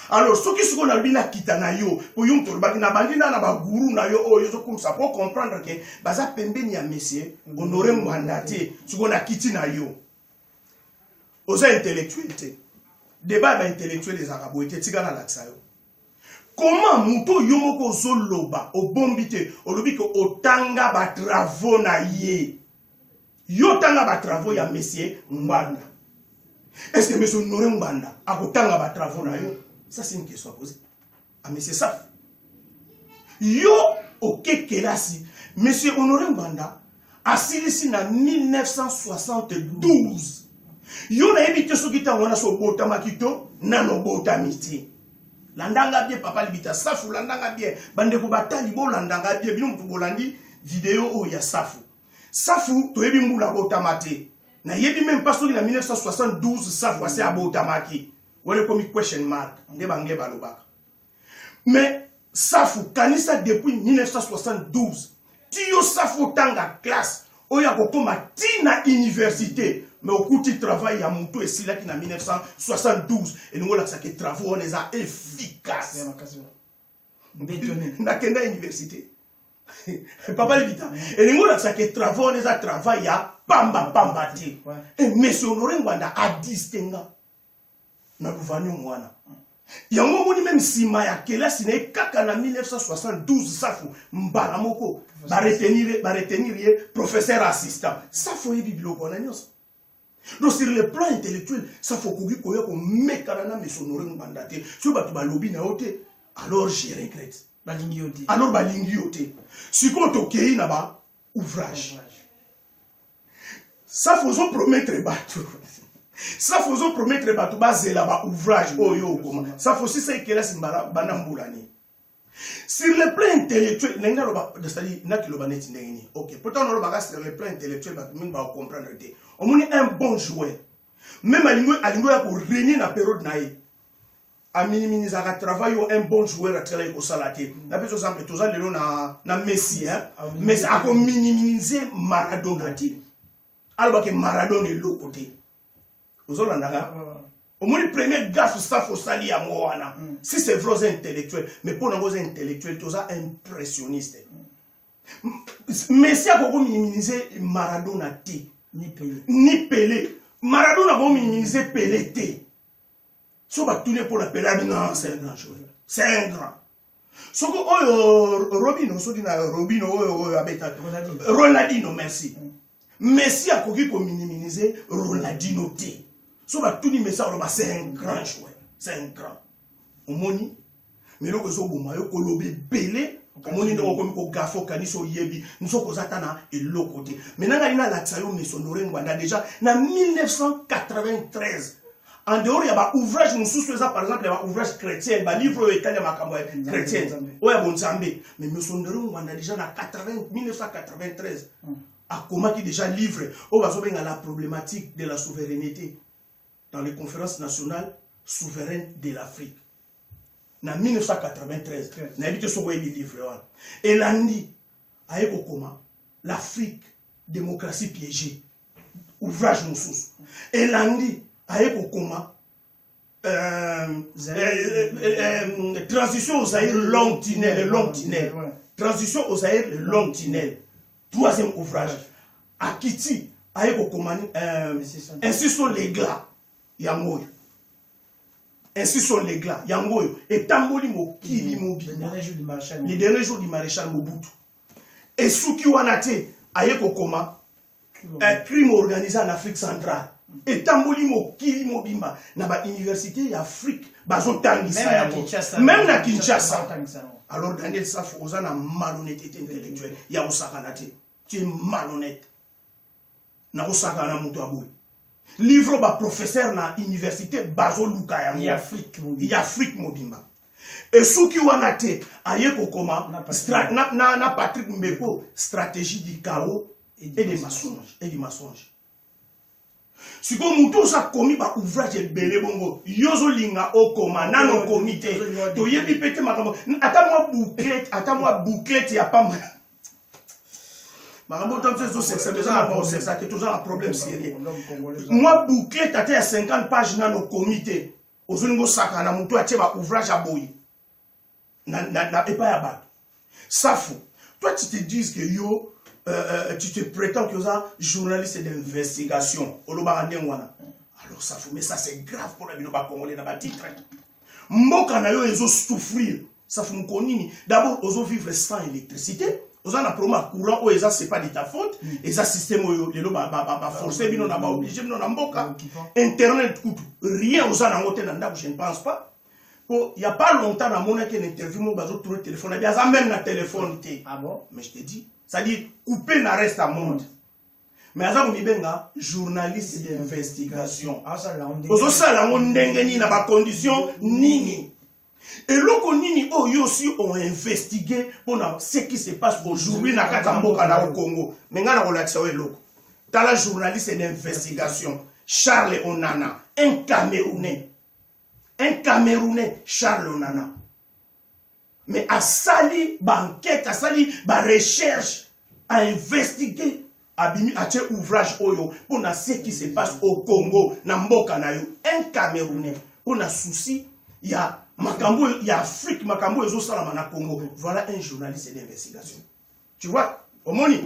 S1: Alors soki sikoyo nalobi nakita na yo, po yo moto olobaki nabandi na baguru na yo oyo ozokumisa, po comprendre ke baza pembeni ya monsieur Honore Ngbanda te. Sikoyo nakiti na yo, oza intellectuel te. Débat ya baintellectuel ezalaka boye te. Tika nalakisa yo comment moto yo moko ozoloba, obombi te, olobi ke otanga batravaux na ye. Yo otanga batravaux ya monsieur Ngbanda. Est ce que monsieur Honoré Ngbanda akotanga batravaux na yo? Ça, c'est une question à poser à monsieur Saf. Yo oke kelasi, monsieur Honoré Ngbanda asilisi na 1972. Yo nayebi te soki ntango wana so obotamaki to nano obotami te. Landanga bien, papa Libita Safu, landanga bien. Bandeko batali, bolandanga bien. Bino motu bolandi video oyo ya Safu. Safu, toyebi mbula abotama te. Nayebi même pas soki na 1972 Safu ase abotamaki. Wana ekomi question mark nde banglais balobaka. Mais Safu, kanisa, depuis 1972 ti yo Safu otanga classe oyo akokóma ti na université, mais okuti travail ya motu esilaki na 1972. Elingi olakisaka travaux wana eza efficace.
S2: Ya makasi bétonné.
S1: Nakenda université, papa Libita. Elingi olakisaka travaux wana eza travail ya pamba pamba te. Monsieur Honoré Ngbanda adistinga na Lovanium wana. Yango omoni, même nsima ya kelasi na ye kaka na 1972, Safu, mbala moko baretenir ye professeur assistant. Safu, oyebi biloko wana nyonso. Donc sur le plan intellectuel, Safu, okoki koya komekana na monsieur Honoré Ngbanda te. Soki bato balobi na yo te, alors je regrette.
S2: Balingi yo te.
S1: Alors balingi yo te. Sikoyo tokei na ba ouvrage. Safu, ozopromettre bato. Safu, ozopromettre bato bazela ba ouvrage oyo okoma. Safu, osisa ekelasi mbala banda mbula nini? Sur le plan intellectuel, ndenge naloba, c'est-à-dire nakiloba neti ndenge nini? Ok, pourtant nalobaka sur le plan intellectuel, bato mingi bakocomprendre te. Omoni, un bon joueur, même alingi oya korégner na période na ye, aminimisaka travail oyo un bon joueur atikalaki kosala te. Na biso exemple, toza lelo na Messi, hein? Messi akominimize Maradona te, alobaki Maradona eloko te. Ozolandaka? Omoni, premier gaffe Saf osali yango wana. Si c'est vrai oza intellectuel, mais mpo nango oza intellectuel te, oza impressionniste. Messi akokominimize Maradona te.
S2: Ni Pelé.
S1: Ni Pelé. Maradona akominimize Pelé te. So batuni mpona Pelé, abi: non, c'est un grand joueur, c'est un grand. Soki oyo Robino, soki na Robino oyo abeta.
S2: Ronaldinho.
S1: Ronaldinho, merci. Messi akoki kominimize Ronaldinho te. So batuni Messi, aloba: c'est un grand joueur, c'est un grand. Omoni, mais eloko ezoboma yo, koloba ebele. Omoni ndenge okomi kogafe, okanisi oyebi, nzoko oza ata na eloko te. Maintenant ngai nalakisa yo, monsieur Honoré Ngbanda déjà na 1993, en dehors ya baouvrage mosusu eza par exemple ya baouvrage chrétien, balivre oyo etali ya makambo ya chrétien, oyo ya bonzambe, mais monsieur Honoré Ngbanda déjà na 80, 1993 akomaki déjà livre oyo bazobenga La problématique de la souveraineté dans les conférences nationales souveraines de l'Afrique na 1993. Nayebi te soki oyebi livre wana. Elandi, aye kokoma L'Afrique, démocratie piégée, ouvrage mosusu. Elandi, aye kokoma Transition au Zaïre, long tunnel, le long tunnel. Transition au Zaïre, le long tunnel. Troisième ouvrage. Akiti, aye kokoma Ainsi sont les glas. Yango oyo. Ainsi sont les glas. Yango oyo. Etamboli mokili mobimba. Le dernier jour du maréchal Mobutu. Esuki wana te, aye kokoma un crime organisé en Afrique centrale. Etamboli mokili mobimba, na bauniversité ya Afrique bazotangisa yango, même na Kinshasa. Alors Daniel Safu, oza na malhonnêteté intellectuelle ya kosakana te. Tu es malhonnête na kosakana na moto ya boye. Livre, baprofesseur na université bazoluka yango ya Afrique mobimba. Esuki wana te, aye kokoma na Patrick Mbeko, Stratégie du chaos et des mensonges et du mensonge. Sikoyo motu oza komi baouvrage ebele bongo, yo ozolinga okoma nano okomi te, toyebi mpe te makambo, ata mwa booklet, ata mwa booklet ya pamba. Makambo oyo biso ezosekisa, toza na baosekisa te, toza na problème sérieux. Mwa booklet ata ya 50 page nano okomi te, ozolinga osaka na motu atie baouvrage ya boye na epai ya bato. Safu, toi tu te dises que yo tu te prétends que oza journaliste d'investigation, olobaka ndenge wana. Alors Safu, mais ça c'est grave mpona bino bacongolais na batitre. Mboka na yo ezosouffrir. Safu, moko nini? D'abord ozovivre sans électricité, oza na problème ya courant oyo eza, c'est pas de ta faute, eza système oyo lelo baforce bino na baoblige bino na mboka. Internet kutu rien, oza nango te na ndako, je ne pense pas. Po y a pas longtemps namonaki na interview moko, bazotourne téléphone abi aza même na téléphone te.
S2: Ah bon?
S1: Mais je te dis, c'est-à-dire coupé na reste à monde, mais aza komibenga journaliste d'investigation. Ozosala yango ndenge nini, na bacondition nini, eloko nini oyo osi oinvestigue mpona ce qui se passe aujourd'hui na kati ya mboka na yo Congo? Me ngai na kolakisa yo eloko. Tala, journaliste d'investigation Charles Onana, un Camerounais, un Camerounais, Charles Onana, mais asali baenquête, asali barecherche, ainvestigue, abimi, atie ouvrage oyo mpona ce qui se passe au Congo, na mboka na yo. Un Camerounais, mpona souci ya makambo ya Afrique, makambo oyo ezosalama na Congo. Voilà un journaliste d'investigation, tu vois, omoni.